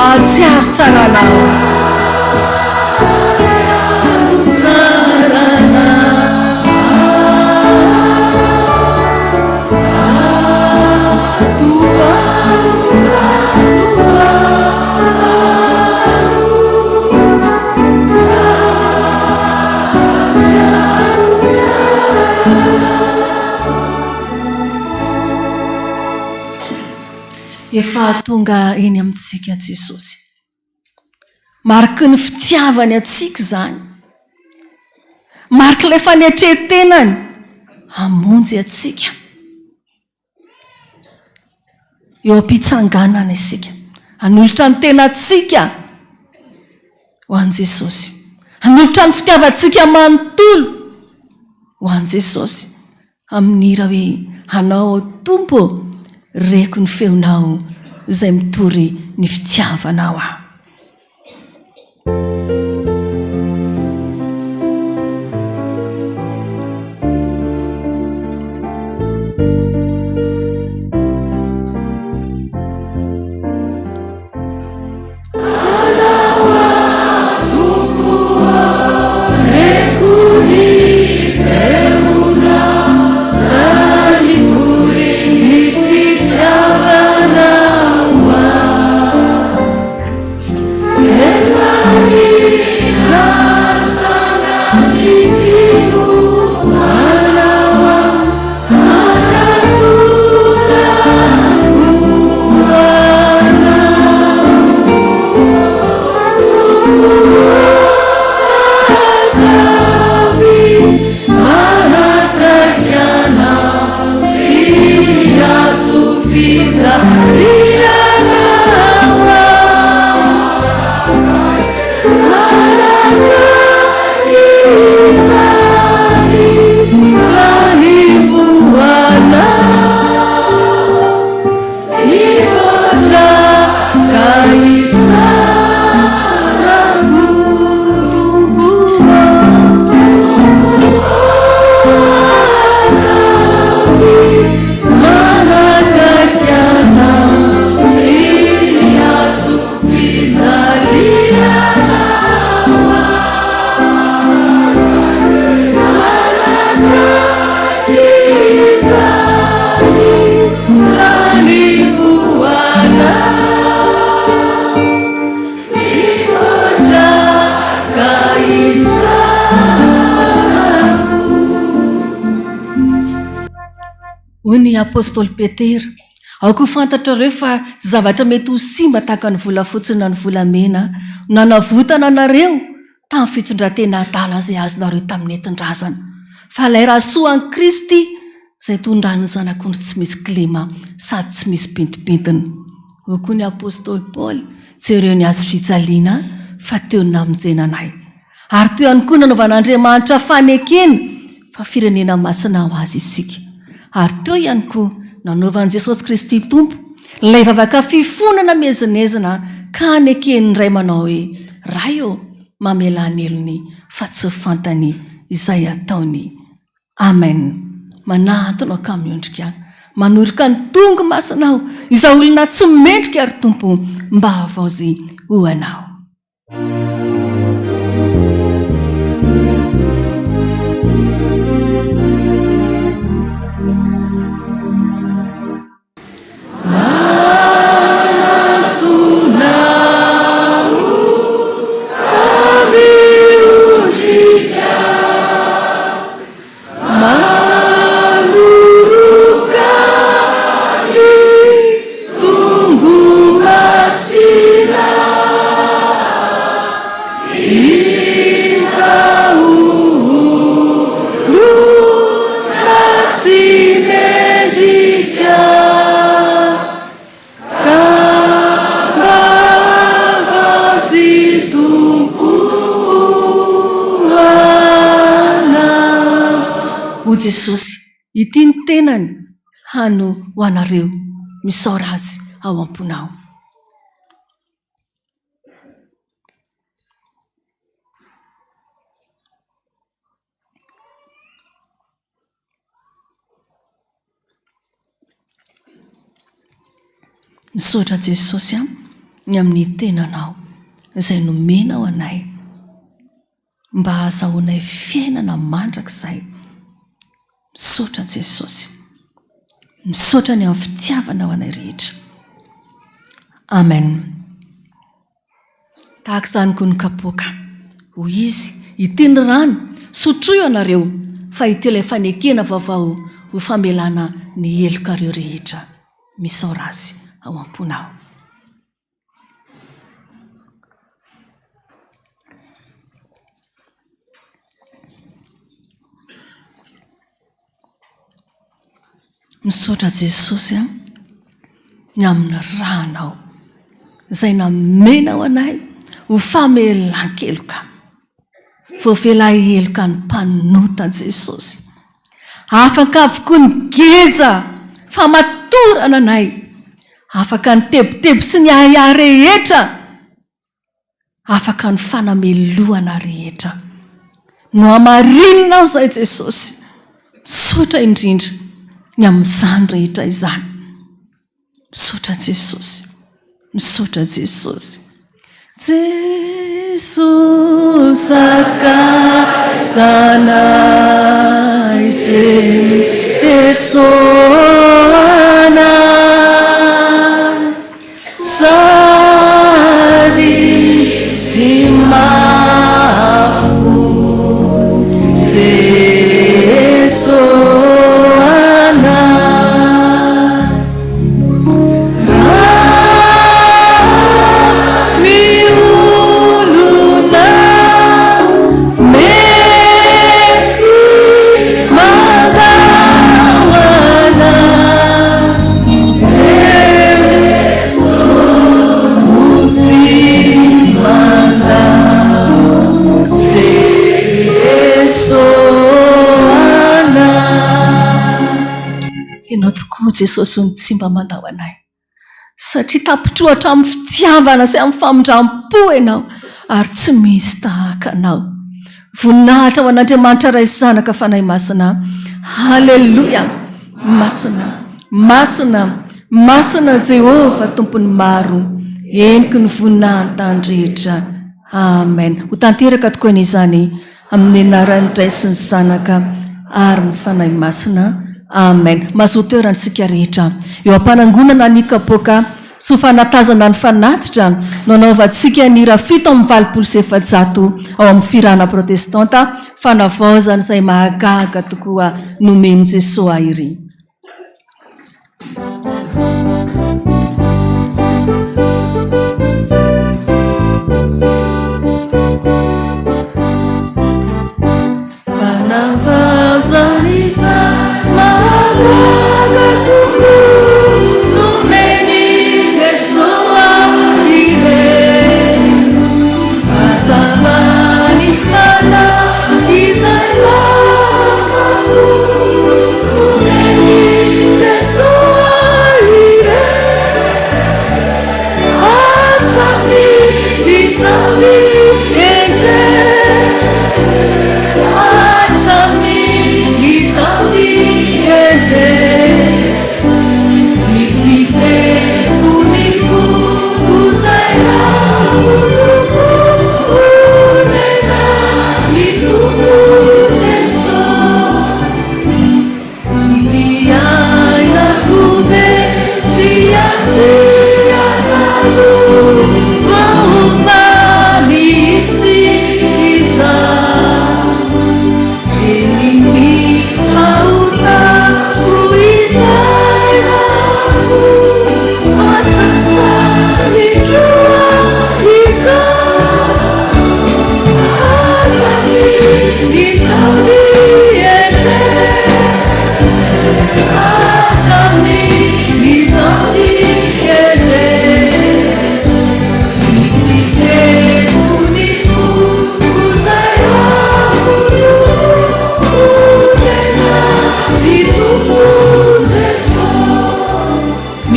Ahatsiaro tsara anao. Efa tonga eny amintsika Jesosy. Mariky ny fitiavany antsika izany. Marik'ilay fanetren-tenany hamonjy antsika. Eo am-pitsanganana isika, hanolotra ny tenantsika ho an'i Jesosy. Hanolotra ny fitiavantsika manontolo ho an'i Jesosy. Amin'ny hira hoe Anao aho Tompo ô, reko ny feonao izay mitory ny fitiavanao aho. Hoy ny apostoly Petera, Aoka ho fantatrareo fa tsy zavatra mety ho simba tahaka ny volafotsy na ny volamena no nanavotana anareo tamin'ny fitondran-tena adala izay azonareo tamin'ny nentin-drazana, fa ilay ra soa an'i Kristy izay toy ny ran'ny zanak'ondry tsy misy kilema sady tsy misy pentimpentina. Hoy koa ny apostoly Paoly, Jereo ny hazo fijaliana, fa teo no namonjena anay. Ary teo ihany koa nanaovan'Andriamanitra fanekena fa firenena masina ho Azy isika. Ary teo ihany koa nanaovan'i Jesosy Kristy Tompo ilay vavaka fifonana miezinezina ka neken'ny Ray manao hoe, Ray ô, mamelà ny helony fa tsy fantany izay ataony. Amen. Manantona aho ka miondrika manoroka ny tongo masinao izao olona tsy mendrika ry Tompo mba havaozy ho Anao. Hoy Jesosy, Ity ny tenany hano ho anareo, misaora Azy ao am-ponao. Misaotra Jesosy a, ny amin'ny tenanao izay nomenao anay mba hahazahoanay fiainana mandrakizay. Misaotra Jesosy. Misaotra ny amin'ny fitiavanao anay rehetra. Amen. Tahaka izany koa ny kapoaka. Hoy izy, Ity ny rano, sotroy ianareo, fa ity ilay fanekena vaovao ho famelana ny helokareo rehetra. Misaora Azy ao am-ponao. Misaotra Jesosy a, ny amin'ny rànao izay namenao anay ho famelan-keloka. Voavela heloka ny mpanota Jesosy. Afaka avokoa ny geja famatorana anay. Afaka ny tebiteby sy ny ahiahy rehetra. Afaka ny fanamelohana rehetra. Nohamarininao izay Jesosy. Misaotra indrindra ny amin'izany rehetra izany. Misaotra Jesosy. Misaotra Jesosy. Jesosy sakaizanay feno esoana. Sady tsy mahafoy Jeso anay. Raha ny olona mety mandao anay. Ianao tokoa Jesosy no tsy mba mandao anay satria tapitroa hatramin'ny fitiavana sy amin'ny famindram-po Ianao ary tsy misy tahaka Anao. Voninahitra ho an'Andriamanitra Ray Zanaka Fanahy Masina. Haleloia! Masina, masina, masina Jehovah Tompon'ny maro, heniky ny voninahiny tany rehetra. Amen. Ho tanteraka tokoa anie izany amin'ny anaran'ny Ray sy ny Zanaka ary ny Fanahy Masina. Amen. Mazoto toerana isika rehetra eo am-panangonana ny kapoaka Soa fanatazana ny fanatitra no anaovantsika ny hira 487 ao amin'ny Fihirana Protestanta, Fanavaozana izay mahagaga tokoa nomen'i Jesoa ahy iry.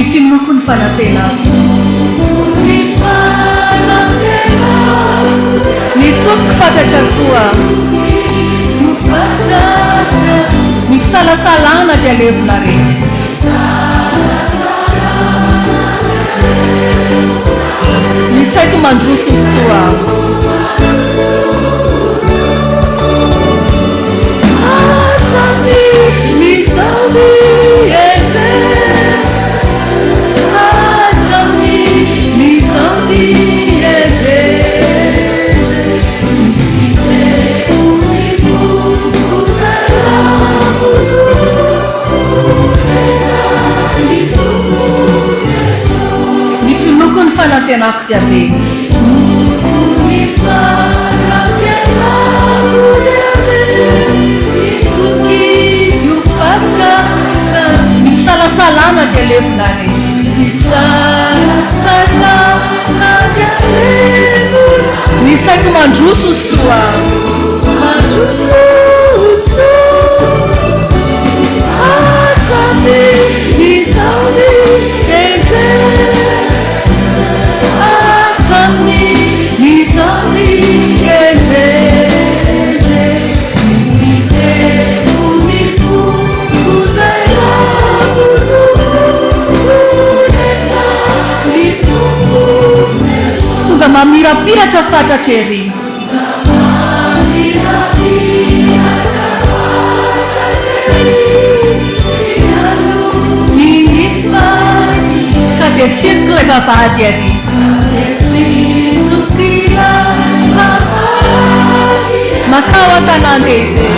Ny finoako ny fanantenako. Ny fanantenako. Ny tokiko fatratra koa. Tokiko fatratra. Ny fisalasalana dia levona re. Ny saiko mandroso soa. Ny finoako ny fanantenako dia be. Ny fanantenako dia be. Ny tokiko fatratra. Ny fisalasalana dia levona re. Fisalasalana dia levona. Ny saiko mandroso soa. Mandroso soa. Tonga mamirapiratra fatratra ery. Ka dia tsinjoko ilay vavahady ary. Makao an-tanàn-dehibe.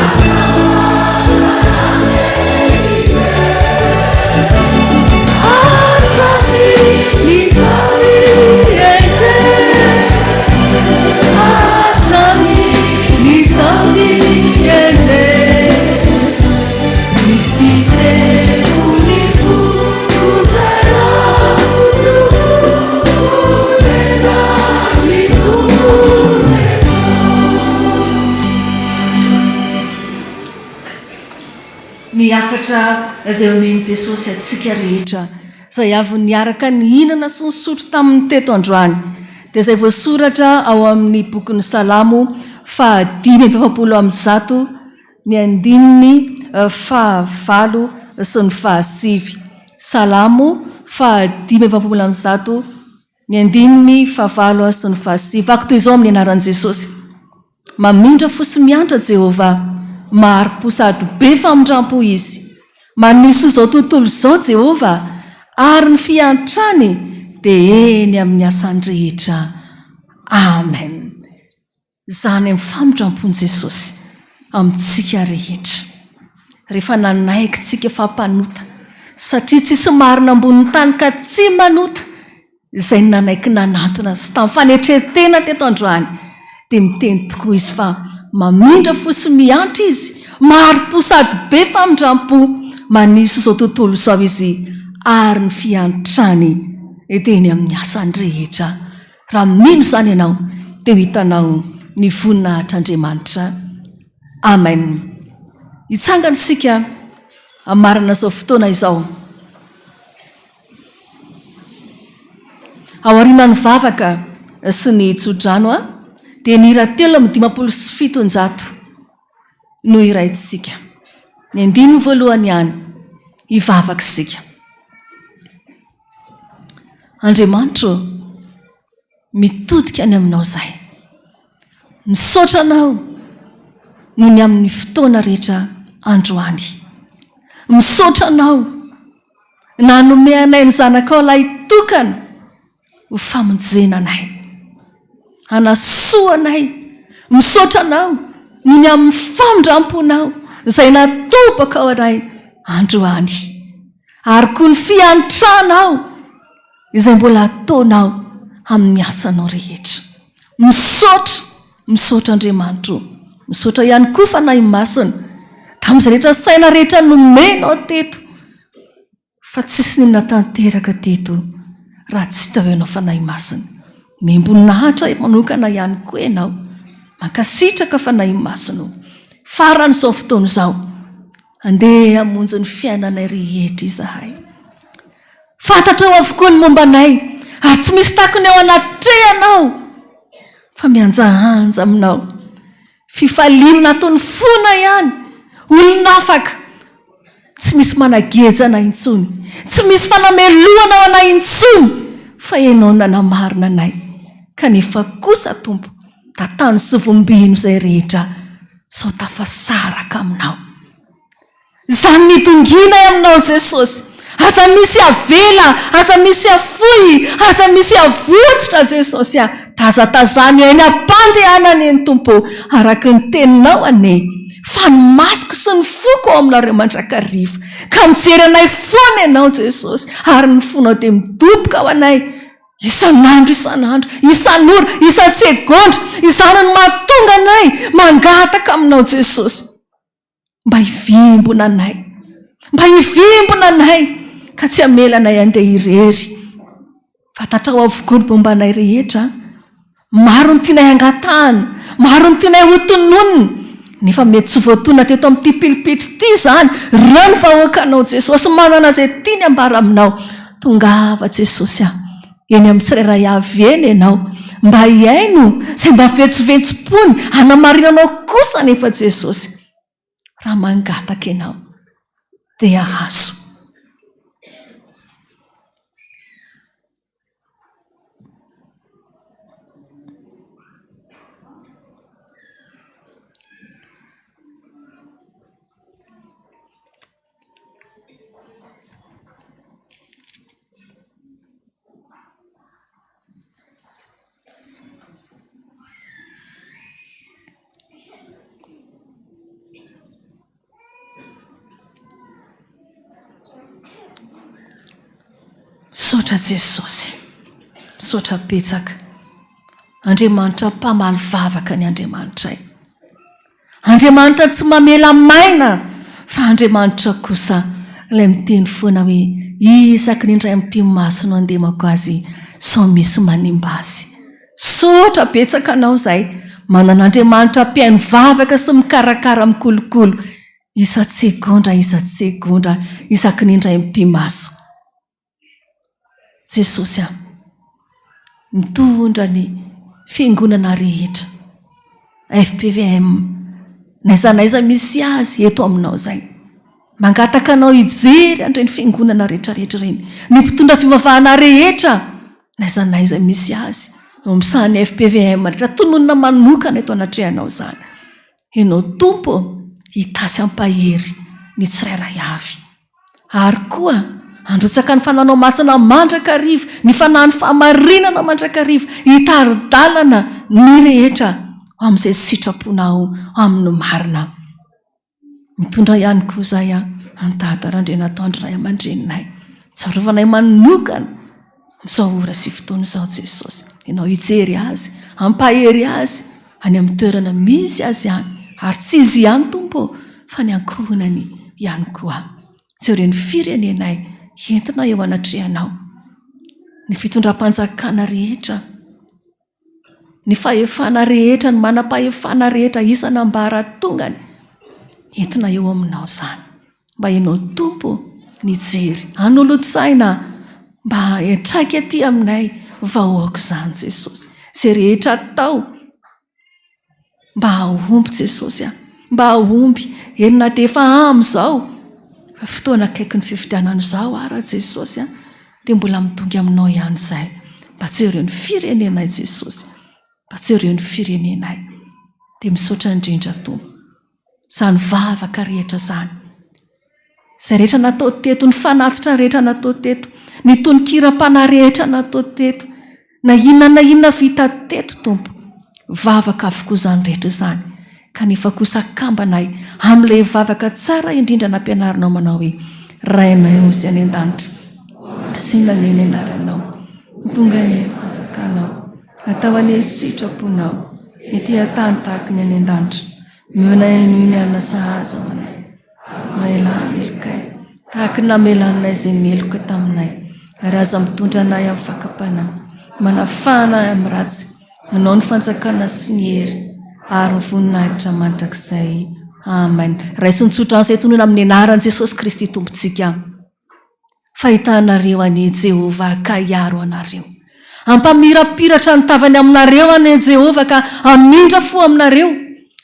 Ny hafatra izay omen'i Jesosy antsika rehetra izay avy niaraka nihinana sy nisotro taminy teto androany dia izay voasoratra ao amin'ny bokin'ny Salamo faha 145 ny andininy faha valo sy ny faha sivy. Salamo faha 145 ny andininy faha valo sy ny faha sivy. Vaky toy izao amin'ny anaran'i Jesosy. Mamindra fo sy miantra Jehovah, mahari-po sady be famindram-po Izy. Maniso izao tontolo izao Jehovah, ary ny fiantrany dia eny amin'ny asany rehetra. Amen. Izany ny famindram-pon'i Jesosy amintsika rehetra. Rehefa nanaiky tsika fa mpanota, satria tsisy marina ambonin'ny tany ka tsy manota, izay nanaiky nanantona azy tamin'ny fanetren-tena teto androany, dia miteny tokoa izy fa mamindra fo sy miantra izy, mahari-po sady be famindram-po, maniso izao tontolo izao izy ary ny fiantrany dia eny amin'ny asany rehetra. Raha mino izany ianao dia ho hitanao ny voninahitr'Andriamanitra. Amen. Hitsangana isika hamarana izao fotoana izao. Aorianan'ny vavaka sy ny tsodrano dia ny hira 753 no hiraintsika. Ny andininy voalohany ihany, hivavaka isika. Andriamanitra ô, mitodika any aminao izahay. Misaotra Anao noho ny amin'ny fotoana rehetra androany. Misaotra Anao nanome anay ny Zanakao lahitokana ho famonjena anay, hanasoa anay. Misaotra Anao noho ny amin'ny famindram-ponao izay natobakao anay androany, ary koa ny fiantranao izay mbola ataonao amin'ny asanao rehetra. Misaotra, misaotra Andriamanitra o. Misaotra ihany koa Fanahy Masina tamin'izay rehetra saina rehetra nomenao teto. Fa tsisy ny natanteraka teto raha tsy teo ianao Fanahy Masina. Omem-boninahitra manokana ihany koa ianao. Mankasitraka Fanahy Masina o. Farany izao fotoana izao, andeha hamonjy ny fiainanay rehetra izahay. Fantatrao avokoa ny momba anay, ary tsy misy takona eo anatrehanao, fa mihanjahanja aminao. Fifaliana anatin'ny fona ihany, olona afaka, tsy misy manageja anay intsony, tsy misy fanamelohana ho anay intsony, fa Ianao nanamarina anay. Kanefa kosa, Tompo, tantano sy vombino izay rehetra sao tafasaraka Aminao. Izany midonginay aminao Jesosy. Aza misy avela, aza misy afoy, aza misy avotsitra Jesosy a. Tazatazano eny am-pandehanana eny Tompo ô, araka ny teninao anie. Fa ny masoko sy ny foko ao aminareo mandrakariva. Ka mijery anay foana Ianao Jesosy, ary ny fonao dia midoboka ao anay isan'andro isan'andro, isan'ora, isan-tsegondra. Izany no mahatonga anay mangataka aminao Jesosy. Mba hivimbina anay. Mba hivimbina anay ka tsy hamela anay handeha irery. Fantatrao avokoa ny momba anay rehetra. Maro ny tianay hangatahana, maro ny tianay hotononina, nefa mety tsy voatonona teto amin'ity pilipitra ity izany. Ireo ny vahoakanao Jesosy manana izay tiany hambara aminao. Tongava Jesosy ah. Eny amin'ny tsirairay avy eny ianao mba hihaino izay mba vetsovetsom-pony hanamarinanao kosa anefa Jesosy. Raha mangataka ianao dia hahazo. Misaotra Jesosy. Misaotra betsaka. Andriamanitra mpamaly vavaka ny Andriamanitray. Andriamanitra tsy mamela maina fa Andriamanitra kosa ilay miteny foana hoe isaky ny indray mipi-maso no andemako azy sao misy manimba azy. Misaotra betsaka anao izay manana Andriamanitra mpihaino vavaka sy mikarakara mikolokolo isa-tsegondra isa-tsegondra isaky ny indray mipi-maso. Jesosy a! Mitondra ny fiangonana rehetra, fpvm, n'aiza n'aiza misy azy eto aminao izay. Mangataka anao hijery an'ireny fiangonana rehetra rehetra ireny, ny mpitondra fivavahana rehetra, n'aiza n'aiza misy azy, eo amin'ny sahan'ny fpvm rehetra, tononina manokana eto anatrehanao izany. Ianao Tompo hitasy hampahery ny tsirairay avy. Ary koa, handrotsaka ny Fananao Masina mandrakariva, ny Fanahin'ny fahamarinana mandrakariva, hitari-dalana ny rehetra ho amin'izay sitraponao amin'ny marina. Mitondra ihany koa izahay an'i Dada Randrianatoandro ray aman-dreninay. Tsarovanay manokana amin'izao ora sy fotoana izao Jesosy. Ianao hijery azy, hampahery azy any amin'ny toerana misy azy any. Ary tsy izy ihany Tompo ô, fa ny ankohonany ihany koa. Jereo ny firenenay entina eo anatrehanao. Ny fitondram-panjakana rehetra. Ny fahefana rehetra, ny manam-pahefana rehetra isan'ambaratongany, entina eo aminao izany. Mba ianao Tompo nijery, hanolotsaina mba hiantraika aty aminay vahoaka izany Jesosy. Izay rehetra atao mba hahomby Jesosy a, mba hahomby, eny na dia efa amin'izao fotoana akaiky ny fifidianana izao ara Jesosy a, dia mbola midongy aminao ihany izahay. Mba jereo ny firenenay Jesosy, mba jereo ny firenenay. Dia misaotra indrindra Tompo. Izany vavaka rehetra izany. Izay rehetra natao teto, ny fanatitra rehetra natao teto, ny tononkiram-panahy rehetra natao teto, na inona na inona vita teto, Tompo, vavaka avokoa izany rehetra izany. Kanefa kosa akambanay amin'ilay vavaka tsara indrindra nampianarinao manao hoe, Rainay ao izay any an-danitra, masina anie ny anaranao, ho tonga anie ny fanjakanao, atao anie ny sitraponao, ety an-tany tahaka ny any an-danitra. Omeo anay anio ny hanina sahaza ho anay. Mamelà ny helokay, tahaka ny namelanay izay niheloka taminay, ary aza mitondra anay amin'ny fakam-panahy. Manafahana ahy amin'ny ratsy, Anao ny fanjakana sy ny hery ary ny voninahitra mandrakizay. Amen. Raiso ny tsodrano izay tononina amin'ny anaran'i Jesosy Kristy Tompontsika. Fa hitanareo anie Jehovah ka hiaro anareo. Hampamirapiratra ny tavany aminareo anie Jehovah ka hamindra fo aminareo.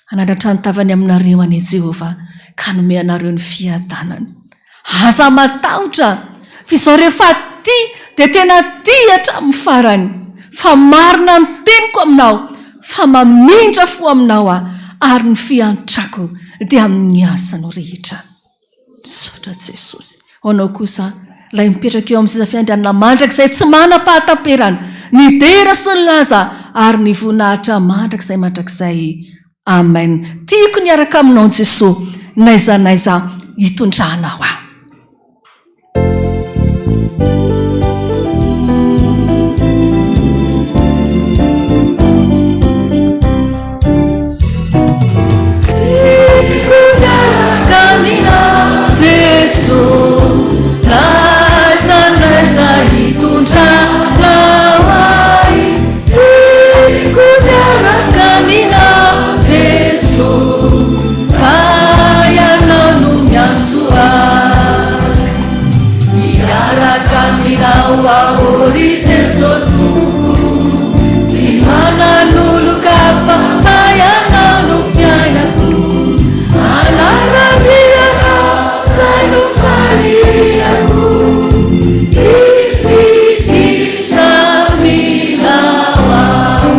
Hanandratra ny tavany aminareo anie Jehovah ka hanome anareo ny fiadanany. Aza matahotra, fa izao rehefa tia dia tena tia hatramin'ny farany. Fa marina ny teniko aminao, fa mamindra fo aminao Aho, ary ny fiantrako dia amin'ny asanao rehetra. Misaotra Jesosy. Ho anao kosa, ilay mipetraka eo amin'ny seza fiandrianana mandrakizay tsy manam-pahataperana, ny dera sy ny laza ary ny voninahitra mandrakizay mandrakizay. Amen. Tiako ny hiaraka aminao Jesoa n'aiza n'aiza hitondranao ahy. Tiako miaraka aminao Jesoa n'aiza n'aiza hitondranao ahy. Tiako miaraka aminao Jesoa fa Ianao no miantso ahy. Hiaraka aminao aho ry Jesoa Tompoko Tsy manan'olon-kafa fa Ianao no fiainako Hanara-dia Anao izay no faniriako Hifikitra aminao aho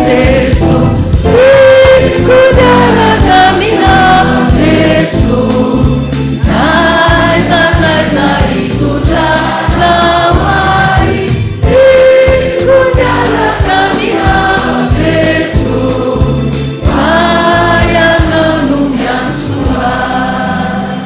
Jeso Tiako miaraka aminao Jeso N'aiza n'aiza hitondranao ahy Tiako miaraka aminao Jeso Fa Ianao no miantso ahy.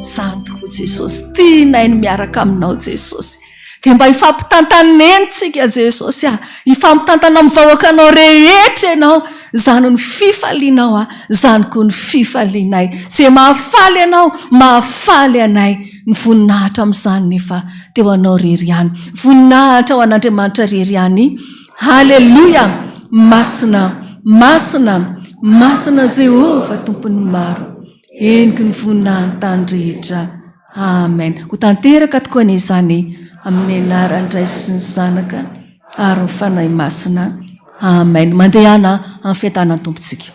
Izany tokoa Jesosy, tianay ny miaraka aminao Jesosy. Dia mba hifampitantana eny tsika Jesosy a! Hifampitantana amin'ny vahoakanao rehetra ianao. Izany no fifalianao a! Izany koa ny fifalianay. Izay mahafaly anao, mahafaly anay. Ny voninahitra amin'izany nefa dia ho anao irery ihany. Voninahitra ho an'Andriamanitra irery ihany. Haleloia! Masina, masina, masina Jehovah Tompon'ny maro. Heniky ny voninahin'ny tany rehetra. Amen. Ho tanteraka tokoa anie izany amin'ny anaran'ny Ray sy ny Zanaka ary ny Fanahy Masina. Amen. Mandehana amin'ny fiadanan'ny Tompontsika.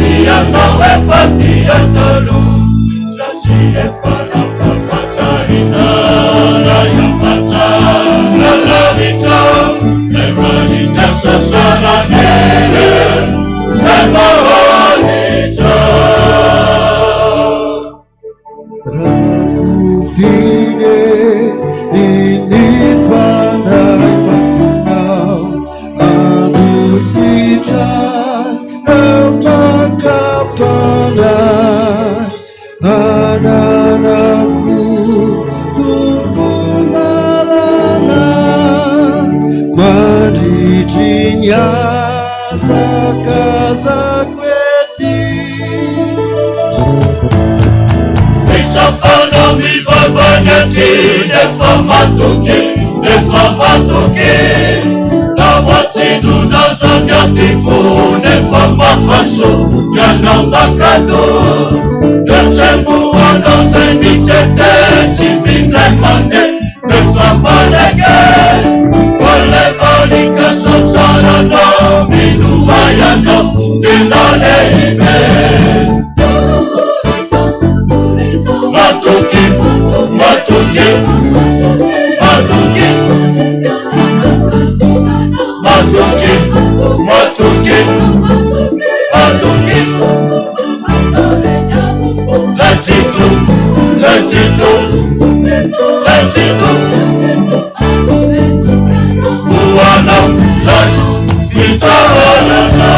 Ianao efa tia taloha satria efa nampahafantarina ilay hafatsara lavitra efa nikasasarana izay maharitra. Fitsapana mivava ny aty nefa matoky, nefa matoky Na voatsindrona aza ny aty fo nefa mahasoa ny anao mankatò Ny hatsembohanao zay mitete tsy mindray mandeha nefa maneke Fa lay valin-kasasaranao mino ahy ianao tena lehibe Matoky, matoky, matoky, matoky, matoky, matoky. Lay Tsitoha, lay Tsitoha, lay Tsitoha. Ho anao lay fitsaharana.